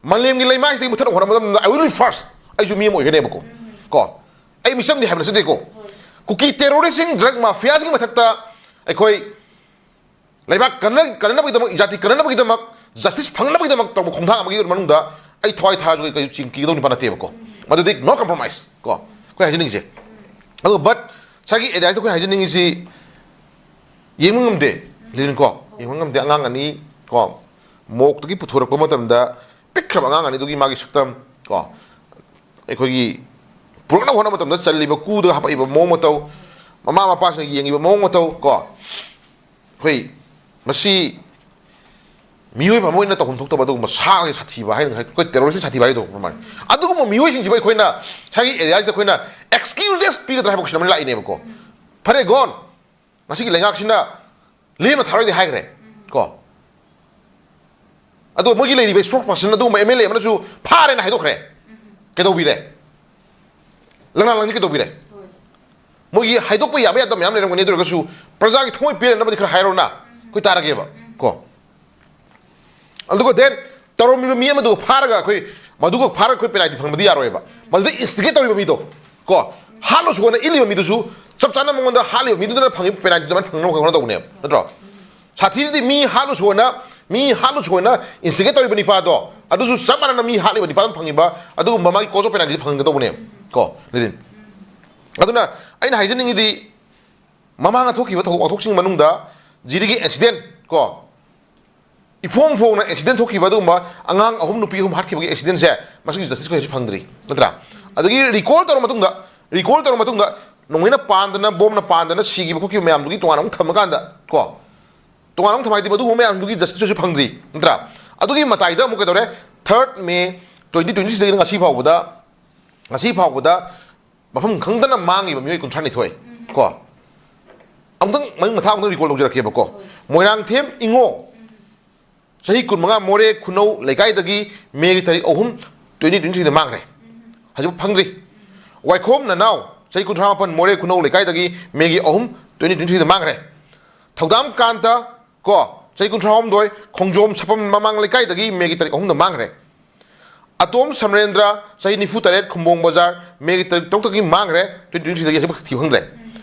ꯃꯥꯂꯦꯝꯒꯤ ꯂꯩꯃꯥꯏꯁꯤꯗꯒꯤ ꯃꯨꯊꯠꯅꯕ ꯍꯣꯠꯅꯕ ꯃꯇꯝꯗ I will be first꯫ ꯑꯩꯁꯨ ꯃꯤ ꯑꯃ ꯑꯣꯏꯒꯅꯦꯕꯀꯣ꯫ ꯀꯣ, ꯑꯩ ꯃꯤꯆꯝꯗꯤ ꯍꯥꯏꯕ ꯅꯠꯆꯗꯦꯀꯣ꯫ ꯀꯨꯀꯤ terroristꯁꯤꯡ, drug mafiaꯁꯤꯡꯒꯤ ꯃꯊꯛꯇ ꯑꯩꯈꯣꯏ ꯂꯩꯕꯥꯛ ꯀꯟꯅ-, ꯀꯟꯅꯅꯕꯒꯤꯗꯃꯛ, ꯖꯥꯇꯤ ꯀꯟꯅꯅꯕꯒꯤꯗꯃꯛ, justice ꯐꯪꯅꯕꯒꯤꯗꯃꯛ ꯇꯧꯕ ꯈꯣꯡꯊꯥꯡ ꯑꯃꯒꯤ ꯃꯅꯨꯡꯗ ꯑꯩ ꯊꯋꯥꯏ ꯊꯥꯔꯁꯨ ꯀꯩ-, ꯀꯩꯁꯨ ꯆꯤꯡ ꯀꯤꯒꯗꯧ ꯅꯨꯄꯥ ꯅꯠꯇꯦꯕꯀꯣ꯫ ꯃꯗꯨꯗꯤ no compromise ꯀꯣ, ꯑꯩꯈꯣꯏ ꯍꯥꯏꯖꯅꯤꯡꯉꯤꯁꯦ꯫ ꯑꯗꯣ but ꯉꯁꯥꯏꯒꯤ areaꯁꯤꯗ ꯑꯩꯈꯣꯏꯅ ꯍꯥꯏꯖꯅꯤꯡꯉꯤꯁꯤ, ꯌꯦꯡꯕ ꯉꯝꯗꯦ, ꯂꯤꯟ ꯀꯣ, ꯌꯦꯡꯕ ꯉꯝꯗꯦ꯫ ꯑꯉꯥꯡ ꯑꯅꯤ ꯀꯣ, ꯃꯣꯛꯇꯒꯤ ꯄꯨꯊꯣꯔꯛꯄ ꯃꯇꯝꯗ ꯄꯤꯛꯈ꯭ꯔꯕ ꯑꯉꯥꯡ ꯑꯅꯤꯗꯨꯒꯤ ꯃꯥꯒꯤ ꯁꯛꯇꯝ ꯀꯣ, ꯑꯩꯈꯣꯏꯒꯤ ꯄꯨꯔꯛꯅꯕ ꯍꯣꯠꯅꯕ ꯃꯇꯝꯗ ꯆꯜꯂꯤꯕ ꯀꯨꯗꯒ ꯍꯥꯄꯛꯏꯕ ꯃꯑꯣꯡ ꯃꯇꯧ, ꯃꯃꯥ ꯃꯄꯥꯁꯤꯡꯅ ꯌꯦꯡꯉꯤꯕ ꯃꯑꯣꯡ ꯃꯇꯧ ꯀꯣ, ꯑꯩꯈꯣꯏ ꯃꯁꯤ ꯃꯤꯑꯣꯏꯕ ꯑꯃ ꯑꯣꯏꯅ ꯇꯧꯐꯝ ꯊꯣꯛꯇꯕ ꯑꯗꯨꯒꯨꯝꯕ ꯁꯥꯒꯤ ꯁꯥꯊꯤꯕ ꯍꯥꯏꯅ ꯉꯁꯥꯏ ꯑꯩꯈꯣꯏ terroristꯀꯤ ꯁꯥꯊꯤꯕ ꯍꯥꯏꯗꯣ ꯑꯗꯨꯃꯥꯏꯅ꯫ ꯑꯗꯨꯒꯨꯝꯕ ꯃꯤꯑꯣꯏꯁꯤꯡꯁꯤꯕꯨ ꯑꯩꯈꯣꯏꯅ ꯉꯁꯥꯏꯒꯤ areaꯁꯤꯗ ꯑꯩꯈꯣꯏꯅ excuses ꯄꯤꯒꯗ꯭ꯔꯥ ꯍꯥꯏꯕ question ꯑꯃ ꯂꯥꯛꯏꯅꯦꯕꯀꯣ꯫ ꯐꯔꯦ, gone꯫ ꯉꯁꯤꯒꯤ ꯂꯩꯉꯥꯛꯁꯤꯅ ꯂꯦꯝꯅ ꯊꯥꯔꯣꯏꯗꯤ ꯍꯥꯏꯈ꯭ꯔꯦ ꯀꯣ꯫ ꯑꯗꯣ ꯃꯣꯏꯒꯤ ꯂꯩꯔꯤꯕ spokesperson ꯑꯗꯨꯒꯨꯝꯕ MLA ꯑꯃꯅꯁꯨ ꯐꯥꯔꯦꯅ ꯍꯥꯏꯗꯣꯛꯈ꯭ꯔꯦ꯫ ꯀꯩꯗꯧꯕꯤꯔꯦ? ꯂꯪꯂꯥ ꯂꯪꯗꯤ ꯀꯩꯗꯧꯕꯤꯔꯦ? ꯃꯣꯏꯒꯤ ꯍꯥꯏꯗꯣꯛꯄ ꯌꯥꯕ ꯌꯥꯗꯕ ꯃꯌꯥꯝ ꯂꯩꯔꯝꯒꯅꯤ, ꯑꯗꯨ ꯑꯣꯏꯔꯒꯁꯨ ꯄ꯭ꯔꯖꯥꯒꯤ ꯊꯃꯣꯏ ꯄꯦꯟꯅꯅꯕꯗꯤ ꯈꯔ ꯍꯥꯏꯔꯣꯅ, ꯑꯩꯈꯣꯏ ꯇꯥꯔꯒꯦꯕ ꯀꯣ꯫ ꯑꯗꯨꯒ then ꯇꯧꯔꯝꯃꯤꯕ ꯃꯤ ꯑꯃꯗꯨ ꯐꯥꯔꯒ ꯑꯩꯈꯣꯏ, ꯃꯗꯨꯒ ꯐꯥꯔꯒ ꯑꯩꯈꯣꯏ penalty ꯐꯪꯕꯗꯤ ꯌꯥꯔꯣꯏꯕ꯫ ꯃꯗꯨꯗ instigate ꯇꯧꯔꯤꯕ ꯃꯤꯗꯣ ꯀꯣ, ꯍꯥꯠꯂꯨ ꯁꯨꯒꯅ ꯏꯜꯂꯤꯕ ꯃꯤꯗꯨꯁꯨ ꯆꯞ ꯆꯥꯅ ꯃꯉꯣꯟꯗ ꯍꯥꯠꯂꯤꯕ ꯃꯤꯗꯨꯗꯅ ꯐꯪꯉꯤꯕ penaltyꯗꯨ ꯑꯗꯨꯃꯥꯏꯅ ꯐꯪꯅꯕ ꯀꯩꯅꯣ ꯇꯧꯕꯅꯦꯕ, ꯅꯠꯇ꯭ꯔꯣ? ꯁꯥꯊꯤꯔꯤꯗꯤ ꯃꯤ ꯍꯥꯠꯂꯨ ꯁꯨꯒꯅ, ꯃꯤ ꯍꯥꯠꯂꯨ ꯁꯨꯒꯅ instigate ꯇꯧꯔꯤꯕ ꯅꯤꯄꯥꯗꯣ, ꯑꯗꯨꯁꯨ ꯆꯞ ꯃꯥꯟꯅꯅ ꯃꯤ ꯍꯥꯠꯂꯤꯕ ꯅꯤꯄꯥꯗꯨꯅ ꯐꯪꯉꯤꯕ ꯑꯗꯨꯒꯨꯝꯕ ꯃꯥꯒꯤ cause of penaltyꯗꯤ ꯐꯪꯒꯗꯧꯕꯅꯦꯕ ꯀꯣ, ꯂꯤꯂꯤꯟ꯫ ꯑꯗꯨꯅ ꯑꯩꯅ ꯍꯥꯏꯖꯅꯤꯡꯉꯤꯗꯤ, ꯃꯃꯥꯡꯗ ꯊꯣꯛꯈꯤꯕ ꯊꯧꯗꯣꯛ ꯋꯥꯊꯣꯛꯁꯤꯡ ꯃꯅꯨꯡꯗ ꯖꯤꯔꯤꯒꯤ accident ꯀꯣ, ꯏꯐꯣꯡ ꯐꯣꯡꯅ accident ꯊꯣꯛꯈꯤꯕ ꯑꯗꯨꯒꯨꯝꯕ ꯑꯉꯥꯡ ꯑꯍꯨꯝ ꯅꯨꯄꯤ ꯑꯍꯨꯝ ꯍꯥꯠꯈꯤꯕꯒꯤ accidentꯁꯦ, ꯃꯁꯤꯒꯤ justice ꯑꯩꯈꯣꯏ ꯍꯧꯖꯤꯛ ꯐꯪꯗ꯭ꯔꯤ, ꯅꯠꯇ꯭ꯔꯥ? ꯑꯗꯒꯤ recall ꯇꯧꯔ ꯃꯇꯨꯡꯗ, recall ꯇꯧꯔ ꯃꯇꯨꯡꯗ ꯅꯣꯡꯃꯩꯅ ꯄꯥꯟꯗꯅ, ꯕꯣꯝꯅ ꯄꯥꯟꯗꯅ ꯁꯤꯈꯤꯕ ꯈꯣꯠꯈꯤꯕ ꯃꯌꯥꯝꯗꯨꯒꯤ ꯇꯣꯉꯥꯟꯅ ꯑꯃꯨꯛ ꯊꯝꯃꯀꯥꯟꯗ ꯀꯣ, ꯇꯣꯉꯥꯟꯅ ꯑꯃꯨꯛ ꯊꯝꯃ ꯍꯥꯏꯗꯤ ꯃꯗꯨꯒꯨꯝꯕ ꯃꯌꯥꯝꯗꯨꯒꯤ justice ꯍꯧꯖꯤꯛ ꯐꯪꯗ꯭ꯔꯤ, ꯅꯠꯇ꯭ꯔꯥ? ꯑꯗꯨꯒꯤ ꯃꯇꯥꯏꯗ ꯑꯃꯨꯛ ꯀꯩꯗꯧꯔꯦ? Third May twenty twenty sixꯇꯒꯤꯅ ꯉꯁꯤ ꯐꯥꯎꯕꯗ, ꯉꯁꯤ ꯐꯥꯎꯕꯗ ꯃꯐꯝ ꯈꯪꯗꯅ ꯃꯥꯡꯉꯤꯕ ꯃꯤꯑꯣꯏ ꯀꯨꯟꯊ꯭ꯔꯥ ꯅꯤꯊꯣꯏ ꯀꯣ꯫ ꯑꯃꯨꯛꯇꯪ ꯃꯃꯤꯡ ꯃꯊꯥ ꯑꯃꯨꯛꯇꯪ recall ꯇꯧꯖꯔꯛꯀꯦꯕꯀꯣ꯫ ꯃꯣꯏꯔꯥꯡꯊꯦꯝ ꯏꯉꯣ, ꯆꯍꯤ ꯀꯨꯟꯃꯉꯥ, ꯃꯣꯔꯦ ꯈꯨꯅꯧ ꯂꯩꯀꯥꯏꯗꯒꯤ ꯃꯦꯒꯤ ꯇꯥꯔꯤꯛ ꯑꯍꯨꯝ, twenty twenty threeꯗ ꯃꯥꯡꯈ꯭ꯔꯦ꯫ ꯍꯧꯖꯤꯛ ꯐꯪꯗ꯭ꯔꯤ꯫ ꯋꯥꯏꯈꯣꯝ ꯅꯅꯥꯎ, ꯆꯍꯤ ꯀꯨꯟꯊ꯭ꯔꯥ ꯃꯥꯄꯟ, ꯃꯣꯔꯦ ꯈꯨꯅꯧ ꯂꯩꯀꯥꯏꯗꯒꯤ ꯃꯦꯒꯤ ꯑꯍꯨꯝ, twenty twenty threeꯗ ꯃꯥꯡꯈ꯭ꯔꯦ꯫ ꯊꯧꯗꯥꯝ ꯀꯥꯟꯇ, ꯀꯣ, ꯆꯍꯤ ꯀꯨꯟꯊ꯭ꯔꯥ ꯍꯨꯝꯗꯣꯏ, ꯈꯣꯡꯖꯣꯝ ꯁꯥꯄꯝ ꯃꯃꯥꯡ ꯂꯩꯀꯥꯏꯗꯒꯤ ꯃꯦꯒꯤ ꯇꯥꯔꯤꯛ ꯑꯍꯨꯝꯗ ꯃꯥꯡꯈ꯭ꯔꯦ꯫ ꯑꯇꯣꯝ ꯁꯃꯔꯦꯟꯗ꯭ꯔ, ꯆꯍꯤ ꯅꯤꯐꯨ ꯇꯔꯦꯠ, ꯈꯨꯝꯕꯣꯡ ꯕꯖꯥꯔ, ꯃꯦꯒꯤ ꯇꯥꯔꯤꯛ ꯇꯔꯨꯛꯇꯒꯤ ꯃꯥꯡꯈ꯭ꯔꯦ, twenty twenty threeꯗꯒꯤ ꯍꯧꯖꯤꯛꯐꯥꯎ ꯊꯤꯕ ꯈꯪꯗ꯭ꯔꯦ꯫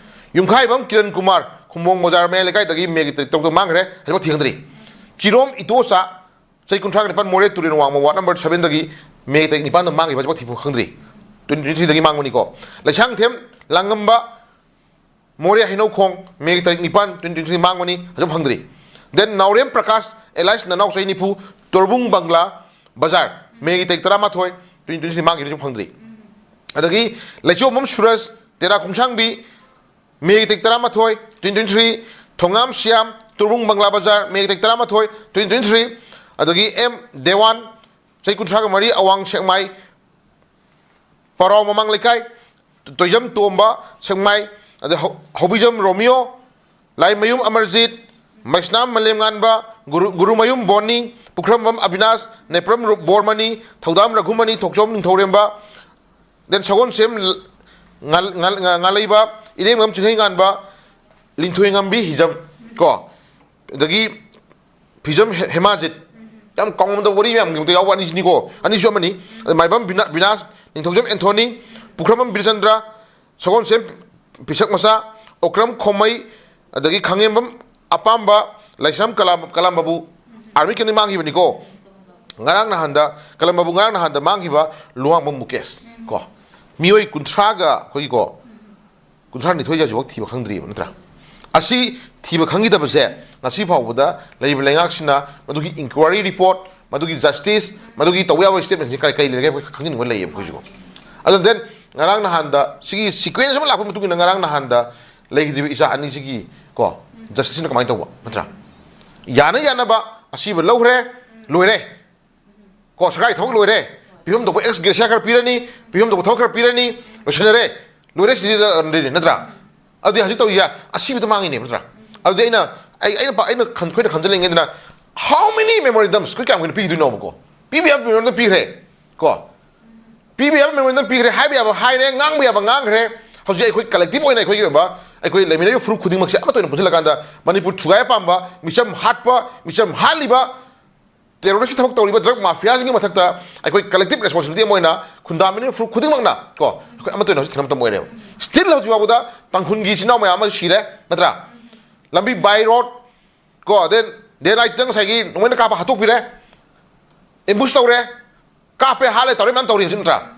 ꯌꯨꯝꯈꯥꯏꯕꯝ ꯀꯤꯔꯟ ꯀꯨꯃꯥꯔ, ꯈꯨꯝꯕꯣꯡ ꯕꯖꯥꯔ ꯃꯌꯥꯏ ꯂꯩꯀꯥꯏꯗꯒꯤ ꯃꯦꯒꯤ ꯇꯥꯔꯤꯛ ꯇꯔꯨꯛꯇ ꯃꯥꯡꯈ꯭ꯔꯦ, ꯍꯧꯖꯤꯛꯐꯥꯎ ꯊꯤꯕ ꯈꯪꯗ꯭ꯔꯤ꯫ ꯆꯤꯔꯣꯝ ꯏꯇꯣꯆꯥ, ꯆꯍꯤ ꯀꯨꯟꯊ꯭ꯔꯥꯒ ꯅꯤꯄꯥꯟ, ꯃꯣꯔꯦ ꯇꯨꯔꯦꯜ ꯋꯥꯡꯃ ꯋꯥꯔꯗ ꯅꯝꯕꯔ ꯁꯚꯦꯟꯗꯒꯤ ꯃꯦꯒꯤ ꯇꯥꯔꯤꯛ ꯅꯤꯄꯥꯟꯗ ꯃꯥꯡꯈꯤꯕ, ꯍꯧꯖꯤꯛꯐꯥꯎ ꯊꯤꯕ ꯈꯪꯗ꯭ꯔꯤ꯫ Twenty twenty threeꯗꯒꯤ ꯃꯥꯡꯕꯅꯤꯀꯣ꯫ ꯂꯩꯁꯥꯡꯊꯦꯝ ꯂꯥꯡꯉꯝꯕ, ꯃꯣꯔꯦ ꯍꯩꯅꯧꯈꯣꯡ, ꯃꯦꯒꯤ ꯇꯥꯔꯤꯛ ꯅꯤꯄꯥꯟ, twenty twenty threeꯗꯒꯤ ꯃꯥꯡꯕꯅꯤ, ꯍꯧꯖꯤꯛ ꯐꯪꯗ꯭ꯔꯤ꯫ Then ꯅꯥꯎꯔꯦꯝ ꯄ꯭ꯔꯀꯥꯁ, ꯑꯦꯂꯥꯏꯁ ꯅꯅꯥꯎ, ꯆꯍꯤ ꯅꯤꯐꯨ, ꯇꯣꯔꯕꯨꯡ ꯕꯪꯒ꯭ꯂꯥ ꯕꯖꯥꯔ, ꯃꯦꯒꯤ ꯇꯥꯔꯤꯛ ꯇꯔꯥꯃꯥꯊꯣꯏ, twenty twenty threeꯗ ꯃꯥꯡꯈꯤꯕ, ꯍꯧꯖꯤꯛ ꯐꯪꯗ꯭ꯔꯤ꯫ ꯑꯗꯒꯤ ꯂꯩꯆꯣꯝꯕꯝ ꯁꯨꯔꯖ, ꯇꯦꯔꯥ ꯈꯣꯡꯁꯥꯡꯕꯤ, ꯃꯦꯒꯤ ꯇꯥꯔꯤꯛ ꯇꯔꯥꯃꯥꯊꯣꯏ, twenty twenty three, ꯊꯣꯉꯥꯝ ꯁ꯭ꯌꯥꯝ, ꯇꯣꯔꯕꯨꯡ ꯕꯪꯒ꯭ꯂꯥ ꯕꯖꯥꯔ, ꯃꯦꯒꯤ ꯇꯥꯔꯤꯛ ꯇꯔꯥꯃꯥꯊꯣꯏ, twenty twenty three, ꯑꯗꯒꯤ ꯑꯦꯝ ꯗꯦꯋꯥꯟ, ꯆꯍꯤ ꯀꯨꯟꯊ꯭ꯔꯥꯒ ꯃꯔꯤ, ꯑꯋꯥꯡ ꯁꯦꯛꯃꯥꯏ, ꯄꯔꯥꯎ ꯃꯃꯥꯡ ꯂꯩꯀꯥꯏ, ꯇꯣꯏꯖꯝ ꯇꯣꯝꯕ, ꯁꯦꯛꯃꯥꯏ, ꯑꯗꯩ ꯍꯧ-, ꯍꯧꯕꯤꯖꯝ ꯔꯣꯃꯤꯌꯣ, ꯂꯥꯏꯃꯌꯨꯝ ꯑꯃꯔꯖꯤꯠ, ꯃꯩꯁꯅꯥꯝ ꯃꯂꯦꯝꯉꯥꯟꯕ, ꯒꯨꯔꯨ-, ꯒꯨꯔꯨꯃꯌꯨꯝ ꯕꯣꯅꯤ, ꯄꯨꯈ꯭ꯔꯝꯕꯝ ꯑꯕꯤꯅꯥꯁ, ꯅꯦꯄ꯭ꯔꯝ ꯔꯨ-, ꯕꯣꯔꯃꯅꯤ, ꯊꯧꯗꯥꯝ ꯔꯘꯨꯃꯅꯤ, ꯊꯣꯛꯆꯣꯝ ꯅꯤꯡꯊꯧꯔꯦꯝꯕ, then ꯁꯒꯣꯜꯁꯦꯝ ꯉꯥ-, ꯉꯥ-, ꯉꯥ-, ꯉꯥꯂꯩꯕ, ꯏꯔꯦꯡꯕꯝ ꯆꯤꯡꯈꯩꯉꯥꯟꯕ, ꯂꯤꯟꯊꯣꯏꯉꯝꯕꯤ ꯍꯤꯖꯝ, ꯀꯣ, ꯑꯗꯒꯤ ꯐꯤꯖꯝ ꯍꯦ-, ꯍꯦꯃꯥꯖꯤꯠ, ꯌꯥꯝ ꯀꯥꯎꯉꯝꯗꯕ ꯋꯥꯔꯤ ꯃꯌꯥꯝꯒꯤ ꯃꯔꯛꯇ ꯌꯥꯎꯕ ꯑꯅꯤꯁꯤꯅꯤꯀꯣ꯫ ꯑꯅꯤꯁꯨ ꯑꯃꯅꯤ꯫ ꯑꯗ ꯃꯥꯏꯕꯝ ꯕꯤꯅꯥ-, ꯕꯤꯅꯥꯁ, ꯅꯤꯡꯊꯧꯖꯝ ꯑꯦꯟꯊꯣꯅꯤ, ꯄꯨꯈ꯭ꯔꯝꯕꯝ ꯕꯤꯔꯆꯟꯗ꯭ꯔ, ꯁꯒꯣꯜꯁꯦꯝ ꯄꯤꯁꯛ ꯃꯆꯥ, ꯑꯣꯀ꯭ꯔꯝ ꯈꯣꯃꯩ, ꯑꯗꯒꯤ ꯈꯥꯉꯦꯝꯕꯝ ꯑꯄꯥꯝꯕ, ꯂꯥꯏꯁ꯭ꯔꯝ ꯀꯂꯥ-, ꯀꯂꯥꯝꯕꯕꯨ ꯑꯥꯔꯃꯤ ꯀꯦꯝꯗ ꯃꯥꯡꯈꯤꯕꯅꯤꯀꯣ꯫ ꯉꯔꯥꯡ ꯅꯍꯥꯟꯗ, ꯀꯂꯥꯝꯕꯕꯨ ꯉꯔꯥꯡ ꯅꯍꯥꯟꯗ ꯃꯥꯡꯈꯤꯕ ꯂꯨꯋꯥꯡꯕꯝ ꯃꯨꯀꯦꯁ ꯀꯣ꯫ ꯃꯤꯑꯣꯏ ꯀꯨꯟꯊ꯭ꯔꯥꯒ ꯑꯩꯈꯣꯏꯒꯤꯀꯣ, ꯀꯨꯟꯊ꯭ꯔꯥ ꯅꯤꯊꯣꯏꯁꯦ ꯍꯧꯖꯤꯛꯐꯥꯎ ꯊꯤꯕ ꯈꯪꯗ꯭ꯔꯤꯕ ꯅꯠꯇ꯭ꯔꯥ? ꯑꯁꯤ ꯊꯤꯕ ꯈꯪꯈꯤꯗꯕꯁꯦ ꯉꯁꯤ ꯐꯥꯎꯕꯗ ꯂꯩꯔꯤꯕ ꯂꯩꯉꯥꯛꯁꯤꯅ ꯃꯗꯨꯒꯤ inquiry report, ꯃꯗꯨꯒꯤ justice, ꯃꯗꯨꯒꯤ ꯇꯧꯕ ꯌꯥꯕ statement ꯁꯤ ꯀꯔꯤ ꯀꯔꯤ ꯂꯩꯔꯒꯦ ꯑꯩꯈꯣꯏ ꯈꯪꯖꯅꯤꯡꯕ ꯂꯩꯌꯦꯕ ꯑꯩꯈꯣꯏꯁꯨ꯫ ꯑꯗꯨ then ꯉꯔꯥꯡ ꯅꯍꯥꯟꯗ ꯁꯤꯒꯤ sequence ꯑꯃ ꯂꯥꯛꯄ ꯃꯇꯨꯡ ꯏꯟꯅ ꯉꯔꯥꯡ ꯅꯍꯥꯟꯗ ꯂꯩꯈꯤꯗ꯭ꯔꯤꯕ ꯏꯆꯥ ꯑꯅꯤꯁꯤꯒꯤ ꯀꯣ, justice ꯁꯤꯅ ꯀꯃꯥꯏꯅ ꯇꯧꯕ ꯅꯠꯇ꯭ꯔꯥ? ꯌꯥꯅ ꯌꯥꯅꯕ ꯑꯁꯤꯕ ꯂꯧꯈ꯭ꯔꯦ, ꯂꯣꯏꯔꯦ꯫ ꯀꯣ, ꯁꯔꯀꯥꯔꯒꯤ ꯊꯕꯛ ꯂꯣꯏꯔꯦ, ꯄꯤꯐꯝ ꯊꯣꯛꯄ ex gratia ꯈꯔ ꯄꯤꯔꯅꯤ, ꯄꯤꯐꯝ ꯊꯣꯛꯄ ꯊꯕꯛ ꯈꯔ ꯄꯤꯔꯅꯤ, ꯂꯣꯏꯁꯤꯟꯅꯔꯦ, ꯂꯣꯏꯔꯦ, ꯁꯤꯗꯤ ꯂꯩꯔꯦ ꯅꯠꯇ꯭ꯔꯥ? ꯑꯗꯨꯗꯤ ꯍꯧꯖꯤꯛ ꯇꯧꯔꯤꯁꯦ ꯑꯁꯤꯕꯗ ꯃꯥꯡꯉꯤꯅꯦꯕ ꯅꯠꯇ꯭ꯔꯥ? ꯑꯗꯨꯗꯤ ꯑꯩꯅ, ꯑꯩ, ꯑꯩꯅ ꯄ-, ꯑꯩꯅ ꯈꯟ-, ꯑꯩꯈꯣꯏꯅ ꯈꯟꯖꯅꯤꯡꯉꯤꯗꯅ, How many memorandums? ꯑꯩꯈꯣꯏ ꯀꯌꯥꯝ ꯀꯨꯏꯅ ꯄꯤꯈꯤꯗꯣꯏꯅꯣꯕꯀꯣ? ꯄꯤꯕ ꯌꯥꯕ memorandum ꯄꯤꯈ꯭ꯔꯦ ꯀꯣ, ꯄꯤꯕ ꯌꯥꯕ memorandum ꯄꯤꯈ꯭ꯔꯦ, ꯍꯥꯏꯕ ꯌꯥꯕ ꯍꯥꯏꯔꯦ, ꯉꯥꯡꯕ ꯌꯥꯕ ꯉꯥꯡꯈ꯭ꯔꯦ꯫ ꯍꯧꯖꯤꯛ ꯑꯩꯈꯣꯏ collective ꯑꯣꯏꯅ ꯑꯩꯈꯣꯏꯒꯤ ꯑꯣꯏꯕ ꯑꯩꯈꯣꯏ ꯂꯩꯃꯤꯟꯅꯔꯤꯕ ꯐꯨꯔꯨꯞ ꯈꯨꯗꯤꯡꯃꯛꯁꯦ ꯑꯃꯠꯇ ꯑꯣꯏꯅ ꯄꯨꯟꯁꯤꯜꯂꯀꯥꯟꯗ ꯃꯅꯤꯄꯨꯔ ꯊꯨꯒꯥꯏ ꯄꯥꯝꯕ, ꯃꯤꯆꯝ ꯍꯥꯠꯄ, ꯃꯤꯆꯝ ꯍꯥꯠꯂꯤꯕ, terrorist ꯊꯕꯛ ꯇꯧꯔꯤꯕ drug mafiaꯁꯤꯡꯒꯤ ꯃꯊꯛꯇ ꯑꯩꯈꯣꯏ collective responsibility ꯑꯃ ꯑꯣꯏꯅ ꯈꯨꯟꯗꯥꯃꯤꯟꯅꯔꯤꯕ ꯐꯨꯔꯨꯞ ꯈꯨꯗꯤꯡꯃꯛꯅ ꯀꯣ, ꯑꯩꯈꯣꯏ ꯑꯃꯠꯇ ꯑꯣꯏꯅ ꯍꯧꯖꯤꯛ ꯊꯦꯡꯅꯕ ꯃꯇꯝ ꯑꯣꯏꯔꯦꯕ꯫ Still ꯍꯧꯖꯤꯛ ꯐꯥꯎꯕꯗ ꯇꯥꯡꯈꯨꯜꯒꯤ ꯏꯆꯤꯟ ꯏꯅꯥꯎ ꯃꯌꯥꯝ ꯑꯃ ꯁꯤꯔꯦ, ꯅꯠꯇ꯭ꯔꯥ? ꯂꯝꯕꯤ, by road ꯀꯣ, then day nightꯇ ꯉꯁꯥꯏꯒꯤ ꯅꯣꯡꯃꯩꯅ ꯀꯥꯞꯄ ꯍꯥꯠꯇꯣꯛꯄꯤꯔꯦ, ambush ꯇꯧꯔꯦ, ꯀꯥꯞꯄꯦ, ꯍꯥꯠꯂꯦ, ꯇꯧꯔꯦ ꯃꯌꯥꯝ ꯇꯧꯔꯤ ꯍꯧꯖꯤꯛ, ꯅꯠꯇ꯭ꯔꯥ?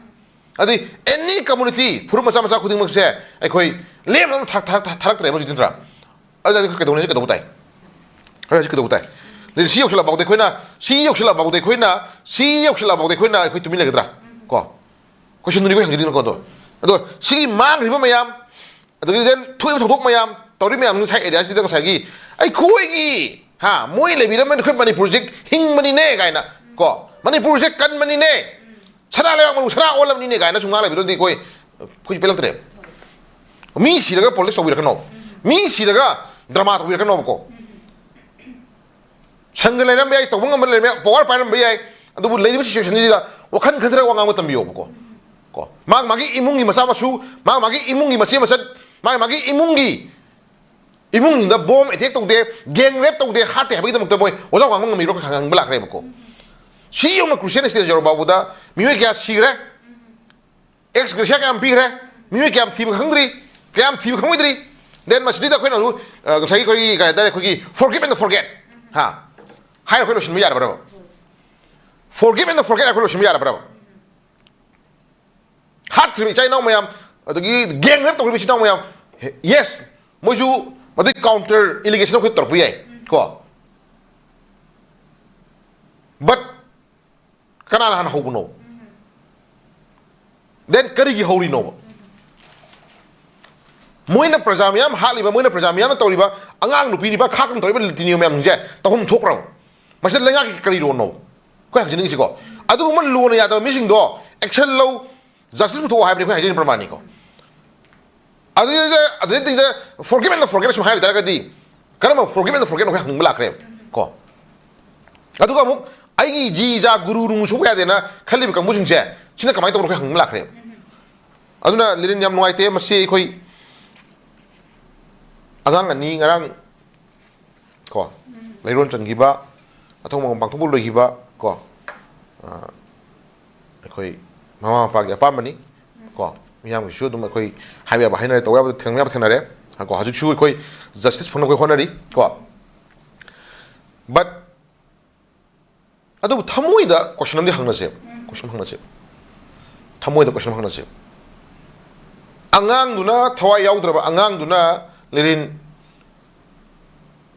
ꯑꯗꯩ any community ꯐꯨꯔꯨꯞ ꯃꯆꯥ ꯃꯆꯥ ꯈꯨꯗꯤꯡꯃꯛꯁꯦ ꯑꯩꯈꯣꯏ ꯂꯦꯝꯅ ꯑꯗꯨꯝ ꯊꯥꯔꯛ- ꯊꯥꯔꯛ- ꯊꯥꯔꯛꯇ꯭ꯔꯦꯕ ꯍꯧꯖꯤꯛꯇꯤ, ꯅꯠꯇ꯭ꯔꯥ? ꯑꯗꯨꯗꯤ ꯑꯩꯈꯣꯏ ꯀꯩꯗꯧꯅꯤ? ꯍꯧꯖꯤꯛ ꯀꯩꯗꯧꯕ ꯇꯥꯏ? ꯑꯩꯈꯣꯏ ꯍꯧꯖꯤꯛ ꯀꯩꯗꯧꯕ ꯇꯥꯏ? ꯑꯗꯩ ꯁꯤ ꯌꯧꯁꯤꯜꯂꯛꯐꯥꯎꯗ ꯑꯩꯈꯣꯏꯅ, ꯁꯤ ꯌꯧꯁꯤꯜꯂꯛꯐꯥꯎꯗ ꯑꯩꯈꯣꯏꯅ, ꯁꯤ ꯌꯧꯁꯤꯜꯂꯛꯐꯥꯎꯗ ꯑꯩꯈꯣꯏꯅ ꯑꯩꯈꯣꯏ ꯇꯨꯃꯤꯟ ꯂꯩꯒꯗ꯭ꯔꯥ? ꯀꯣ, questionꯗꯨꯅꯤ ꯑꯩꯈꯣꯏ ꯍꯪꯖꯅꯤꯡꯉꯤꯀꯣ꯫ ꯑꯗꯣ, ꯑꯗꯣ ꯁꯤꯒꯤ ꯃꯥꯡꯈ꯭ꯔꯤꯕ ꯃꯌꯥꯝ, ꯑꯗꯒꯤ then ꯊꯣꯛꯏꯕ ꯊꯧꯗꯣꯛ ꯃꯌꯥꯝ, ꯇꯧꯔꯤ ꯃꯌꯥꯝ ꯉꯁꯥꯏ areaꯁꯤꯗ ꯉꯁꯥꯏꯒꯤ ꯑꯩꯈꯣꯏꯒꯤ, ꯍꯥ, ꯃꯣꯏ ꯂꯩꯕꯤꯔꯝꯕꯅꯤ, ꯑꯩꯈꯣꯏ ꯃꯅꯤꯄꯨꯔꯁꯦ ꯍꯤꯡꯕꯅꯤꯅꯦ ꯀꯥꯏꯅ ꯀꯣ, ꯃꯅꯤꯄꯨꯔꯁꯦ ꯀꯟꯕꯅꯤꯅꯦ, ꯁꯅꯥ ꯂꯩꯕꯥꯛ ꯃꯔꯨ ꯁꯅꯥ ꯑꯣꯜꯂꯝꯅꯤꯅꯦ ꯀꯥꯏꯅ ꯁꯨꯝ ꯉꯥꯡ ꯂꯩꯕꯗꯨꯗꯤ ꯑꯩꯈꯣꯏ, ꯑꯩꯈꯣꯏꯁꯨ ꯄꯦꯜꯂꯛꯇ꯭ꯔꯦꯕ꯫ ꯃꯤ ꯁꯤꯔꯒ politics ꯇꯧꯕꯤꯔꯛꯀꯅꯣ, ꯃꯤ ꯁꯤꯔꯒ drama ꯇꯧꯕꯤꯔꯛꯀꯅꯣꯕꯀꯣ꯫ ꯁꯪꯒ ꯂꯩꯔꯝꯕ ꯌꯥꯏ, ꯇꯧꯕ ꯉꯝꯕ ꯂꯩꯔꯝꯕ ꯌꯥꯏ, power ꯄꯥꯏꯔꯝꯕ ꯌꯥꯏ, ꯑꯗꯨꯕꯨ ꯂꯩꯔꯤꯕ situationꯁꯤꯗ ꯋꯥꯈꯜ ꯈꯟꯊꯔꯒ ꯋꯥ ꯉꯥꯡꯕ ꯇꯝꯕꯤꯌꯣꯕꯀꯣ꯫ ꯀꯣ, ꯃꯥꯒꯤ ꯃꯥꯒꯤ ꯏꯃꯨꯡꯒꯤ ꯃꯆꯥ ꯃꯁꯨ, ꯃꯥꯒꯤ ꯃꯥꯒꯤ ꯏꯃꯨꯡꯒꯤ ꯃꯆꯦ ꯃꯆꯟ, ꯃꯥꯒꯤ ꯃꯥꯒꯤ ꯏꯃꯨꯡꯒꯤ, ꯏꯃꯨꯡꯗ bomb attack ꯇꯧꯗꯦ, gang rape ꯇꯧꯗꯦ, ꯍꯥꯠꯇꯦ ꯍꯥꯏꯕꯒꯤꯗꯃꯛꯇ ꯃꯣꯏ ꯋꯥꯖꯥꯎ ꯉꯥꯡꯕ ꯉꯝꯃꯤꯔꯣ ꯍꯪꯕ ꯂꯥꯛꯈ꯭ꯔꯦꯕꯀꯣ꯫ ꯁꯤ ꯌꯧꯅ crucial stage ꯌꯧꯔ ꯐꯥꯎꯕꯗ ꯃꯤꯑꯣꯏ ꯀꯌꯥ ꯁꯤꯈ꯭ꯔꯦ, ex gratia ꯀꯌꯥꯝ ꯄꯤꯈ꯭ꯔꯦ, ꯃꯤꯑꯣꯏ ꯀꯌꯥꯝ ꯊꯤꯕ ꯈꯪꯗ꯭ꯔꯤ, ꯀꯌꯥꯝ ꯊꯤꯕ ꯈꯪꯉꯣꯏꯗ꯭ꯔꯤ꯫ Then ꯃꯁꯤꯗꯩꯗ ꯑꯩꯈꯣꯏꯅ ꯑꯃꯨꯛ, ꯑ, ꯉꯁꯥꯏꯒꯤ ꯑꯩꯈꯣꯏꯒꯤ ꯀꯔꯤ ꯍꯥꯏꯇꯥꯔꯦ, ꯑꯩꯈꯣꯏꯒꯤ forgive and forget, ꯍꯥ, ꯍꯥꯏꯔ ꯑꯩꯈꯣꯏ ꯂꯣꯏꯁꯤꯟꯕ ꯌꯥꯔꯕ꯭ꯔꯕ? Forgive and forget ꯑꯩꯈꯣꯏ ꯂꯣꯏꯁꯤꯟꯕ ꯌꯥꯔꯕ꯭ꯔꯕ? ꯍꯥꯠꯈ꯭ꯔꯤꯕ ꯏꯆꯥ ꯏꯅꯥꯎ ꯃꯌꯥꯝ, ꯑꯗꯒꯤ gang rape ꯇꯧꯈ꯭ꯔꯤꯕ ꯏꯆꯤꯟ ꯏꯅꯥꯎ ꯃꯌꯥꯝ, yes, ꯃꯣꯏꯁꯨ ꯃꯗꯨꯒꯤ counter allegation ꯑꯩꯈꯣꯏ ꯇꯧꯔꯛꯄ ꯌꯥꯏ ꯀꯣ, but ꯀꯅꯥꯅ ꯍꯥꯟꯅ ꯍꯧꯕꯅꯣ? Then ꯀꯔꯤꯒꯤ ꯍꯧꯔꯤꯅꯣꯕ? ꯃꯣꯏꯅ ꯄ꯭ꯔꯖꯥ ꯃꯌꯥꯝ ꯍꯥꯠꯂꯤꯕ, ꯃꯣꯏꯅ ꯄ꯭ꯔꯖꯥ ꯃꯌꯥꯝꯅ ꯇꯧꯔꯤꯕ, ꯑꯉꯥꯡ ꯅꯨꯄꯤꯅꯤꯕ ꯈꯥꯛꯇꯅ ꯇꯧꯔꯤꯕ ꯂꯤꯇꯤꯅꯤꯌꯣ ꯃꯌꯥꯝꯁꯤꯡꯁꯦ ꯇꯧꯐꯝ ꯊꯣꯛꯄ꯭ꯔꯕ? ꯃꯁꯤ ꯂꯩꯉꯥꯛꯀꯤ ꯀꯔꯤ ꯔꯣꯜꯅꯣ? ꯑꯩꯈꯣꯏ ꯍꯪꯖꯅꯤꯡꯉꯤꯁꯤꯀꯣ꯫ ꯑꯗꯨꯒꯨꯝꯕ ꯂꯣꯅ ꯌꯥꯗꯕ ꯃꯤꯁꯤꯡꯗꯣ action ꯂꯧ, justice ꯄꯨꯊꯣꯛꯑꯣ ꯍꯥꯏꯕꯅꯤ ꯑꯩꯈꯣꯏ ꯍꯥꯏꯖꯔꯤꯕ ꯄ꯭ꯔꯃꯥꯟꯅꯤꯀꯣ꯫ ꯑꯗꯨꯗꯩꯗ, ꯑꯗꯨꯗꯩꯗ forgive and forget ꯁꯨꯝ ꯍꯥꯏꯕ ꯇꯥꯔꯒꯗꯤ ꯀꯔꯝꯕ forgive and forget ꯑꯩꯈꯣꯏ ꯍꯪꯅꯤꯡꯕ ꯂꯥꯛꯈ꯭ꯔꯦꯕ ꯀꯣ? ꯑꯗꯨꯒ ꯑꯃꯨꯛ ꯑꯩꯒꯤ ꯖꯤ ꯖꯥ ꯒꯨꯔꯨ ꯅꯨꯡ ꯁꯨꯕ ꯌꯥꯗꯦꯅ ꯈꯜꯂꯤꯕ ꯀꯥꯡꯕꯨꯁꯤꯡꯁꯦ, ꯁꯤꯅ ꯀꯃꯥꯏꯅ ꯇꯧꯕꯅꯣ ꯑꯩꯈꯣꯏ ꯍꯪꯅꯤꯡꯕ ꯂꯥꯛꯈ꯭ꯔꯦꯕ꯫ ꯑꯗꯨꯅ ꯂꯤꯔꯤꯟ, ꯌꯥꯝ ꯅꯨꯡꯉꯥꯏꯇꯦ꯫ ꯃꯁꯤ ꯑꯩꯈꯣꯏ ꯑꯉꯥꯡ ꯑꯅꯤ ꯉꯔꯥꯡ ꯀꯣ ꯂꯩꯔꯣꯟ ꯆꯟꯈꯤꯕ, ꯑꯊꯧꯕ ꯄꯥꯡꯊꯣꯛꯄ ꯂꯣꯏꯈꯤꯕ ꯀꯣ, ꯑ, ꯑꯩꯈꯣꯏ ꯃꯃꯥ ꯃꯄꯥꯒꯤ ꯑꯄꯥꯝꯕꯅꯤ ꯀꯣ꯫ ꯃꯤꯌꯥꯝꯒꯤꯁꯨ ꯑꯗꯨꯝ ꯑꯩꯈꯣꯏ ꯍꯥꯏꯕ ꯌꯥꯕ ꯍꯥꯏꯅꯔꯦ, ꯇꯧꯕ ꯌꯥꯕ ꯊꯦꯡꯅꯕ ꯌꯥꯕ ꯊꯦꯡꯅꯔꯦ ꯀꯣ꯫ ꯍꯧꯖꯤꯛꯁꯨ ꯑꯩꯈꯣꯏ ꯖꯁꯇꯤꯁ ꯐꯪꯅꯕ ꯑꯩꯈꯣꯏ ꯍꯣꯠꯅꯔꯤ ꯀꯣ꯫ ꯕꯠ ꯑꯗꯨꯕꯨ ꯊꯃꯣꯏꯗ ꯀꯣꯏꯁꯟ ꯑꯃꯗꯤ ꯍꯪꯅꯁꯦꯕ꯫ ꯀꯣꯏꯁꯟ ꯍꯪꯅꯁꯦꯕ꯫ ꯊꯃꯣꯏꯗ ꯀꯣꯏꯁꯟ ꯍꯪꯅꯁꯦꯕ꯫ ꯑꯉꯥꯡꯗꯨꯅ ꯊꯋꯥꯏ ꯌꯥꯎꯗ꯭ꯔꯕ ꯑꯉꯥꯡꯗꯨꯅ, ꯂꯤꯔꯤꯟ,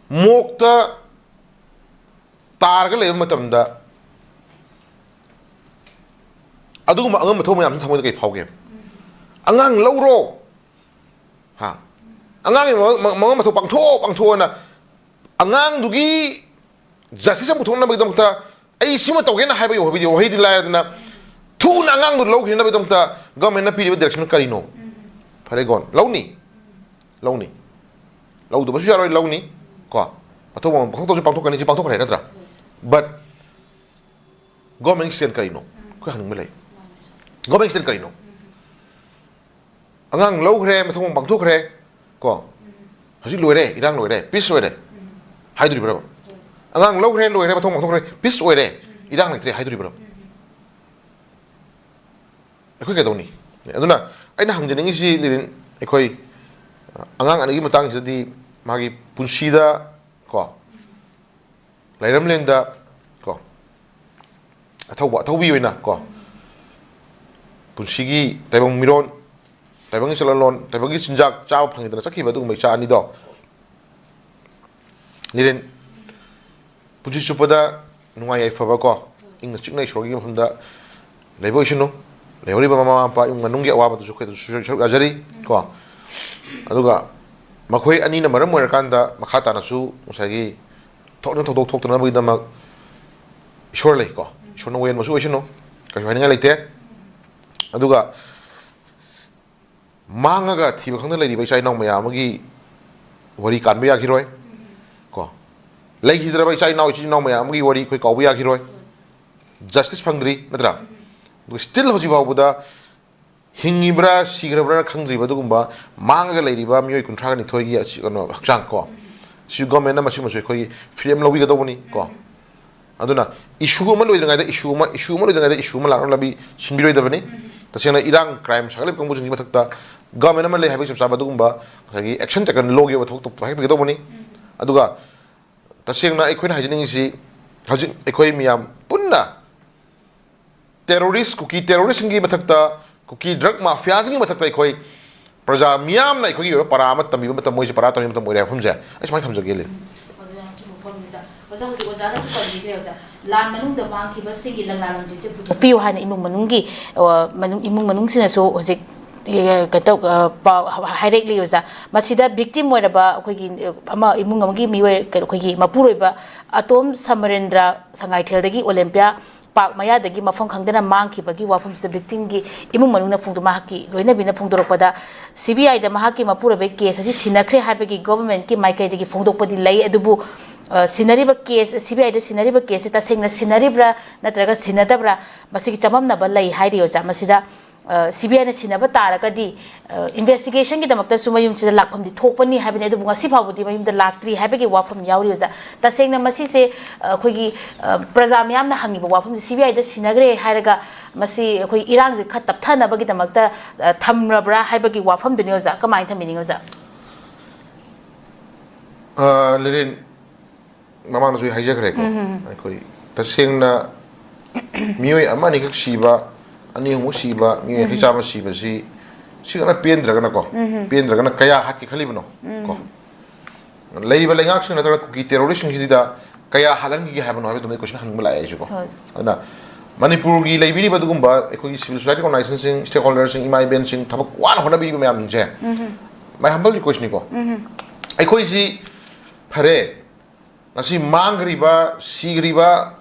ꯃꯣꯛꯇ ꯇꯥꯔꯒ ꯂꯩꯕ ꯃꯇꯝꯗ ꯑꯗꯨꯒꯨꯝꯕ ꯑꯉꯝꯕ ꯊꯧ ꯃꯌꯥꯝꯁꯤ ꯊꯃꯣꯏꯗ ꯀꯩ ꯐꯥꯎꯒꯦ? ꯑꯉꯥꯡ ꯂꯧꯔꯣ꯫ ꯍꯥ? ꯑꯉꯥꯡꯒꯤ ꯃꯉꯝ, ꯃꯉꯝ ꯃꯊꯧ ꯄꯥꯡꯊꯣꯛꯑꯣ, ꯄꯥꯡꯊꯣꯛꯑꯣꯅ ꯑꯉꯥꯡꯗꯨꯒꯤ ꯖꯁꯇꯤꯁ ꯑꯃ ꯄꯨꯊꯣꯛꯅꯕꯒꯤꯗꯃꯛꯇ ꯑꯩ ꯁꯤꯃ ꯇꯧꯒꯦꯅ ꯍꯥꯏꯕꯒꯤ ꯋꯥꯍꯩꯗꯤ, ꯋꯥꯍꯩꯗꯤ ꯂꯥꯏꯔꯗꯅ, ꯊꯨꯅ ꯑꯉꯥꯡꯗꯨ ꯂꯧꯈꯤꯅꯕꯒꯤꯗꯃꯛꯇ ꯒꯚꯔꯟꯃꯦꯟꯠꯅ ꯄꯤꯔꯤꯕ ꯗꯥꯏꯔꯦꯛꯁꯟ ꯀꯔꯤꯅꯣ? ꯐꯔꯦ, ꯒꯣꯟ, ꯂꯧꯅꯤ꯫ ꯂꯧꯅꯤ꯫ ꯂꯧꯗꯕꯁꯨ ꯌꯥꯔꯣꯏ, ꯂꯧꯅꯤ꯫ ꯀꯣ? ꯑꯊꯧꯕ ꯄꯥꯡꯊꯣꯛꯇꯧꯁꯨ ꯄꯥꯡꯊꯣꯛꯀꯅꯤ, ꯁꯤ ꯄꯥꯡꯊꯣꯛꯈ꯭ꯔꯦ ꯅꯠꯇ꯭ꯔꯥ? ꯕꯠ ꯒꯣꯔꯃꯦꯟ ꯁ꯭ꯇꯦꯟ ꯀꯔꯤꯅꯣ? ꯑꯩꯈꯣꯏ ꯍꯪꯅꯤꯡꯕ ꯂꯩ꯫ ꯒꯣꯔꯃꯦꯟ ꯁ꯭ꯇꯦꯟ ꯀꯔꯤꯅꯣ? ꯑꯉꯥꯡ ꯂꯧꯈ꯭ꯔꯦ, ꯃꯊꯧ ꯃꯉꯝ ꯄꯥꯡꯊꯣꯛꯈ꯭ꯔꯦ, ꯀꯣ? ꯍꯧꯖꯤꯛ ꯂꯣꯏꯔꯦ, ꯏꯔꯥꯡ ꯂꯣꯏꯔꯦ, ꯄꯤꯁ ꯑꯣꯏꯔꯦ ꯍꯥꯏꯗꯣꯔꯤꯕ꯭ꯔꯕ? ꯑꯉꯥꯡ ꯂꯧꯈ꯭ꯔꯦ, ꯂꯣꯏꯔꯦ, ꯃꯊꯧ ꯄꯥꯡꯊꯣꯛꯈ꯭ꯔꯦ, ꯄꯤꯁ ꯑꯣꯏꯔꯦ, ꯏꯔꯥꯡ ꯂꯩꯇ꯭ꯔꯦ ꯍꯥꯏꯗꯣꯔꯤꯕ꯭ꯔꯕ? ꯑꯩꯈꯣꯏ ꯀꯩꯗꯧꯅꯤ? ꯑꯗꯨꯅ ꯑꯩꯅ ꯍꯪꯖꯅꯤꯡꯉꯤꯁꯤ, ꯂꯤꯔꯤꯟ, ꯑꯩꯈꯣꯏ, ꯑ, ꯑꯉꯥꯡ ꯑꯅꯤꯒꯤ ꯃꯇꯥꯡꯁꯤꯗꯗꯤ ꯃꯥꯒꯤ ꯄꯨꯟꯁꯤꯗ, ꯀꯣ, ꯂꯩꯔꯝꯂꯦꯟꯗ, ꯀꯣ, ꯑꯊꯧꯕ, ꯑꯊꯧꯕꯤ ꯑꯣꯏꯅ, ꯀꯣ, ꯄꯨꯟꯁꯤꯒꯤ ꯇꯥꯏꯕꯪ ꯃꯤꯔꯣꯟ, ꯇꯥꯏꯕꯪꯒꯤ ꯆꯠꯅꯂꯣꯟ, ꯇꯥꯏꯕꯪꯒꯤ ꯆꯤꯟꯖꯥꯛ ꯆꯥꯕ ꯐꯪꯉꯤꯗꯅ ꯆꯠꯈꯤꯕ ꯑꯗꯨꯒꯨꯝꯕ ꯏꯆꯥ ꯑꯅꯤꯗꯣ, ꯂꯤꯔꯦꯟ ꯄꯨꯟꯁꯤ ꯆꯨꯞꯄꯗ ꯅꯨꯡꯉꯥꯏ ꯌꯥꯏꯐꯕ, ꯀꯣ, ꯏꯪꯅ ꯆꯤꯛꯅ ꯏꯁꯣꯔꯒꯤ ꯃꯐꯝꯗ ꯂꯩꯕ ꯑꯣꯏꯁꯅꯨ꯫ ꯂꯩꯍꯧꯔꯤꯕ ꯃꯃꯥ ꯃꯄꯥ, ꯏꯃꯨꯡ ꯃꯅꯨꯡꯒꯤ ꯑꯋꯥꯕꯗꯨꯁꯨ ꯑꯩꯈꯣꯏꯗꯁꯨ ꯁꯔꯨꯛ ꯌꯥꯖꯔꯤ, ꯀꯣ꯫ ꯑꯗꯨꯒ ꯃꯈꯣꯏ ꯑꯅꯤꯅ ꯃꯔꯝ ꯑꯣꯏꯔꯀꯥꯟꯗ ꯃꯈꯥ ꯇꯥꯅꯁꯨ ꯉꯁꯥꯏꯒꯤ ꯊꯣꯛꯅꯤꯡ ꯊꯧꯗꯣꯛ ꯊꯣꯛꯇꯅꯕꯒꯤꯗꯃꯛ ꯏꯁꯣꯔ ꯂꯩ, ꯀꯣ꯫ ꯏꯁꯣꯔꯅ ꯋꯥꯌꯦꯟꯕꯁꯨ ꯑꯣꯏꯁꯅꯨ, ꯀꯩꯁꯨ ꯍꯥꯏꯅꯤꯡꯉꯥꯏ ꯂꯩꯇꯦ꯫ ꯑꯗꯨꯒ ꯃꯥꯡꯉꯒ ꯊꯤꯕ ꯈꯪꯗꯅ ꯂꯩꯔꯤꯕ ꯏꯆꯥ ꯏꯅꯥꯎ ꯃꯌꯥꯝ ꯑꯃꯒꯤ ꯋꯥꯔꯤ ꯀꯥꯟꯕ ꯌꯥꯈꯤꯔꯣꯏ, ꯀꯣ꯫ ꯂꯩꯈꯤꯗ꯭ꯔꯕ ꯏꯆꯥ ꯏꯅꯥꯎ, ꯏꯆꯤꯜ ꯏꯅꯥꯎ ꯃꯌꯥꯝ ꯑꯃꯒꯤ ꯋꯥꯔꯤ ꯑꯩꯈꯣꯏ ꯀꯥꯎꯕ ꯌꯥꯈꯤꯔꯣꯏ꯫ ꯖꯁꯇꯤꯁ ꯐꯪꯗ꯭ꯔꯤ, ꯅꯠꯇ꯭ꯔꯥ? ꯑꯗꯨꯒ ꯁ꯭ꯇꯤꯜ ꯍꯧꯖꯤꯛ ꯐꯥꯎꯕꯗ ꯍꯤꯡꯉꯤꯕ꯭ꯔꯥ ꯁꯤꯈ꯭ꯔꯕ꯭ꯔꯥ ꯈꯪꯗ꯭ꯔꯤꯕ ꯑꯗꯨꯒꯨꯝꯕ ꯃꯥꯡꯉꯒ ꯂꯩꯔꯤꯕ ꯃꯤꯑꯣꯏ ꯀꯨꯟꯊ꯭ꯔꯥ ꯅꯤꯊꯣꯏꯒꯤ ꯑꯁꯤ ꯀꯩꯅꯣ ꯍꯛꯆꯥꯡ ꯀꯣ, ꯁꯤ ꯒꯣꯔꯃꯦꯟꯅ ꯃꯁꯤꯃꯁꯨ ꯑꯩꯈꯣꯏꯒꯤ ꯐ꯭ꯔꯤꯗꯝ ꯂꯧꯕꯤꯒꯗꯧꯕꯅꯤ ꯀꯣ꯫ ꯑꯗꯨꯅ ꯏꯁꯨ ꯑꯃ ꯂꯣꯏꯗ꯭ꯔꯤꯉꯩꯗ ꯏꯁꯨ ꯑꯃ, ꯏꯁꯨ ꯑꯃ ꯂꯣꯏꯗ꯭ꯔꯤꯉꯩꯗ ꯏꯁꯨ ꯑꯃ ꯂꯥꯛꯅꯕ ꯂꯝꯕꯤ ꯁꯤꯟꯕꯤꯔꯣꯏꯗꯕꯅꯤ꯫ ꯇꯁꯦꯡꯅ ꯏꯔꯥꯡ, ꯀ꯭ꯔꯥꯏꯝ ꯁꯥꯒꯠꯂꯤꯕ ꯀꯥꯡꯕꯨꯁꯤꯡꯒꯤ ꯃꯊꯛꯇ ꯒꯣꯔꯃꯦꯟ ꯑꯃ ꯂꯩ ꯍꯥꯏꯕꯒꯤ ꯆꯞ ꯆꯥꯕ ꯑꯗꯨꯒꯨꯝꯕ ꯉꯁꯥꯏꯒꯤ ꯑꯦꯛꯁꯟ ꯇꯦꯀꯟ ꯂꯧꯒꯦ ꯊꯕꯛ ꯇꯧ-, ꯄꯥꯏꯈꯠꯄꯤꯒꯗꯧꯕꯅꯤ꯫ ꯑꯗꯨꯒ ꯇꯁꯦꯡꯅ ꯑꯩꯈꯣꯏꯅ ꯍꯥꯏꯖꯅꯤꯡꯉꯤꯁꯤ, ꯍꯧꯖꯤꯛ ꯑꯩꯈꯣꯏ ꯃꯤꯌꯥꯝ ꯄꯨꯟꯅ ꯇꯦꯔꯣꯔꯤꯁ, ꯀꯨꯀꯤ ꯇꯦꯔꯣꯔꯤꯁꯁꯤꯡꯒꯤ ꯃꯊꯛꯇ, ꯀꯨꯀꯤ ꯗ꯭ꯔꯒ ꯃꯥꯐꯤꯌꯥꯁꯤꯡꯒꯤ ꯃꯊꯛꯇ ꯑꯩꯈꯣꯏ ꯄ꯭ꯔꯖꯥ ꯃꯤꯌꯥꯝꯅ ꯑꯩꯈꯣꯏꯒꯤ ꯑꯣꯏꯕ ꯄꯔꯥ ꯑꯃ ꯇꯝꯕꯤꯕ ꯃꯇꯝ, ꯃꯣꯏꯁꯦ ꯄꯔꯥ ꯇꯝꯕꯤꯕ ꯃꯇꯝ ꯑꯣꯏꯔꯦ ꯍꯥꯏꯕ ꯋꯥꯐꯝꯁꯦ ꯑꯩ ꯁꯨꯃꯥꯏꯅ ꯊꯝꯖꯒꯦ, ꯂꯤꯟ꯫ ꯑꯣꯖꯥ, ꯌꯥꯝ ꯆꯨꯝꯕ ꯋꯥꯐꯝꯅꯤ, ꯑꯣꯖꯥ꯫ ꯑꯣꯖꯥ, ꯍꯧꯖꯤꯛ ꯑꯣꯖꯥꯅꯁꯨ ꯄꯟꯕꯤꯈ꯭ꯔꯦ, ꯑꯣꯖꯥ꯫ ꯂꯥꯟ ꯃꯅꯨꯡꯗ ꯃꯥꯡꯈꯤꯕꯁꯤꯡꯒꯤ ꯂꯝꯂꯥ ꯂꯝꯖꯦꯟꯁꯦ ꯄꯨꯊꯣꯛꯄꯤꯌꯨ ꯍꯥꯏꯅ ꯏꯃꯨꯡ ꯃꯅꯨꯡꯒꯤ, ꯑ, ꯃꯅꯨꯡ, ꯏꯃꯨꯡ ꯃꯅꯨꯡꯁꯤꯅꯁꯨ ꯍꯧꯖꯤꯛ, ꯑ, ꯀꯩꯅꯣ ꯇꯧ-, ꯑ, ꯄꯥꯎ ꯍꯥꯏꯔꯛꯂꯤ, ꯑꯣꯖꯥ꯫ ꯃꯁꯤꯗ ꯚꯤꯛꯇꯤꯝ ꯑꯣꯏꯔꯕ ꯑꯩꯈꯣꯏꯒꯤ, ꯑ, ꯑꯃ, ꯏꯃꯨꯡ ꯑꯃꯒꯤ ꯃꯤꯑꯣꯏ, ꯀꯩꯅꯣ, ꯑꯩꯈꯣꯏꯒꯤ ꯃꯄꯨꯔꯣꯏꯕ ꯑꯇꯣꯝ ꯁꯃꯔꯦꯟꯗ꯭ꯔ ꯁꯉꯥꯏꯊꯦꯜꯗꯒꯤ ꯑꯣꯂꯦꯝꯄꯤꯌꯥ ꯄꯥꯔꯛ ꯃꯌꯥꯗꯒꯤ ꯃꯐꯝ ꯈꯪꯗꯅ ꯃꯥꯡꯈꯤꯕꯒꯤ ꯋꯥꯐꯝꯁꯤꯗ ꯚꯤꯛꯇꯤꯝꯒꯤ ꯏꯃꯨꯡ ꯃꯅꯨꯡꯅ ꯐꯣꯡꯗꯣꯛ-, ꯃꯍꯥꯛꯀꯤ ꯂꯣꯏꯅꯕꯤꯅ ꯐꯣꯡꯗꯣꯔꯛꯄꯗ, ꯁꯤ ꯕꯤ ꯑꯥꯏꯗ ꯃꯍꯥꯛꯀꯤ ꯃꯄꯨꯔꯣꯏꯕꯒꯤ ꯀꯦꯁ ꯑꯁꯤ ꯁꯤꯟꯅꯈ꯭ꯔꯦ ꯍꯥꯏꯕꯒꯤ ꯒꯣꯚꯔꯟꯃꯦꯟꯠꯀꯤ ꯃꯥꯏꯀꯩꯗꯒꯤ ꯐꯣꯡꯗꯣꯛꯄꯗꯤ ꯂꯩ, ꯑꯗꯨꯕꯨ, ꯑ, ꯁꯤꯟꯅꯔꯤꯕ ꯀꯦꯁ, ꯁꯤ ꯕꯤ ꯑꯥꯏꯗ ꯁꯤꯟꯅꯔꯤꯕ ꯀꯦꯁꯁꯤ ꯇꯁꯦꯡꯅ ꯁꯤꯟꯅꯔꯤꯕ꯭ꯔꯥ ꯅꯠꯇ꯭ꯔꯒ ꯁꯤꯟꯅꯗꯕ꯭ꯔꯥ, ꯃꯁꯤꯒꯤ ꯆꯃꯝꯅꯕ ꯂꯩ ꯍꯥꯏꯔꯤ, ꯑꯣꯖꯥ꯫ ꯃꯁꯤꯗ, ꯑ, ꯁꯤ ꯕꯤ ꯑꯥꯏꯅ ꯁꯤꯟꯅꯕ ꯇꯥꯔꯒꯗꯤ, ꯑ, ꯏꯟꯚꯦꯁꯇꯤꯒꯦꯁꯟꯒꯤꯗꯃꯛꯇꯁꯨ ꯃꯌꯨꯝꯁꯤꯗ ꯂꯥꯛꯐꯝꯗꯤ ꯊꯣꯛꯄꯅꯤ ꯍꯥꯏꯕꯅꯤ, ꯑꯗꯨꯕꯨ ꯉꯁꯤ ꯐꯥꯎꯕꯗꯤ ꯃꯌꯨꯝꯗ ꯂꯥꯛꯇ꯭ꯔꯤ ꯍꯥꯏꯕꯒꯤ ꯋꯥꯐꯝ ꯌꯥꯎꯔꯤ, ꯑꯣꯖꯥ꯫ ꯇꯁꯦꯡꯅ ꯃꯁꯤꯁꯦ, ꯑ, ꯑꯩꯈꯣꯏꯒꯤ, ꯑ, ꯄ꯭ꯔꯖꯥ ꯃꯤꯌꯥꯝꯅ ꯍꯪꯉꯤꯕ ꯋꯥꯐꯝꯁꯦ, ꯁꯤ ꯕꯤ ꯑꯥꯏꯗ ꯁꯤꯟꯅꯈ꯭ꯔꯦ ꯍꯥꯏꯔꯒ ꯃꯁꯤ ꯑꯩꯈꯣꯏ ꯏꯔꯥꯡꯁꯦ ꯈꯔ ꯇꯞꯊꯅꯕꯒꯤꯗꯃꯛꯇ, ꯑ, ꯊꯝꯂꯕ꯭ꯔꯥ ꯍꯥꯏꯕꯒꯤ ꯋꯥꯐꯝꯗꯨꯅꯤ, ꯑꯣꯖꯥ꯫ ꯀꯃꯥꯏꯅ ꯊꯝꯕꯤꯅꯤꯡꯉꯤ, ꯑꯣꯖꯥ? ꯑ, ꯂꯤꯂꯤꯟ, ꯃꯃꯥꯡꯗꯁꯨ ꯑꯩ ꯍꯥꯏꯖꯈ꯭ꯔꯦꯀꯣ, ꯎꯝ, ꯎꯝ, ꯎꯝ꯫ ꯑꯩꯈꯣꯏ ꯇꯁꯦꯡꯅ ꯃꯤꯑꯣꯏ ꯑꯃ ꯑꯅꯤꯈꯛ ꯁꯤꯕ, ꯑꯅꯤ ꯑꯍꯨꯝꯈꯛ ꯁꯤꯕ, ꯃꯤꯑꯣꯏ ꯌꯥꯡꯈꯩ ꯎꯝ꯫ ꯆꯥꯝꯃ ꯁꯤꯕꯁꯤ ꯁꯤꯒꯅ ꯄꯦꯟꯗ꯭ꯔꯒꯅꯀꯣ, ꯎꯝ꯫ ꯄꯦꯟꯗ꯭ꯔꯒꯅ ꯀꯌꯥ ꯍꯥꯠꯀꯦ ꯈꯜꯂꯤꯕꯅꯣ ꯎꯝ꯫ ꯀꯣ? ꯂꯩꯔꯤꯕ ꯂꯩꯉꯥꯛꯁꯤꯡ ꯅꯠꯇ꯭ꯔꯒ ꯀꯨꯀꯤ ꯇꯦꯔꯣꯔꯤꯁꯁꯤꯡꯁꯤꯗ ꯀꯌꯥ ꯍꯥꯠꯍꯟꯈꯤꯒꯦ ꯍꯥꯏꯕꯅꯣ ꯍꯥꯏꯕꯗꯨꯃꯗꯤ ꯀꯣꯏꯁꯟ ꯍꯪꯅꯤꯡꯕ ꯂꯥꯛꯑꯦ ꯑꯩꯁꯨꯀꯣ꯫ ꯍꯣꯏ꯫ ꯑꯗꯨꯅ ꯃꯅꯤꯄꯨꯔꯒꯤ ꯂꯩꯕꯤꯔꯤꯕ ꯑꯗꯨꯒꯨꯝꯕ ꯑꯩꯈꯣꯏꯒꯤ ꯁꯤꯚꯤꯜ ꯁꯣꯁꯥꯏꯇꯤ ꯑꯣꯔꯒꯅꯥꯏꯖꯦꯁꯟꯁꯤꯡ, ꯁ꯭ꯇꯦꯛꯍꯣꯜꯗꯔꯁꯤꯡ, ꯏꯃꯥ ꯏꯕꯦꯟꯁꯤꯡ, ꯊꯕꯛ ꯋꯥꯅ ꯍꯣꯠꯅꯕꯤꯔꯤꯕ ꯃꯌꯥꯝꯁꯤꯡꯁꯦ ꯎꯝ꯫ My humble request ꯅꯤꯀꯣ꯫ ꯎꯝ꯫ ꯑꯩꯈꯣꯏꯁꯤ ꯐꯔꯦ, ꯉꯁꯤ ꯃꯥꯡꯈ꯭ꯔꯤꯕ, ꯁꯤꯈ꯭ꯔꯤꯕ,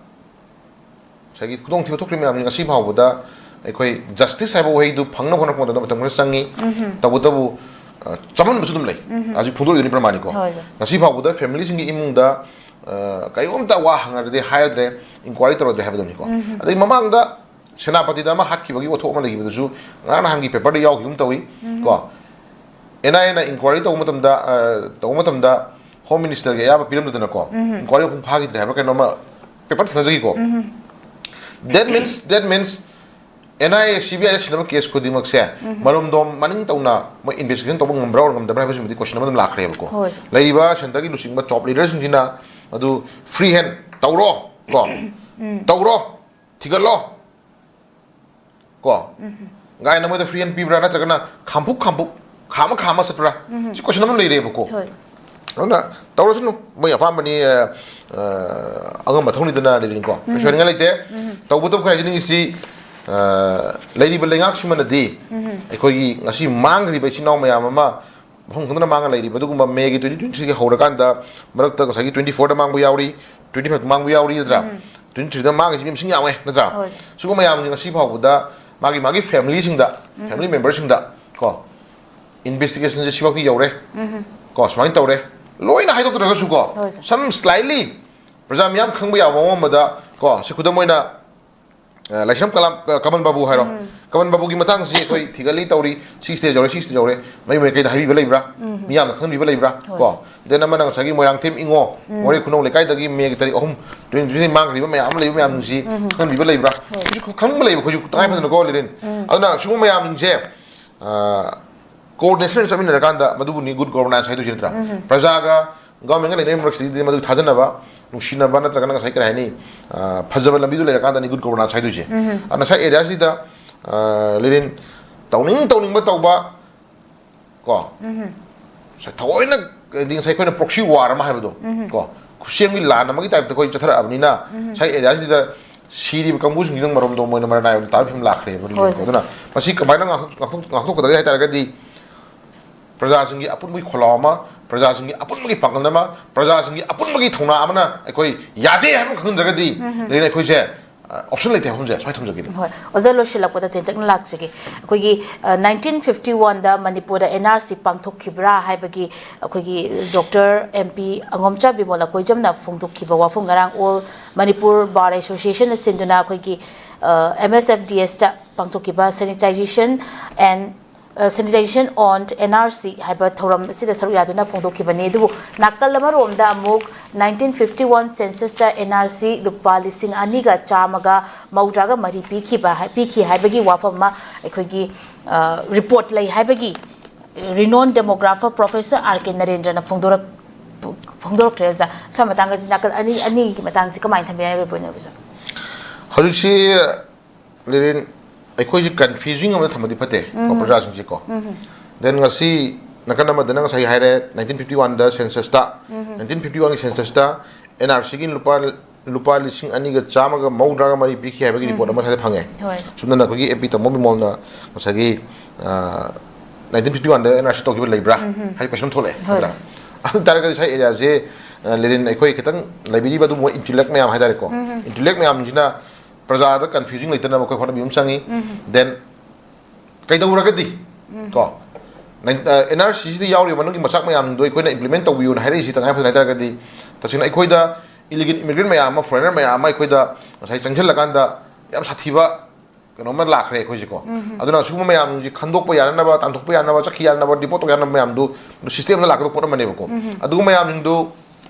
ꯉꯁꯥꯏꯒꯤ ꯈꯨꯗꯣꯡꯊꯤꯕ ꯊꯣꯛꯈ꯭ꯔꯤꯕ ꯃꯌꯥꯝꯁꯤ ꯉꯁꯤ ꯐꯥꯎꯕꯗ ꯑꯩꯈꯣꯏ ꯖꯁꯇꯤꯁ ꯍꯥꯏꯕ ꯋꯥꯍꯩꯗꯨ ꯐꯪꯅꯕ ꯍꯣꯠꯅꯔꯛꯄ ꯃꯇꯝꯗ ꯃꯇꯝ ꯈꯔ ꯆꯪꯉꯤ꯫ ꯎꯝ꯫ ꯇꯧꯕꯇꯕꯨ, ꯑ, ꯆꯃꯝꯅꯕꯁꯨ ꯑꯗꯨꯝ ꯂꯩ꯫ ꯎꯝ꯫ ꯍꯧꯖꯤꯛ ꯐꯣꯡꯗꯣꯔꯛꯏꯗꯨꯅꯤ ꯄ꯭ꯔꯃꯥꯟꯅꯤꯀꯣ꯫ ꯍꯣꯏ, ꯁꯥꯔ꯫ ꯉꯁꯤ ꯐꯥꯎꯕꯗ ꯐꯦꯃꯤꯂꯤꯁꯤꯡꯒꯤ ꯏꯃꯨꯡꯗ ꯑ, ꯀꯔꯤꯒꯨꯝꯕ ꯑꯃꯇ ꯋꯥ ꯍꯪꯅꯗ꯭ꯔꯦ, ꯍꯥꯏꯔꯗ꯭ꯔꯦ, inquiry ꯇꯧꯔꯗ꯭ꯔꯦ ꯍꯥꯏꯕꯗꯨꯅꯤꯀꯣ꯫ ꯎꯝ꯫ ꯑꯗꯒꯤ ꯃꯃꯥꯡꯗ ꯁꯦꯅꯥꯄꯇꯤꯗ ꯑꯃ ꯍꯥꯠꯈꯤꯕꯒꯤ ꯋꯥꯊꯣꯛ ꯑꯃ ꯂꯩꯈꯤꯕꯗꯨꯁꯨ ꯉꯔꯥꯡ ꯅꯍꯥꯟꯒꯤ paper ꯗ ꯌꯥꯎꯈꯤꯒꯨꯝ ꯇꯧꯏ꯫ ꯎꯝ꯫ ꯀꯣ, NIA ꯅ inquiry ꯇꯧꯕ ꯃꯇꯝꯗ, ꯑ, ꯇꯧꯕ ꯃꯇꯝꯗ Home Minister ꯒꯤ ꯑꯌꯥꯕ ꯄꯤꯔꯝꯗꯗꯅꯀꯣ, ꯎꯝ꯫ Inquiry ꯃꯄꯨꯡ ꯐꯥꯈꯤꯗ꯭ꯔꯦ ꯍꯥꯏꯕ ꯀꯩꯅꯣꯝꯃ paper ꯊꯦꯡꯅꯖꯈꯤꯀꯣ꯫ Um. That means, that means, NIA, CBI ꯗ ꯁꯤꯟꯅꯕ case ꯈꯨꯗꯤꯡꯃꯛꯁꯦ, ꯎꯝ꯫ ꯃꯔꯨꯝꯗꯣꯝ ꯃꯅꯤꯡ ꯇꯧꯅ ꯃꯣꯏ investigation ꯇꯧꯕ ꯉꯝꯕ꯭ꯔꯥ ꯑꯣꯔ ꯉꯝꯗꯕ꯭ꯔꯥ ꯍꯥꯏꯕꯁꯤꯃꯗꯤ question ꯑꯃ ꯑꯗꯨꯝ ꯂꯥꯛꯈ꯭ꯔꯦꯕꯀꯣ꯫ ꯍꯣꯏ꯫ ꯂꯩꯔꯤꯕ centre ꯒꯤ ꯂꯨꯆꯤꯡꯕ top leader ꯁꯤꯡꯁꯤꯅ ꯑꯗꯨ free hand ꯇꯧꯔꯣ, ꯀꯣ, ꯎꯝ꯫ ꯇꯧꯔꯣ, ꯊꯤꯒꯠꯂꯣ, ꯀꯣ, ꯎꯝ꯫ ꯒꯥꯏꯅ ꯃꯣꯏꯗ free hand ꯄꯤꯕ꯭ꯔꯥ, ꯅꯠꯇ꯭ꯔꯒꯅ ꯈꯥꯝꯐꯨ ꯈꯥꯝꯐꯨ, ꯈꯥꯝꯃ ꯈꯥꯝꯃ ꯆꯠꯄ꯭ꯔꯥ? ꯎꯝ꯫ ꯁꯤ question ꯑꯃ ꯂꯩꯔꯦꯕꯀꯣ꯫ ꯍꯣꯏ꯫ ꯑꯗꯨꯅ ꯇꯧꯔꯁꯅꯨ, ꯃꯣꯏ ꯑꯄꯥꯝꯕꯅꯤ, ꯑ, ꯑ, ꯑꯉꯝꯕ ꯊꯧꯅꯤꯗꯅ ꯂꯩꯔꯤꯅꯤꯀꯣ꯫ ꯎꯝ꯫ ꯀꯩꯁꯨ ꯍꯥꯏꯅꯤꯡꯉꯥꯏ ꯂꯩꯇꯦ꯫ ꯎꯝ꯫ ꯇꯧꯕꯇꯕꯨ ꯑꯩꯈꯣꯏꯅ ꯍꯥꯏꯖꯅꯤꯡꯉꯤꯁꯤ, ꯑ, ꯂꯩꯔꯤꯕ ꯂꯩꯉꯥꯛꯁꯤꯃꯅꯗꯤ ꯎꯝ꯫ ꯑꯩꯈꯣꯏꯒꯤ ꯉꯁꯤ ꯃꯥꯡꯈ꯭ꯔꯤꯕ ꯏꯆꯤꯟ ꯏꯅꯥꯎ ꯃꯌꯥꯝ ꯑꯃ ꯃꯐꯝ ꯈꯪꯗꯅ ꯃꯥꯡꯉ ꯂꯩꯔꯤꯕ ꯑꯗꯨꯒꯨꯝꯕ May ꯒꯤ twenty twenty three ꯒꯤ ꯍꯧꯔꯀꯥꯟꯗ ꯃꯔꯛꯇ ꯉꯁꯥꯏꯒꯤ twenty four ꯗ ꯃꯥꯡꯕ ꯌꯥꯎꯔꯤ, twenty five ꯃꯥꯡꯕ ꯌꯥꯎꯔꯤ ꯅꯠꯇ꯭ꯔꯥ? ꯎꯝ꯫ Twenty three ꯗ ꯃꯥꯡꯉꯤꯁꯤ ꯃꯤ ꯃꯁꯤꯡ ꯌꯥꯝꯃꯦ ꯅꯠꯇ꯭ꯔꯥ? ꯍꯣꯏ꯫ ꯁꯤꯒꯨꯝꯕ ꯃꯌꯥꯝꯁꯤ ꯉꯁꯤ ꯐꯥꯎꯕꯗ ꯃꯥꯒꯤ, ꯃꯥꯒꯤ family ꯁꯤꯡꯗ, ꯎꯝ꯫ Family member ꯁꯤꯡꯗ ꯀꯣ, investigation ꯁꯦ ꯁꯤꯐꯥꯎꯗꯤ ꯌꯧꯔꯦ, ꯎꯝ꯫ ꯀꯣ, ꯁꯨꯃꯥꯏꯅ ꯇꯧꯔꯦ, ꯂꯣꯏꯅ ꯍꯥꯏꯗꯣꯛꯇ꯭ꯔꯒꯁꯨ ꯀꯣ, ꯍꯣꯏ, sir꯫ Some slightly ꯄ꯭ꯔꯖꯥ ꯃꯤꯌꯥꯝ ꯈꯪꯕ ꯌꯥꯕ ꯃꯑꯣꯡ ꯑꯃꯗ ꯀꯣ, ꯁꯤ ꯈꯨꯗꯝ ꯑꯣꯏꯅ ꯑ, ꯂꯥꯏꯁ꯭ꯔꯝ ꯀꯂꯥꯝ-, ꯑ, ꯀꯃꯜ ꯕꯥꯕꯨ ꯍꯥꯏꯔꯣ꯫ ꯎꯝ꯫ ꯀꯃꯜ ꯕꯥꯕꯨꯒꯤ ꯃꯇꯥꯡꯁꯤ ꯑꯩꯈꯣꯏ ꯊꯤꯒꯠꯂꯤ ꯇꯧꯔꯤ, ꯁꯤ stage ꯌꯧꯔꯦ, ꯁꯤ stage ꯌꯧꯔꯦ, ꯃꯌꯨꯝ ꯃꯥꯏꯀꯩꯗ ꯍꯥꯏꯕꯤꯕ ꯂꯩꯕ꯭ꯔꯥ? ꯎꯝ꯫ ꯃꯤꯌꯥꯝꯅ ꯈꯪꯕꯤꯕ ꯂꯩꯕ꯭ꯔꯥ? ꯍꯣꯏ꯫ ꯀꯣ? Then ꯑꯃꯅ ꯉꯁꯥꯏꯒꯤ ꯃꯣꯏꯔꯥꯡꯊꯦꯝ ꯏꯉꯣ, ꯎꯝ꯫ ꯃꯣꯔꯦ ꯈꯨꯅꯧ ꯂꯩꯀꯥꯏꯗꯒꯤ May ꯒꯤ ꯇꯥꯔꯤꯛ ꯑꯍꯨꯝ, twenty twenty ꯃꯥꯡꯈ꯭ꯔꯤꯕ ꯃꯌꯥꯝ ꯑꯃ ꯂꯩꯕ ꯃꯌꯥꯝꯁꯤ ꯎꯝ꯫ ꯈꯪꯍꯟꯕꯤꯕ ꯂꯩꯕ꯭ꯔꯥ? ꯍꯣꯏ꯫ ꯁꯤꯁꯨ ꯈꯪꯕ ꯂꯩꯕ ꯑꯩꯈꯣꯏꯁꯨ ꯇꯉꯥꯏ ꯐꯗꯅꯀꯣ, ꯂꯤꯔꯤꯟ꯫ ꯎꯝ꯫ ꯑꯗꯨꯅ ꯁꯤꯒꯨꯝꯕ ꯃꯌꯥꯝꯁꯤꯡꯁꯦ, ꯑ, coordination ꯆꯠꯃꯤꯟꯅꯔꯀꯥꯟꯗ ꯃꯗꯨꯕꯨꯅꯤ good governance ꯍꯥꯏꯗꯣꯏꯁꯤ ꯅꯠꯇ꯭ꯔꯥ? ꯎꯝ꯫ ꯄ꯭ꯔꯖꯥꯒ government ꯒ ꯂꯩꯅꯔꯤꯕ ꯃꯔꯛꯁꯤꯗꯤ ꯃꯗꯨ ꯊꯥꯖꯅꯕ, ꯅꯨꯡꯁꯤꯅꯕ ꯅꯠꯇ꯭ꯔꯒꯅ ꯉꯁꯥꯏ ꯀꯔꯤ ꯍꯥꯏꯅꯤ, ꯑ, ꯐꯖꯕ ꯂꯝꯕꯤꯗꯨ ꯂꯩꯔꯀꯥꯟꯗꯅꯤ good governance ꯍꯥꯏꯗꯣꯏꯁꯦ꯫ ꯎꯝ꯫ ꯑꯗꯨꯅ ꯉꯁꯥꯏ area ꯁꯤꯗ, ꯑ, ꯂꯤꯔꯤꯟ ꯇꯧꯅꯤꯡ ꯇꯧꯅꯤꯡꯕ ꯇꯧꯕ, ꯀꯣ? ꯎꯝ꯫ ꯉꯁꯥꯏ ꯊꯑꯣꯏꯅ, ꯍꯥꯏꯗꯤ ꯉꯁꯥꯏ ꯑꯩꯈꯣꯏꯅ proxy war ꯑꯃ ꯍꯥꯏꯕꯗꯣ, ꯎꯝ꯫ ꯀꯣ? ꯈꯨꯠꯁꯦꯝꯒꯤ ꯂꯥꯟ ꯑꯃꯒꯤ type ꯇ ꯑꯩꯈꯣꯏ ꯆꯠꯊꯔꯛꯑꯕꯅꯤꯅ, ꯎꯝ꯫ ꯉꯁꯥꯏ area ꯁꯤꯗ ꯁꯤꯔꯤꯕ ꯀꯥꯡꯕꯨꯁꯤꯡꯁꯤꯗꯪ ꯃꯔꯣꯝꯗꯣꯝ ꯑꯣꯏꯅ ꯃꯔꯅꯥꯏ ꯑꯣꯏꯅ ꯇꯥꯕ ꯐꯤꯕꯝ ꯂꯥꯛꯈ꯭ꯔꯦꯕ ꯍꯣꯏ, ꯍꯧꯖꯤꯛ꯫ ꯁꯥꯔ꯫ ꯑꯗꯨꯅ ꯃꯁꯤ ꯀꯃꯥꯏꯅ ꯉꯥꯛꯊꯣꯛ-, ꯉꯥꯛꯊꯣꯛ-, ꯉꯥꯛꯊꯣꯛꯀꯗꯒꯦ ꯍꯥꯏ ꯇꯥꯔꯒꯗꯤ, ꯄ꯭ꯔꯖꯥꯁꯤꯡꯒꯤ ꯑꯄꯨꯟꯕꯒꯤ ꯈꯣꯜꯂꯥꯎ ꯑꯃ, ꯄ꯭ꯔꯖꯥꯁꯤꯡꯒꯤ ꯑꯄꯨꯟꯕꯒꯤ ꯄꯥꯡꯒꯜ ꯑꯃ, ꯄ꯭ꯔꯖꯥꯁꯤꯡꯒꯤ ꯑꯄꯨꯟꯕꯒꯤ ꯊꯧꯅꯥ ꯑꯃꯅ ꯑꯩꯈꯣꯏ ꯌꯥꯗꯦ ꯍꯥꯏꯕ ꯑꯃ ꯈꯪꯍꯟꯗ꯭ꯔꯒꯗꯤ, ꯎꯝ꯫ ꯂꯩꯔꯦ ꯑꯩꯈꯣꯏꯁꯦ, ꯑꯣꯞꯁꯟ ꯂꯩꯇꯦ ꯍꯥꯏꯕ ꯋꯥꯐꯝꯁꯦ ꯁ꯭ꯋꯥꯏ ꯊꯝꯖꯒꯦ꯫ ꯍꯣꯏ, ꯑꯣꯖꯥ, ꯂꯣꯏꯁꯤꯜꯂꯛꯄꯗ ꯇꯦꯟꯇꯛꯅ ꯂꯥꯛꯆꯒꯦ꯫ ꯑꯩꯈꯣꯏꯒꯤ ꯅꯥꯏꯟꯇꯤꯟ ꯐꯤꯐꯇꯤ ꯋꯥꯟꯗ ꯃꯅꯤꯄꯨꯔꯗ ꯑꯦꯟ ꯑꯥꯔ ꯁꯤ ꯄꯥꯡꯊꯣꯛꯈꯤꯕ꯭ꯔꯥ ꯍꯥꯏꯕꯒꯤ ꯑꯩꯈꯣꯏꯒꯤ ꯗꯣꯛꯇꯔ ꯑꯦꯝ ꯄꯤ ꯑꯉꯣꯝꯆꯥ ꯕꯤꯃꯣꯂ ꯀꯣꯏꯖꯝꯅ ꯐꯣꯡꯗꯣꯛꯈꯤꯕ ꯋꯥꯐꯝ, ꯉꯔꯥꯡ ꯑꯣꯜ ꯃꯅꯤꯄꯨꯔ ꯕꯥꯔ ꯑꯦꯁꯣꯁꯤꯌꯦꯁꯟꯅ ꯁꯤꯟꯗꯨꯅ ꯑꯩꯈꯣꯏꯒꯤ ꯑꯦꯝ ꯑꯦꯁ ꯑꯦꯐ ꯗꯤ ꯑꯦꯁꯇ ꯄꯥꯡꯊꯣꯛꯈꯤꯕ sanitization and sanitization on N R C ꯍꯥꯏꯕ ꯊꯧꯔꯝ ꯑꯁꯤꯗ ꯁꯔꯨꯛ ꯌꯥꯗꯨꯅ ꯐꯣꯡꯗꯣꯛꯈꯤꯕꯅꯤ꯫ ꯑꯗꯨꯕꯨ ꯅꯥꯀꯜ ꯑꯃꯔꯣꯝꯗ ꯑꯃꯨꯛ ꯅꯥꯏꯟꯇꯤꯟ ꯐꯤꯐꯇꯤ ꯋꯥꯟ ꯁꯦꯟꯁꯁꯇ ꯑꯦꯟ ꯑꯥꯔ ꯁꯤ ꯂꯨꯄꯥ ꯂꯤꯁꯤꯡ ꯑꯅꯤꯒ ꯆꯥꯝꯃꯒ ꯃꯧꯗ꯭ꯔꯥꯒ ꯃꯔꯤ ꯄꯤꯈꯤꯕ ꯄꯤꯈꯤ ꯍꯥꯏꯕꯒꯤ ꯋꯥꯐꯝ ꯑꯃ ꯑꯩꯈꯣꯏꯒꯤ ꯔꯤꯄꯣꯔꯠ ꯂꯩ ꯍꯥꯏꯕꯒꯤ ꯔꯤꯅꯣꯟ ꯗꯦꯃꯣꯒ꯭ꯔꯥꯐꯔ ꯄ꯭ꯔꯣꯐꯦꯁꯔ ꯑꯥꯔ ꯀꯦ ꯅꯔꯦꯟꯗ꯭ꯔꯅ ꯐꯣꯡꯗꯣꯔꯛ ꯐꯣꯡꯗꯣꯔꯛꯈ꯭ꯔꯦ꯫ ꯑꯣꯖꯥ, ꯁ꯭ꯋꯥꯏ ꯃꯇꯥꯡꯗ ꯅꯥꯀꯜ ꯑꯅꯤ ꯑꯅꯤꯒꯤ ꯃꯇꯥꯡꯁꯤ ꯀꯃꯥꯏꯅ ꯊꯝꯕ ꯌꯥꯏ, ꯑꯔꯣꯏꯕ ꯑꯣꯏꯅ ꯑꯣꯖꯥ? ꯍꯧꯖꯤꯛꯁꯤ ꯂꯤꯔꯤꯟ, ꯑꯩꯈꯣꯏꯁꯤ ꯀꯟꯐ꯭ꯌꯨꯖꯤꯡ ꯑꯃꯗ ꯊꯝꯕꯗꯤ ꯐꯠꯇꯦ ꯀꯣ, ꯄ꯭ꯔꯖꯥꯁꯤꯡꯁꯤꯀꯣ꯫ ꯗꯦꯟ ꯉꯁꯤ ꯅꯥꯀꯟ ꯑꯃꯗꯅ ꯉꯁꯥꯏ ꯍꯥꯏꯔꯦ, ꯅꯥꯏꯟꯇꯤꯟ ꯐꯤꯐꯇꯤ ꯋꯥꯟꯗ ꯁꯦꯟꯁꯁꯇ, ꯅꯥꯏꯟꯇꯤꯟ ꯐꯤꯐꯇꯤ ꯋꯥꯟꯒꯤ ꯁꯦꯟꯁꯁꯇ ꯑꯦꯟ ꯑꯥꯔ ꯁꯤꯒꯤ ꯂꯨꯄꯥ ꯂꯨꯄꯥ ꯂꯤꯁꯤꯡ ꯑꯅꯤꯒ ꯆꯥꯝꯃꯒ ꯃꯧꯗ꯭ꯔꯥꯒ ꯃꯔꯤ ꯄꯤꯈꯤ ꯍꯥꯏꯕꯒꯤ ꯔꯤꯄꯣꯔꯠ ꯑꯃ ꯉꯁꯥꯏ ꯐꯪꯉꯦ꯫ ꯍꯣꯏ꯫ ꯁꯨꯝꯗꯅ ꯑꯩꯈꯣꯏꯒꯤ ꯑꯦꯝ ꯄꯤ ꯇꯥꯃꯣ ꯕꯤꯃꯣꯜꯅ ꯉꯁꯥꯏꯒꯤ ꯅꯥꯏꯟꯇꯤꯟ ꯐꯤꯐꯇꯤ ꯋꯥꯟꯗ ꯑꯦꯟ ꯑꯥꯔ ꯁꯤ ꯇꯧꯈꯤꯕ ꯂꯩꯕ꯭ꯔꯥ ꯍꯥꯏꯕ ꯀꯣꯏꯁꯟ ꯊꯣꯛꯂꯛꯑꯦ, ꯍꯣꯏ꯫ ꯅꯠꯇ꯭ꯔꯥ? ꯑꯗꯨ ꯇꯥꯔꯒꯗꯤ ꯉꯁꯥꯏ ꯑꯦꯔꯤꯌꯥꯁꯦ, ꯂꯤꯔꯤꯟ, ꯑꯩꯈꯣꯏ ꯈꯤꯇꯪ ꯂꯩꯕꯤꯔꯤꯕ ꯑꯗꯨꯒꯨꯝꯕ ꯏꯟꯇꯤꯂꯦꯛ ꯃꯌꯥꯝ ꯍꯥꯏꯇꯥꯔꯦꯀꯣ, ꯏꯟꯇꯤꯂꯦꯛ ꯃꯌꯥꯝꯁꯤꯅ ꯄ꯭ꯔꯖꯥꯗ ꯀꯟꯐ꯭ꯌꯨꯖꯤꯡ ꯂꯩꯇꯅꯕ ꯑꯩꯈꯣꯏ ꯍꯣꯠꯅꯕꯤꯕ ꯑꯃ ꯆꯪꯉꯤ꯫ ꯗꯦꯟ ꯀꯩꯗꯧꯔꯒꯗꯤ ꯀꯣ, ꯑꯦꯟ ꯑꯥꯔ ꯁꯤꯁꯤꯗ ꯌꯥꯎꯔꯤꯕ ꯃꯅꯨꯡꯒꯤ ꯃꯆꯥꯛ ꯃꯌꯥꯝꯁꯤꯡꯗꯣ ꯑꯩꯈꯣꯏꯅ ꯏꯝꯄ꯭ꯂꯤꯃꯦꯟ ꯇꯧꯕꯤꯌꯨꯅ ꯍꯥꯏꯔꯛꯏꯁꯤ ꯇꯉꯥꯏ ꯐꯗꯅ ꯍꯥꯏꯇꯥꯔꯒꯗꯤ, ꯇꯁꯦꯡꯅ ꯑꯩꯈꯣꯏꯗ ꯏꯂꯤꯒꯦꯜ ꯏꯃꯤꯒ꯭ꯔꯦꯟ ꯃꯌꯥꯝ ꯑꯃ, ꯐꯣꯔꯦꯅꯔ ꯃꯌꯥꯝ ꯑꯃ ꯑꯩꯈꯣꯏꯗ ꯉꯁꯥꯏ ꯆꯪꯁꯤꯜꯂꯀꯥꯟꯗ ꯌꯥꯝ ꯁꯥꯊꯤꯕ ꯀꯩꯅꯣꯝꯃ ꯂꯥꯛꯈ꯭ꯔꯦ ꯑꯩꯈꯣꯏꯁꯦꯀꯣ꯫ ꯑꯗꯨꯅ ꯁꯤꯒꯨꯝꯕ ꯃꯌꯥꯝꯁꯤ ꯈꯟꯗꯣꯛꯄ ꯌꯥꯅꯅꯕ, ꯇꯥꯟꯊꯣꯛꯄ ꯌꯥꯅꯕ, ꯆꯠꯈꯤ ꯌꯥꯅꯕ, ꯗꯤꯄꯣꯔꯠ ꯇꯧ ꯌꯥꯅꯕ ꯃꯌꯥꯝꯗꯨ ꯁꯤꯁꯇꯦꯝꯗ ꯂꯥꯛꯀꯗꯕ ꯄꯣꯠ ꯑꯃꯅꯦꯕꯀꯣ꯫ ꯑꯗꯨꯒꯨꯝꯕ ꯃꯌꯥꯝꯁꯤꯡꯗꯨ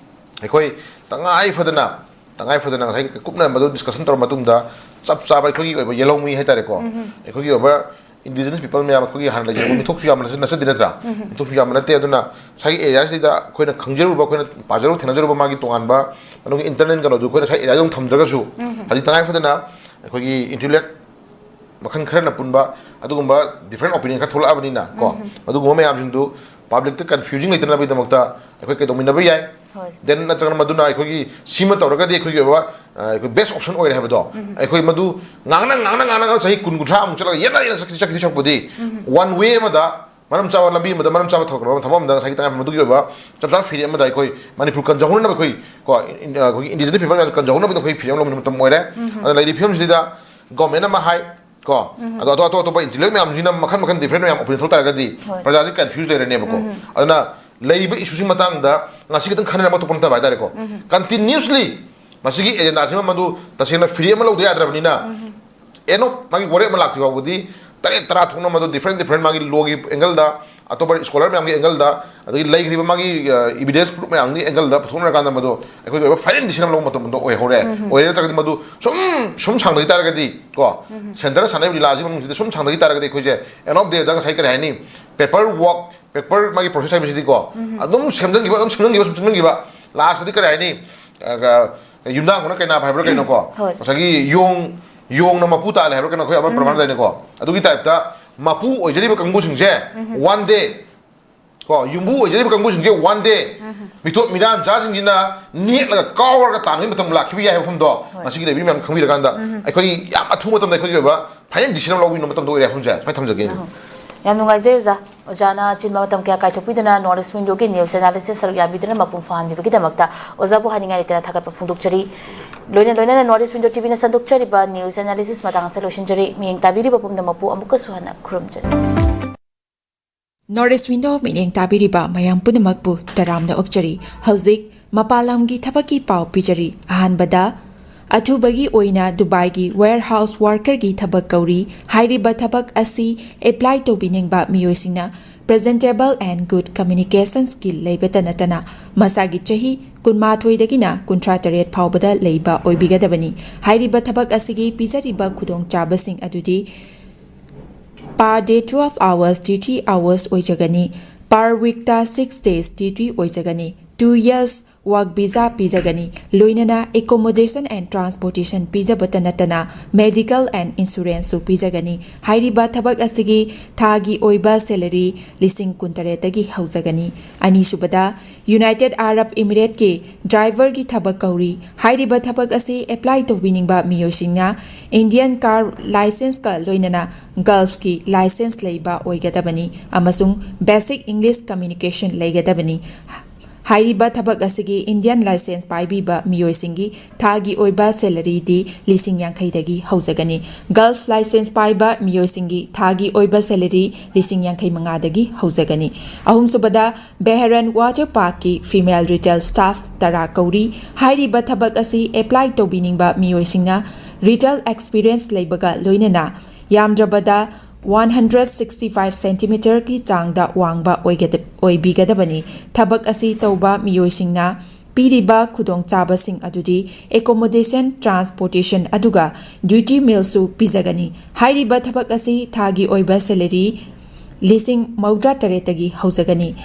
ꯑꯩꯈꯣꯏ ꯇꯉꯥꯏ ꯐꯗꯅ, ꯇꯉꯥꯏ ꯐꯗꯅ ꯉꯁꯥꯏ ꯀꯨꯞꯅ ꯃꯗꯨ ꯗꯤꯁꯀꯁꯟ ꯇꯧꯔ ꯃꯇꯨꯡꯗ ꯆꯞ ꯆꯥꯕ ꯑꯩꯈꯣꯏꯒꯤ ꯑꯣꯏꯕ ꯌꯦꯜꯍꯧꯃꯤ ꯍꯥꯏꯇꯥꯔꯦꯀꯣ, ꯑꯩꯈꯣꯏꯒꯤ ꯑꯣꯏꯕ ꯏꯟꯗꯤꯖꯤꯅꯁ ꯄꯤꯄꯜ ꯃꯌꯥꯝ, ꯑꯩꯈꯣꯏꯒꯤ ꯍꯥꯟꯅ ꯂꯩꯖꯔꯝꯕ ꯃꯤꯊꯣꯛꯁꯨ ꯌꯥꯝꯕ ꯅꯠꯆ-, ꯅꯠꯆꯗꯦ ꯅꯠꯇ꯭ꯔꯥ? ꯃꯤꯊꯣꯛꯁꯨ ꯌꯥꯝꯕ ꯅꯠꯇꯦ꯫ ꯑꯗꯨꯅ ꯉꯁꯥꯏꯒꯤ ꯑꯦꯔꯤꯌꯥꯁꯤꯗ ꯑꯩꯈꯣꯏꯅ ꯈꯪꯖꯔꯨꯕ, ꯑꯩꯈꯣꯏꯅ ꯄꯥꯖꯔꯨꯕ, ꯊꯦꯡꯅꯖꯔꯨꯕ ꯃꯥꯒꯤ ꯇꯣꯉꯥꯟꯕ ꯃꯅꯨꯡꯒꯤ ꯏꯟꯇꯔꯅꯦꯜ ꯀꯩꯅꯣꯗꯨ ꯑꯩꯈꯣꯏꯅ ꯉꯁꯥꯏ ꯑꯦꯔꯤꯌꯥꯗ ꯑꯗꯨꯝ ꯊꯝꯗ꯭ꯔꯒꯁꯨ, ꯍꯧꯖꯤꯛ ꯇꯉꯥꯏ ꯐꯗꯅ ꯑꯩꯈꯣꯏꯒꯤ ꯏꯟꯇꯤꯂꯦꯛ ꯃꯈꯜ ꯈꯔꯅ ꯄꯨꯟꯕ ꯑꯗꯨꯒꯨꯝꯕ ꯗꯤꯐ꯭ꯔꯦꯟ ꯑꯣꯄꯤꯅꯤꯌꯟ ꯈꯔ ꯊꯣꯛꯂꯛꯑꯕꯅꯤꯅ ꯀꯣ, ꯑꯗꯨꯒꯨꯝꯕ ꯃꯌꯥꯝꯁꯤꯡꯗꯨ ꯄꯕ꯭ꯂꯤꯛꯇ ꯀꯟꯐ꯭ꯌꯨꯖꯤꯡ ꯂꯩꯇꯅꯕꯒꯤꯗꯃꯛꯇ ꯑꯩꯈꯣꯏ ꯀꯩꯗꯧꯃꯤꯟꯅꯕ ꯌꯥꯏ꯫ ꯍꯣꯏ꯫ ꯗꯦꯟ ꯅꯠꯇ꯭ꯔꯒꯅ ꯃꯗꯨꯅ ꯑꯩꯈꯣꯏꯒꯤ ꯁꯤꯃ ꯇꯧꯔꯒꯗꯤ ꯑꯩꯈꯣꯏꯒꯤ ꯑꯣꯏꯕ, ꯑ, ꯑꯩꯈꯣꯏ ꯕꯦꯁ ꯑꯣꯞꯁꯟ ꯑꯣꯏꯔꯦ ꯍꯥꯏꯕꯗꯣ, ꯑꯩꯈꯣꯏ ꯃꯗꯨ ꯉꯥꯡꯅ ꯉꯥꯡꯅ ꯉꯥꯡꯅ ꯉꯥꯡꯅ ꯆꯍꯤ ꯀꯨꯟ ꯀꯨꯟꯊ꯭ꯔꯥꯃꯨꯛ ꯆꯠꯂꯒ ꯌꯦꯠꯅ ꯌꯦꯠꯅ ꯆꯠꯈꯤ ꯆꯠꯈꯤ ꯁꯔꯨꯛꯄꯨꯗꯤ, ꯋꯥꯟ ꯋꯦ ꯑꯃꯗ ꯃꯔꯝ ꯆꯥꯕ ꯂꯝꯕꯤ ꯑꯃꯗ, ꯃꯔꯝ ꯆꯥꯕ ꯊꯕꯛ ꯑꯃ, ꯊꯕꯛ ꯑꯃꯗ ꯉꯁꯥꯏꯒꯤ ꯇꯉꯥꯏ ꯐꯗꯕ ꯃꯗꯨꯒꯤ ꯑꯣꯏꯕ ꯆꯞ ꯆꯥꯕ ꯐꯤꯔꯦꯞ ꯑꯃꯗ ꯑꯩꯈꯣꯏ ꯃꯅꯤꯄꯨꯔ ꯀꯟꯖꯍꯧꯅꯅꯕ, ꯑꯩꯈꯣꯏ ꯀꯣ, ꯏꯟ-, ꯑ, ꯑꯩꯈꯣꯏꯒꯤ indigenous people ꯃꯌꯥꯝꯁꯦ ꯀꯟꯖꯍꯧꯅꯕꯒꯤꯗꯃꯛ ꯑꯩꯈꯣꯏ ꯐꯤꯔꯦꯞ ꯂꯧꯕ ꯃꯇꯝ ꯑꯣꯏꯔꯦ꯫ ꯑꯗꯨꯅ ꯂꯩꯔꯤꯕ ꯐꯤꯕꯝꯁꯤꯗ government ꯑꯃ ꯍꯥꯏ ꯀꯣ, ꯑꯗꯣ ꯑꯇꯣꯞ ꯑꯇꯣꯞ ꯑꯇꯣꯞꯄ intellectual ꯃꯌꯥꯝꯁꯤꯅ ꯃꯈꯜ ꯃꯈꯜ different ꯃꯌꯥꯝ opinion ꯊꯣꯛ ꯇꯥꯔꯒꯗꯤ ꯍꯣꯏ꯫ ꯄ꯭ꯔꯖꯥꯁꯤ confuse ꯂꯩꯔꯅꯦꯕꯀꯣ꯫ ꯑꯗꯨꯅ ꯂꯩꯔꯤꯕ issue ꯁꯤ ꯃꯇꯥꯡꯗ ꯉꯁꯤ ꯈꯛꯇꯪ ꯈꯟꯅꯔꯒ ꯇꯣꯛꯄ ꯅꯠꯇꯕ ꯍꯥꯏꯇꯥꯔꯦꯀꯣ꯫ Continuously ꯃꯁꯤꯒꯤ agenda ꯁꯤꯃ ꯃꯗꯨ ꯇꯁꯦꯡꯅ ꯐꯤꯔꯦꯞ ꯑꯃ ꯂꯧꯗ ꯌꯥꯗ꯭ꯔꯕꯅꯤꯅ, end of ꯃꯥꯒꯤ ꯋꯥꯔꯦꯞ ꯑꯃ ꯂꯥꯛꯇ꯭ꯔꯤ ꯐꯥꯎꯕꯗꯤ ꯇꯔꯦꯠ ꯇꯔꯥ ꯊꯣꯛꯅ ꯃꯗꯨ different different ꯃꯥꯒꯤ law ꯒꯤ angle ꯗ, ꯑꯇꯣꯞꯄ scholar ꯃꯌꯥꯝꯒꯤ angle ꯗ, ꯑꯗꯒꯤ ꯂꯩꯈ꯭ꯔꯤꯕ ꯃꯥꯒꯤ, ꯑ, evidence proof ꯃꯌꯥꯝꯒꯤ angle ꯗ ꯄꯨꯊꯣꯛꯅꯔꯀꯥꯟꯗ ꯃꯗꯨ ꯑꯩꯈꯣꯏꯒꯤ ꯑꯣꯏꯕ final decision ꯑꯃ ꯂꯧꯕ ꯃꯇꯝꯗ ꯑꯣꯏꯍꯧꯔꯦ꯫ ꯑꯣꯏꯔꯦ ꯅꯠꯇ꯭ꯔꯒꯗꯤ ꯃꯗꯨ ꯁꯨꯝ, ꯁꯨꯝ ꯁꯥꯡꯊꯈꯤ ꯇꯥꯔꯒꯗꯤ ꯀꯣ, centre ꯁꯥꯟꯅꯔꯤꯕ ꯂꯤꯂꯥꯁꯤꯒꯤ ꯃꯅꯨꯡꯁꯤꯗ ꯁꯨꯝ ꯁꯥꯡꯊꯈꯤ ꯇꯥꯔꯒꯗꯤ ꯑꯩꯈꯣꯏꯁꯦ end of day ꯗ ꯉꯁꯥꯏ ꯀꯔꯤ ꯍꯥꯏꯅꯤ, paper work, paper ꯃꯥꯒꯤ process ꯍꯥꯏꯕꯁꯤꯗꯤꯀꯣ, ꯑꯗꯨꯝ ꯁꯦꯝꯖꯤꯟꯈꯤꯕ, ꯑꯗꯨꯝ ꯁꯦꯝꯖꯤꯟꯈꯤꯕ, ꯁꯦꯝꯖꯤꯟꯈꯤꯕ, last ꯇꯗꯤ ꯀꯔꯤ ꯍꯥꯏꯅꯤ, ꯑ, ꯌꯨꯝꯗꯥꯡꯕꯅ ꯀꯩꯅꯥ ꯍꯥꯏꯕ꯭ꯔꯥ ꯀꯩꯅꯣꯀꯣ, ꯍꯣꯏ꯫ ꯉꯁꯥꯏꯒꯤ ꯌꯣꯡ, ꯌꯣꯡꯅ ꯃꯄꯨ ꯇꯥꯜꯂꯦ ꯍꯥꯏꯕ꯭ꯔꯥ ꯀꯩꯅꯣ, ꯑꯩꯈꯣꯏ ꯑꯃ ꯄ꯭ꯔꯃꯥꯟ ꯂꯩꯅꯀꯣ꯫ ꯑꯗꯨꯒꯤ type ꯇ ꯃꯄꯨ ꯑꯣꯏꯖꯔꯤꯕ ꯀꯥꯡꯕꯨꯁꯤꯡꯁꯦ one day ꯀꯣ, ꯌꯨꯝꯕꯨ ꯑꯣꯏꯖꯔꯤꯕ ꯀꯥꯡꯕꯨꯁꯤꯡꯁꯦ one day ꯃꯤꯇꯣꯞ ꯃꯤꯔꯥꯟ ꯆꯥꯁꯤꯡꯁꯤꯅ ꯅꯦꯠꯂꯒ ꯀꯥꯎꯔꯒ ꯇꯥꯟꯕꯒꯤ ꯃꯇꯝ ꯂꯥꯛꯈꯤꯕ ꯌꯥꯏ ꯍꯥꯏꯕ ꯃꯐꯝꯗꯣ ꯍꯣꯏ꯫ ꯉꯁꯤꯒꯤ ꯂꯩꯕꯤꯔꯤꯕ ꯃꯌꯥꯝ ꯈꯪꯕꯤꯔꯀꯥꯟꯗ ꯑꯩꯈꯣꯏꯒꯤ ꯌꯥꯝ ꯑꯊꯨꯕ ꯃꯇꯝꯗ ꯑꯩꯈꯣꯏꯒꯤ ꯑꯣꯏꯕ final decision ꯑꯃ ꯂꯧꯕꯒꯤ ꯃꯇꯝꯗꯣ ꯑꯣꯏꯔꯦ ꯍꯥꯏꯕꯁꯦ ꯁꯨꯃꯥꯏꯅ ꯊꯝꯖꯒꯦ꯫ ꯑꯍꯣ꯫ ꯌꯥꯝ ꯅꯨꯡꯉꯥꯏꯖꯩ ꯑꯣꯖꯥ꯫ ꯑꯣꯖꯥꯅ ꯑꯆꯤꯟꯕ ꯃꯇꯝ ꯀꯌꯥ ꯀꯥꯏꯊꯣꯛꯄꯤꯗꯨꯅ North East Window ꯒꯤ news analysis ꯁꯔꯨꯛ ꯌꯥꯕꯤꯗꯨꯅ ꯃꯄꯨꯡ ꯐꯥꯍꯟꯕꯤꯕꯒꯤꯗꯃꯛꯇ ꯑꯣꯖꯥꯕꯨ ꯍꯥꯏꯅꯤꯡꯉꯥꯏ ꯂꯩꯇꯅ ꯊꯥꯒꯠꯄ ꯐꯣꯡꯗꯣꯛꯆꯔꯤ꯫ ꯂꯣꯏꯅ ꯂꯣꯏꯅꯅ North East Window T V ꯅ ꯁꯟꯗꯣꯛꯆꯔꯤꯕ news analysis ꯃꯇꯥꯡ ꯑꯁꯤꯗ ꯂꯣꯏꯁꯤꯟꯖꯔꯤ꯫ ꯃꯤꯠꯌꯦꯡ ꯇꯥꯕꯤꯔꯤꯕ ꯄꯨꯝꯅꯃꯛꯄꯨ ꯑꯃꯨꯛꯀꯁꯨ ꯍꯟꯅ ꯈꯨꯔꯨꯝꯖꯔꯤ꯫ North East Window ꯃꯤꯠꯌꯦꯡ ꯇꯥꯕꯤꯔꯤꯕ ꯃꯌꯥꯝ ꯄꯨꯝꯅꯃꯛꯄꯨ ꯇꯔꯥꯝꯅ ꯑꯣꯛꯆꯔꯤ꯫ ꯍꯧꯖꯤꯛ ꯃꯄꯥꯟ ꯂꯝꯒꯤ ꯊꯕꯛꯀꯤ ꯄꯥꯎ ꯄꯤꯖꯔꯤ꯫ ꯑꯍꯥꯟꯕꯗ, ꯑꯊꯨꯕꯒꯤ ꯑꯣꯏꯅ ꯗꯨꯕꯥꯏꯒꯤ warehouse worker ꯒꯤ ꯊꯕꯛ ꯀꯧꯔꯤ꯫ ꯍꯥꯏꯔꯤꯕ ꯊꯕꯛ ꯑꯁꯤ apply ꯇꯧꯕꯤꯅꯤꯡꯕ ꯃꯤꯑꯣꯏꯁꯤꯡꯅ presentable and good communication skill ꯂꯩꯕꯇ ꯅꯠꯇꯅ ꯃꯁꯥꯒꯤ ꯆꯍꯤ ꯀꯨꯟꯃꯥꯊꯣꯏꯗꯒꯤꯅ ꯀꯨꯟꯊ꯭ꯔꯥ ꯇꯔꯦꯠ ꯐꯥꯎꯕꯗ ꯂꯩꯕ ꯑꯣꯏꯕꯤꯒꯗꯕꯅꯤ꯫ ꯍꯥꯏꯔꯤꯕ ꯊꯕꯛ ꯑꯁꯤꯒꯤ ꯄꯤꯖꯔꯤꯕ ꯈꯨꯗꯣꯡꯆꯥꯕꯁꯤꯡ ꯑꯗꯨꯗꯤ per day twelve hours duty hours ꯑꯣꯏꯖꯒꯅꯤ꯫ Per week ꯇ six days duty ꯑꯣꯏꯖꯒꯅꯤ꯫ Two years work visa ꯄꯤꯖꯒꯅꯤ꯫ ꯂꯣꯏꯅꯅ accommodation and transportation ꯄꯤꯖꯕꯇ ꯅꯠꯇꯅ medical and insurance ꯁꯨ ꯄꯤꯖꯒꯅꯤ꯫ ꯍꯥꯏꯔꯤꯕ ꯊꯕꯛ ꯑꯁꯤꯒꯤ ꯊꯥꯒꯤ ꯑꯣꯏꯕ salary ꯂꯤꯁꯤꯡ ꯀꯨꯟꯇꯔꯦꯠꯇꯒꯤ ꯍꯧꯖꯒꯅꯤ꯫ ꯑꯅꯤꯁꯨꯕꯗ, United Arab Emirates ꯀꯤ driver ꯒꯤ ꯊꯕꯛ ꯀꯧꯔꯤ꯫ ꯍꯥꯏꯔꯤꯕ ꯊꯕꯛ ꯑꯁꯤ apply ꯇꯧꯕꯤꯅꯤꯡꯕ ꯃꯤꯑꯣꯏꯁꯤꯡꯅ Indian car license ꯀ ꯂꯣꯏꯅꯅ Gulf ꯀꯤ license ꯂꯩꯕ ꯑꯣꯏꯒꯗꯕꯅꯤ ꯑꯃꯁꯨꯡ basic English communication ꯂꯩꯒꯗꯕꯅꯤ꯫ ꯍꯥꯏꯔꯤꯕ ꯊꯕꯛ ꯑꯁꯤꯒꯤ Indian license ꯄꯥꯏꯕꯤꯕ ꯃꯤꯑꯣꯏꯁꯤꯡꯒꯤ ꯊꯥꯒꯤ ꯑꯣꯏꯕ salary ꯗꯤ ꯂꯤꯁꯤꯡ ꯌꯥꯡꯈꯩꯗꯒꯤ ꯍꯧꯖꯒꯅꯤ꯫ Gulf license ꯄꯥꯏꯕ ꯃꯤꯑꯣꯏꯁꯤꯡꯒꯤ ꯊꯥꯒꯤ ꯑꯣꯏꯕ salary ꯂꯤꯁꯤꯡ ꯌꯥꯡꯈꯩ ꯃꯉꯥꯗꯒꯤ ꯍꯧꯖꯒꯅꯤ꯫ ꯑꯍꯨꯝꯁꯨꯕꯗ, Bahrain Water Park ꯀꯤ female retail staff ꯇꯔꯥ ꯀꯧꯔꯤ꯫ ꯍꯥꯏꯔꯤꯕ ꯊꯕꯛ ꯑꯁꯤ apply ꯇꯧꯕꯤꯅꯤꯡꯕ ꯃꯤꯑꯣꯏꯁꯤꯡꯅ retail experience ꯂꯩꯕꯒ ꯂꯣꯏꯅꯅ ꯌꯥꯝꯗ꯭ꯔꯕꯗ one hundred sixty five centimeter ꯒꯤ ꯆꯥꯡꯗ ꯋꯥꯡꯕ ꯑꯣꯏꯒꯗ-, ꯑꯣꯏꯕꯤꯒꯗꯕꯅꯤ꯫ ꯊꯕꯛ ꯑꯁꯤ ꯇꯧꯕ ꯃꯤꯑꯣꯏꯁꯤꯡꯅ ꯄꯤꯔꯤꯕ ꯈꯨꯗꯣꯡꯆꯥꯕꯁꯤꯡ ꯑꯗꯨꯗꯤ accommodation, transportation ꯑꯗꯨꯒ duty meal ꯁꯨ ꯄꯤꯖꯒꯅꯤ꯫ ꯍꯥꯏꯔꯤꯕ ꯊꯕꯛ ꯑꯁꯤ ꯊꯥꯒꯤ ꯑꯣꯏꯕ salary ꯂꯤꯁꯤꯡ ꯃꯧꯗ꯭ꯔꯥ ꯇꯔꯦꯠꯇꯒꯤ ꯍꯧꯖꯒꯅꯤ꯫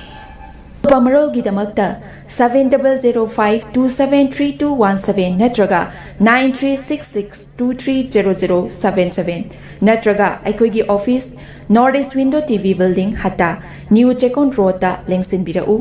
ꯑꯀꯨꯞꯄ ꯃꯔꯣꯜꯒꯤꯗꯃꯛꯇ seven double zero five two seven three two one seven ꯅꯠꯇ꯭ꯔꯒ nine three six six two three zero zero seven seven ꯅꯠꯇ꯭ꯔꯒ ꯑꯩꯈꯣꯏꯒꯤ office, North East Window T V Building, ꯍꯠꯇꯥ, New ꯆꯦꯛꯀꯣꯟ ꯔꯣꯗꯇ ꯂꯦꯡꯁꯤꯟꯕꯤꯔꯛꯎ꯫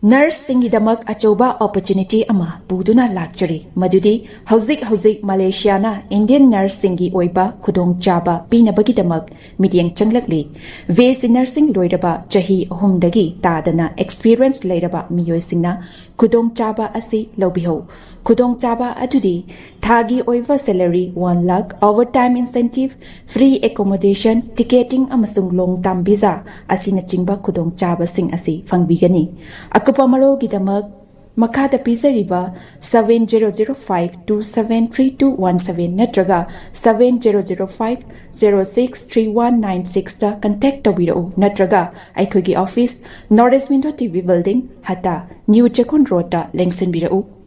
Nurseꯁꯤꯡꯒꯤꯗꯃꯛ ꯑꯆꯧꯕ opportunity ꯑꯃ ꯄꯨꯗꯨꯅ ꯂꯥꯛꯆꯔꯤ, ꯃꯗꯨꯗꯤ ꯍꯧꯖꯤꯛ ꯍꯧꯖꯤꯛ ꯃꯂꯦꯁꯤꯌꯥꯅ Indian nurseꯁꯤꯡꯒꯤ ꯑꯣꯏꯕ ꯈꯨꯗꯣꯡꯆꯥꯕ ꯄꯤꯅꯕꯒꯤꯗꯃꯛ ꯃꯤꯠꯌꯦꯡ ꯆꯪꯂꯛꯂꯤ꯫ B S C nursing ꯂꯣꯏꯔꯕ ꯆꯍꯤ ꯑꯍꯨꯝꯗꯒꯤ ꯇꯥꯗꯅ experience ꯂꯩꯔꯕ ꯃꯤꯑꯣꯏꯁꯤꯡꯅ ꯈꯨꯗꯣꯡꯆꯥꯕ ꯑꯁꯤ ꯂꯧꯕꯤꯍꯧ꯫ ꯈꯨꯗꯣꯡꯆꯥꯕ ꯑꯗꯨꯗꯤ ꯊꯥꯒꯤ ꯑꯣꯏꯕ salary one lakh, overtime incentive, free accommodation, ticketing ꯑꯃꯁꯨꯡ long term visa ꯑꯁꯤꯅꯆꯤꯡꯕ ꯈꯨꯗꯣꯡꯆꯥꯕꯁꯤꯡ ꯑꯁꯤ ꯐꯪꯕꯤꯒꯅꯤ꯫ ꯑꯀꯨꯞꯄ ꯃꯔꯣꯜꯒꯤꯗꯃꯛ ꯃꯈꯥꯗ ꯄꯤꯖꯔꯤꯕ seven zero zero five two seven three two one seven ꯅꯠꯇ꯭ꯔꯒ seven zero zero five zero six three one nine sixꯇ contact ꯇꯧꯕꯤꯔꯛꯎ, ꯅꯠꯇ꯭ꯔꯒ ꯑꯩꯈꯣꯏꯒꯤ office North East Window T V Building, ꯍꯇꯥ, New ꯆꯦꯛꯀꯣꯟ Roadꯇ ꯂꯦꯡꯁꯤꯟꯕꯤꯔꯛꯎ꯫